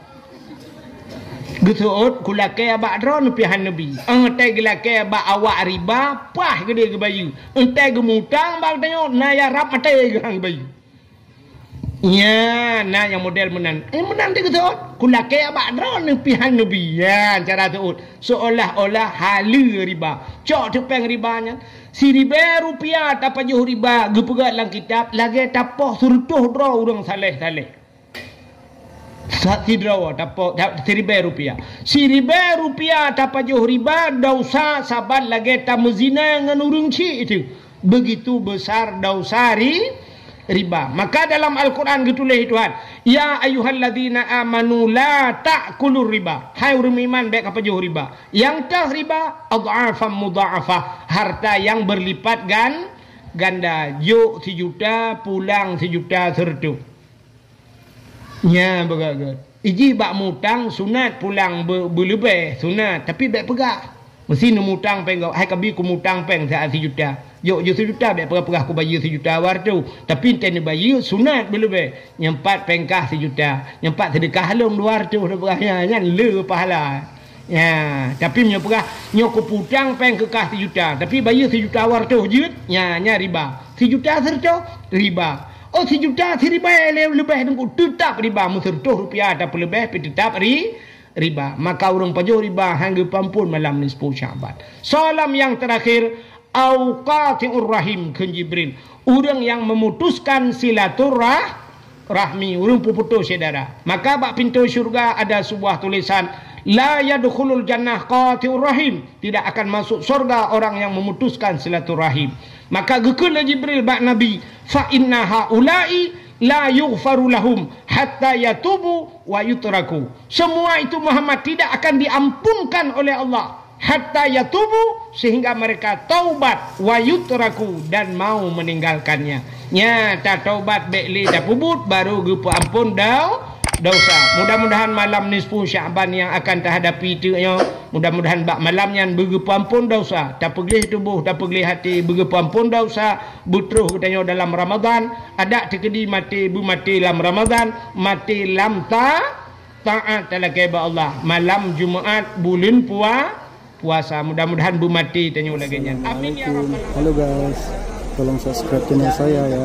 Geuseuôt kulakée bak droeneuh pih hana bi. Entée geulakée bak awak riba, pah geudeh geubayeue. Entée geumutang bak tanyoe, na ya rab maté geuh han geubayeue. Nya, na nyang model meunan. Eh, meunan di geuseuôt. Kulakée bak droeneuh pih hana bi. Ya, cara seuôt. Seolah-olah haleue riba. Cok teupéng riba nyan. Siribée rupiah tapajoh riba, geupeugah lam kitab, lagée tapoh seureutôh droe ureuëng saleh-saleh. Sa-, sidroe tapoh, ta-, siribée rupiah. Siribée rupiah tapajoh riba, desya saban lagée tameuzina ngon ureuëng chik itu. Begitu besar desya ri-, riba. Maka dalam Al-Quran geutuléh Tuhan, "Ya ayyuhalladzina amanu la ta'kulur riba." Hai ureuëng meuiman, bék kapajoh riba. Nyang teuh riba, adhafan mudha'afah, harta yang berlipat gan-, ganda, jok sijuta, pulang sijuta seureutôh. Nya beugöt-göt. Iji bak mutang sunat pulang be-, beuleubeh sunat, tapi bék peugah. Meusi neumutang péng gob, hai kabi kumutang péng siat sijuta. Jok ju sijuta, bék peugah-peugah kubayeue sijuta dua reutôh. Tapi entée neubayeue sunat beuleubeh. Nyang pat péng kah sijuta, nyang pat seudeukah lôn dua reutôh, neupeugah nyan, nyan le pahala. Ya, tapi meunyoe peugah, "Nyoe kuputang péng keu kah sijuta, tapi bayeue sijuta dua reutôh jeuet," nya, nya riba. Sijuta seureutôh, riba. Oh, sijuta siribée le-, leubeh Teungku, teutap riba. Meuseureutôh rupiah tapeuleubeh pih teutap ri-, riba. Maka ureuëng pajoh riba han geupeuampon malam nisfu Sya'ban. Salam nyang teurakhir, "Au qati'ur rahim," kheun Jibril, ureuëng nyang memutuskan silaturah-, rahmi, ureuëng peuputôh syedara. Maka bak pintoe syeuruga ada sebuah tulisan, "La yadkhulul jannah qati'ur rahim," tidak akan masuk syurga orang yang memutuskan silaturahim. Maka geukheun lé Jibril bak Nabi, "Fa inna haula'i la yughfaru lahum hatta yatubu wa yutraku." Semua itu Muhammad tidak akan diampunkan oleh Allah hatta yatubu, sehingga mereka taubat, wa yutraku, dan mau meninggalkannya. Nya, tataubat bék lé tapeubuet, baru geupeuampon dau-, dosa. Mudah-mudahan malam nisfu Sya'ban yang akan tahadapi teuk nyoe, mudah-mudahan bak malam nyan beugeupeuampon dosa, tapeugleh tuboh, tapeugleh até, beugeupeuampon dosa, beutroh geutanyoe dalam Ramadan, adak teukeudi maté, beumaté lam Ramadan, maté lam ta-, taát talakée bak Allah. Malam Jumaat buleuen pua-, puasa. Mudah-mudahan beumaté tanyoe lagée nyan. Amin ya rabbal alamin. Assalamualaikum. Halo guys, tolong subscribe channel saya ya.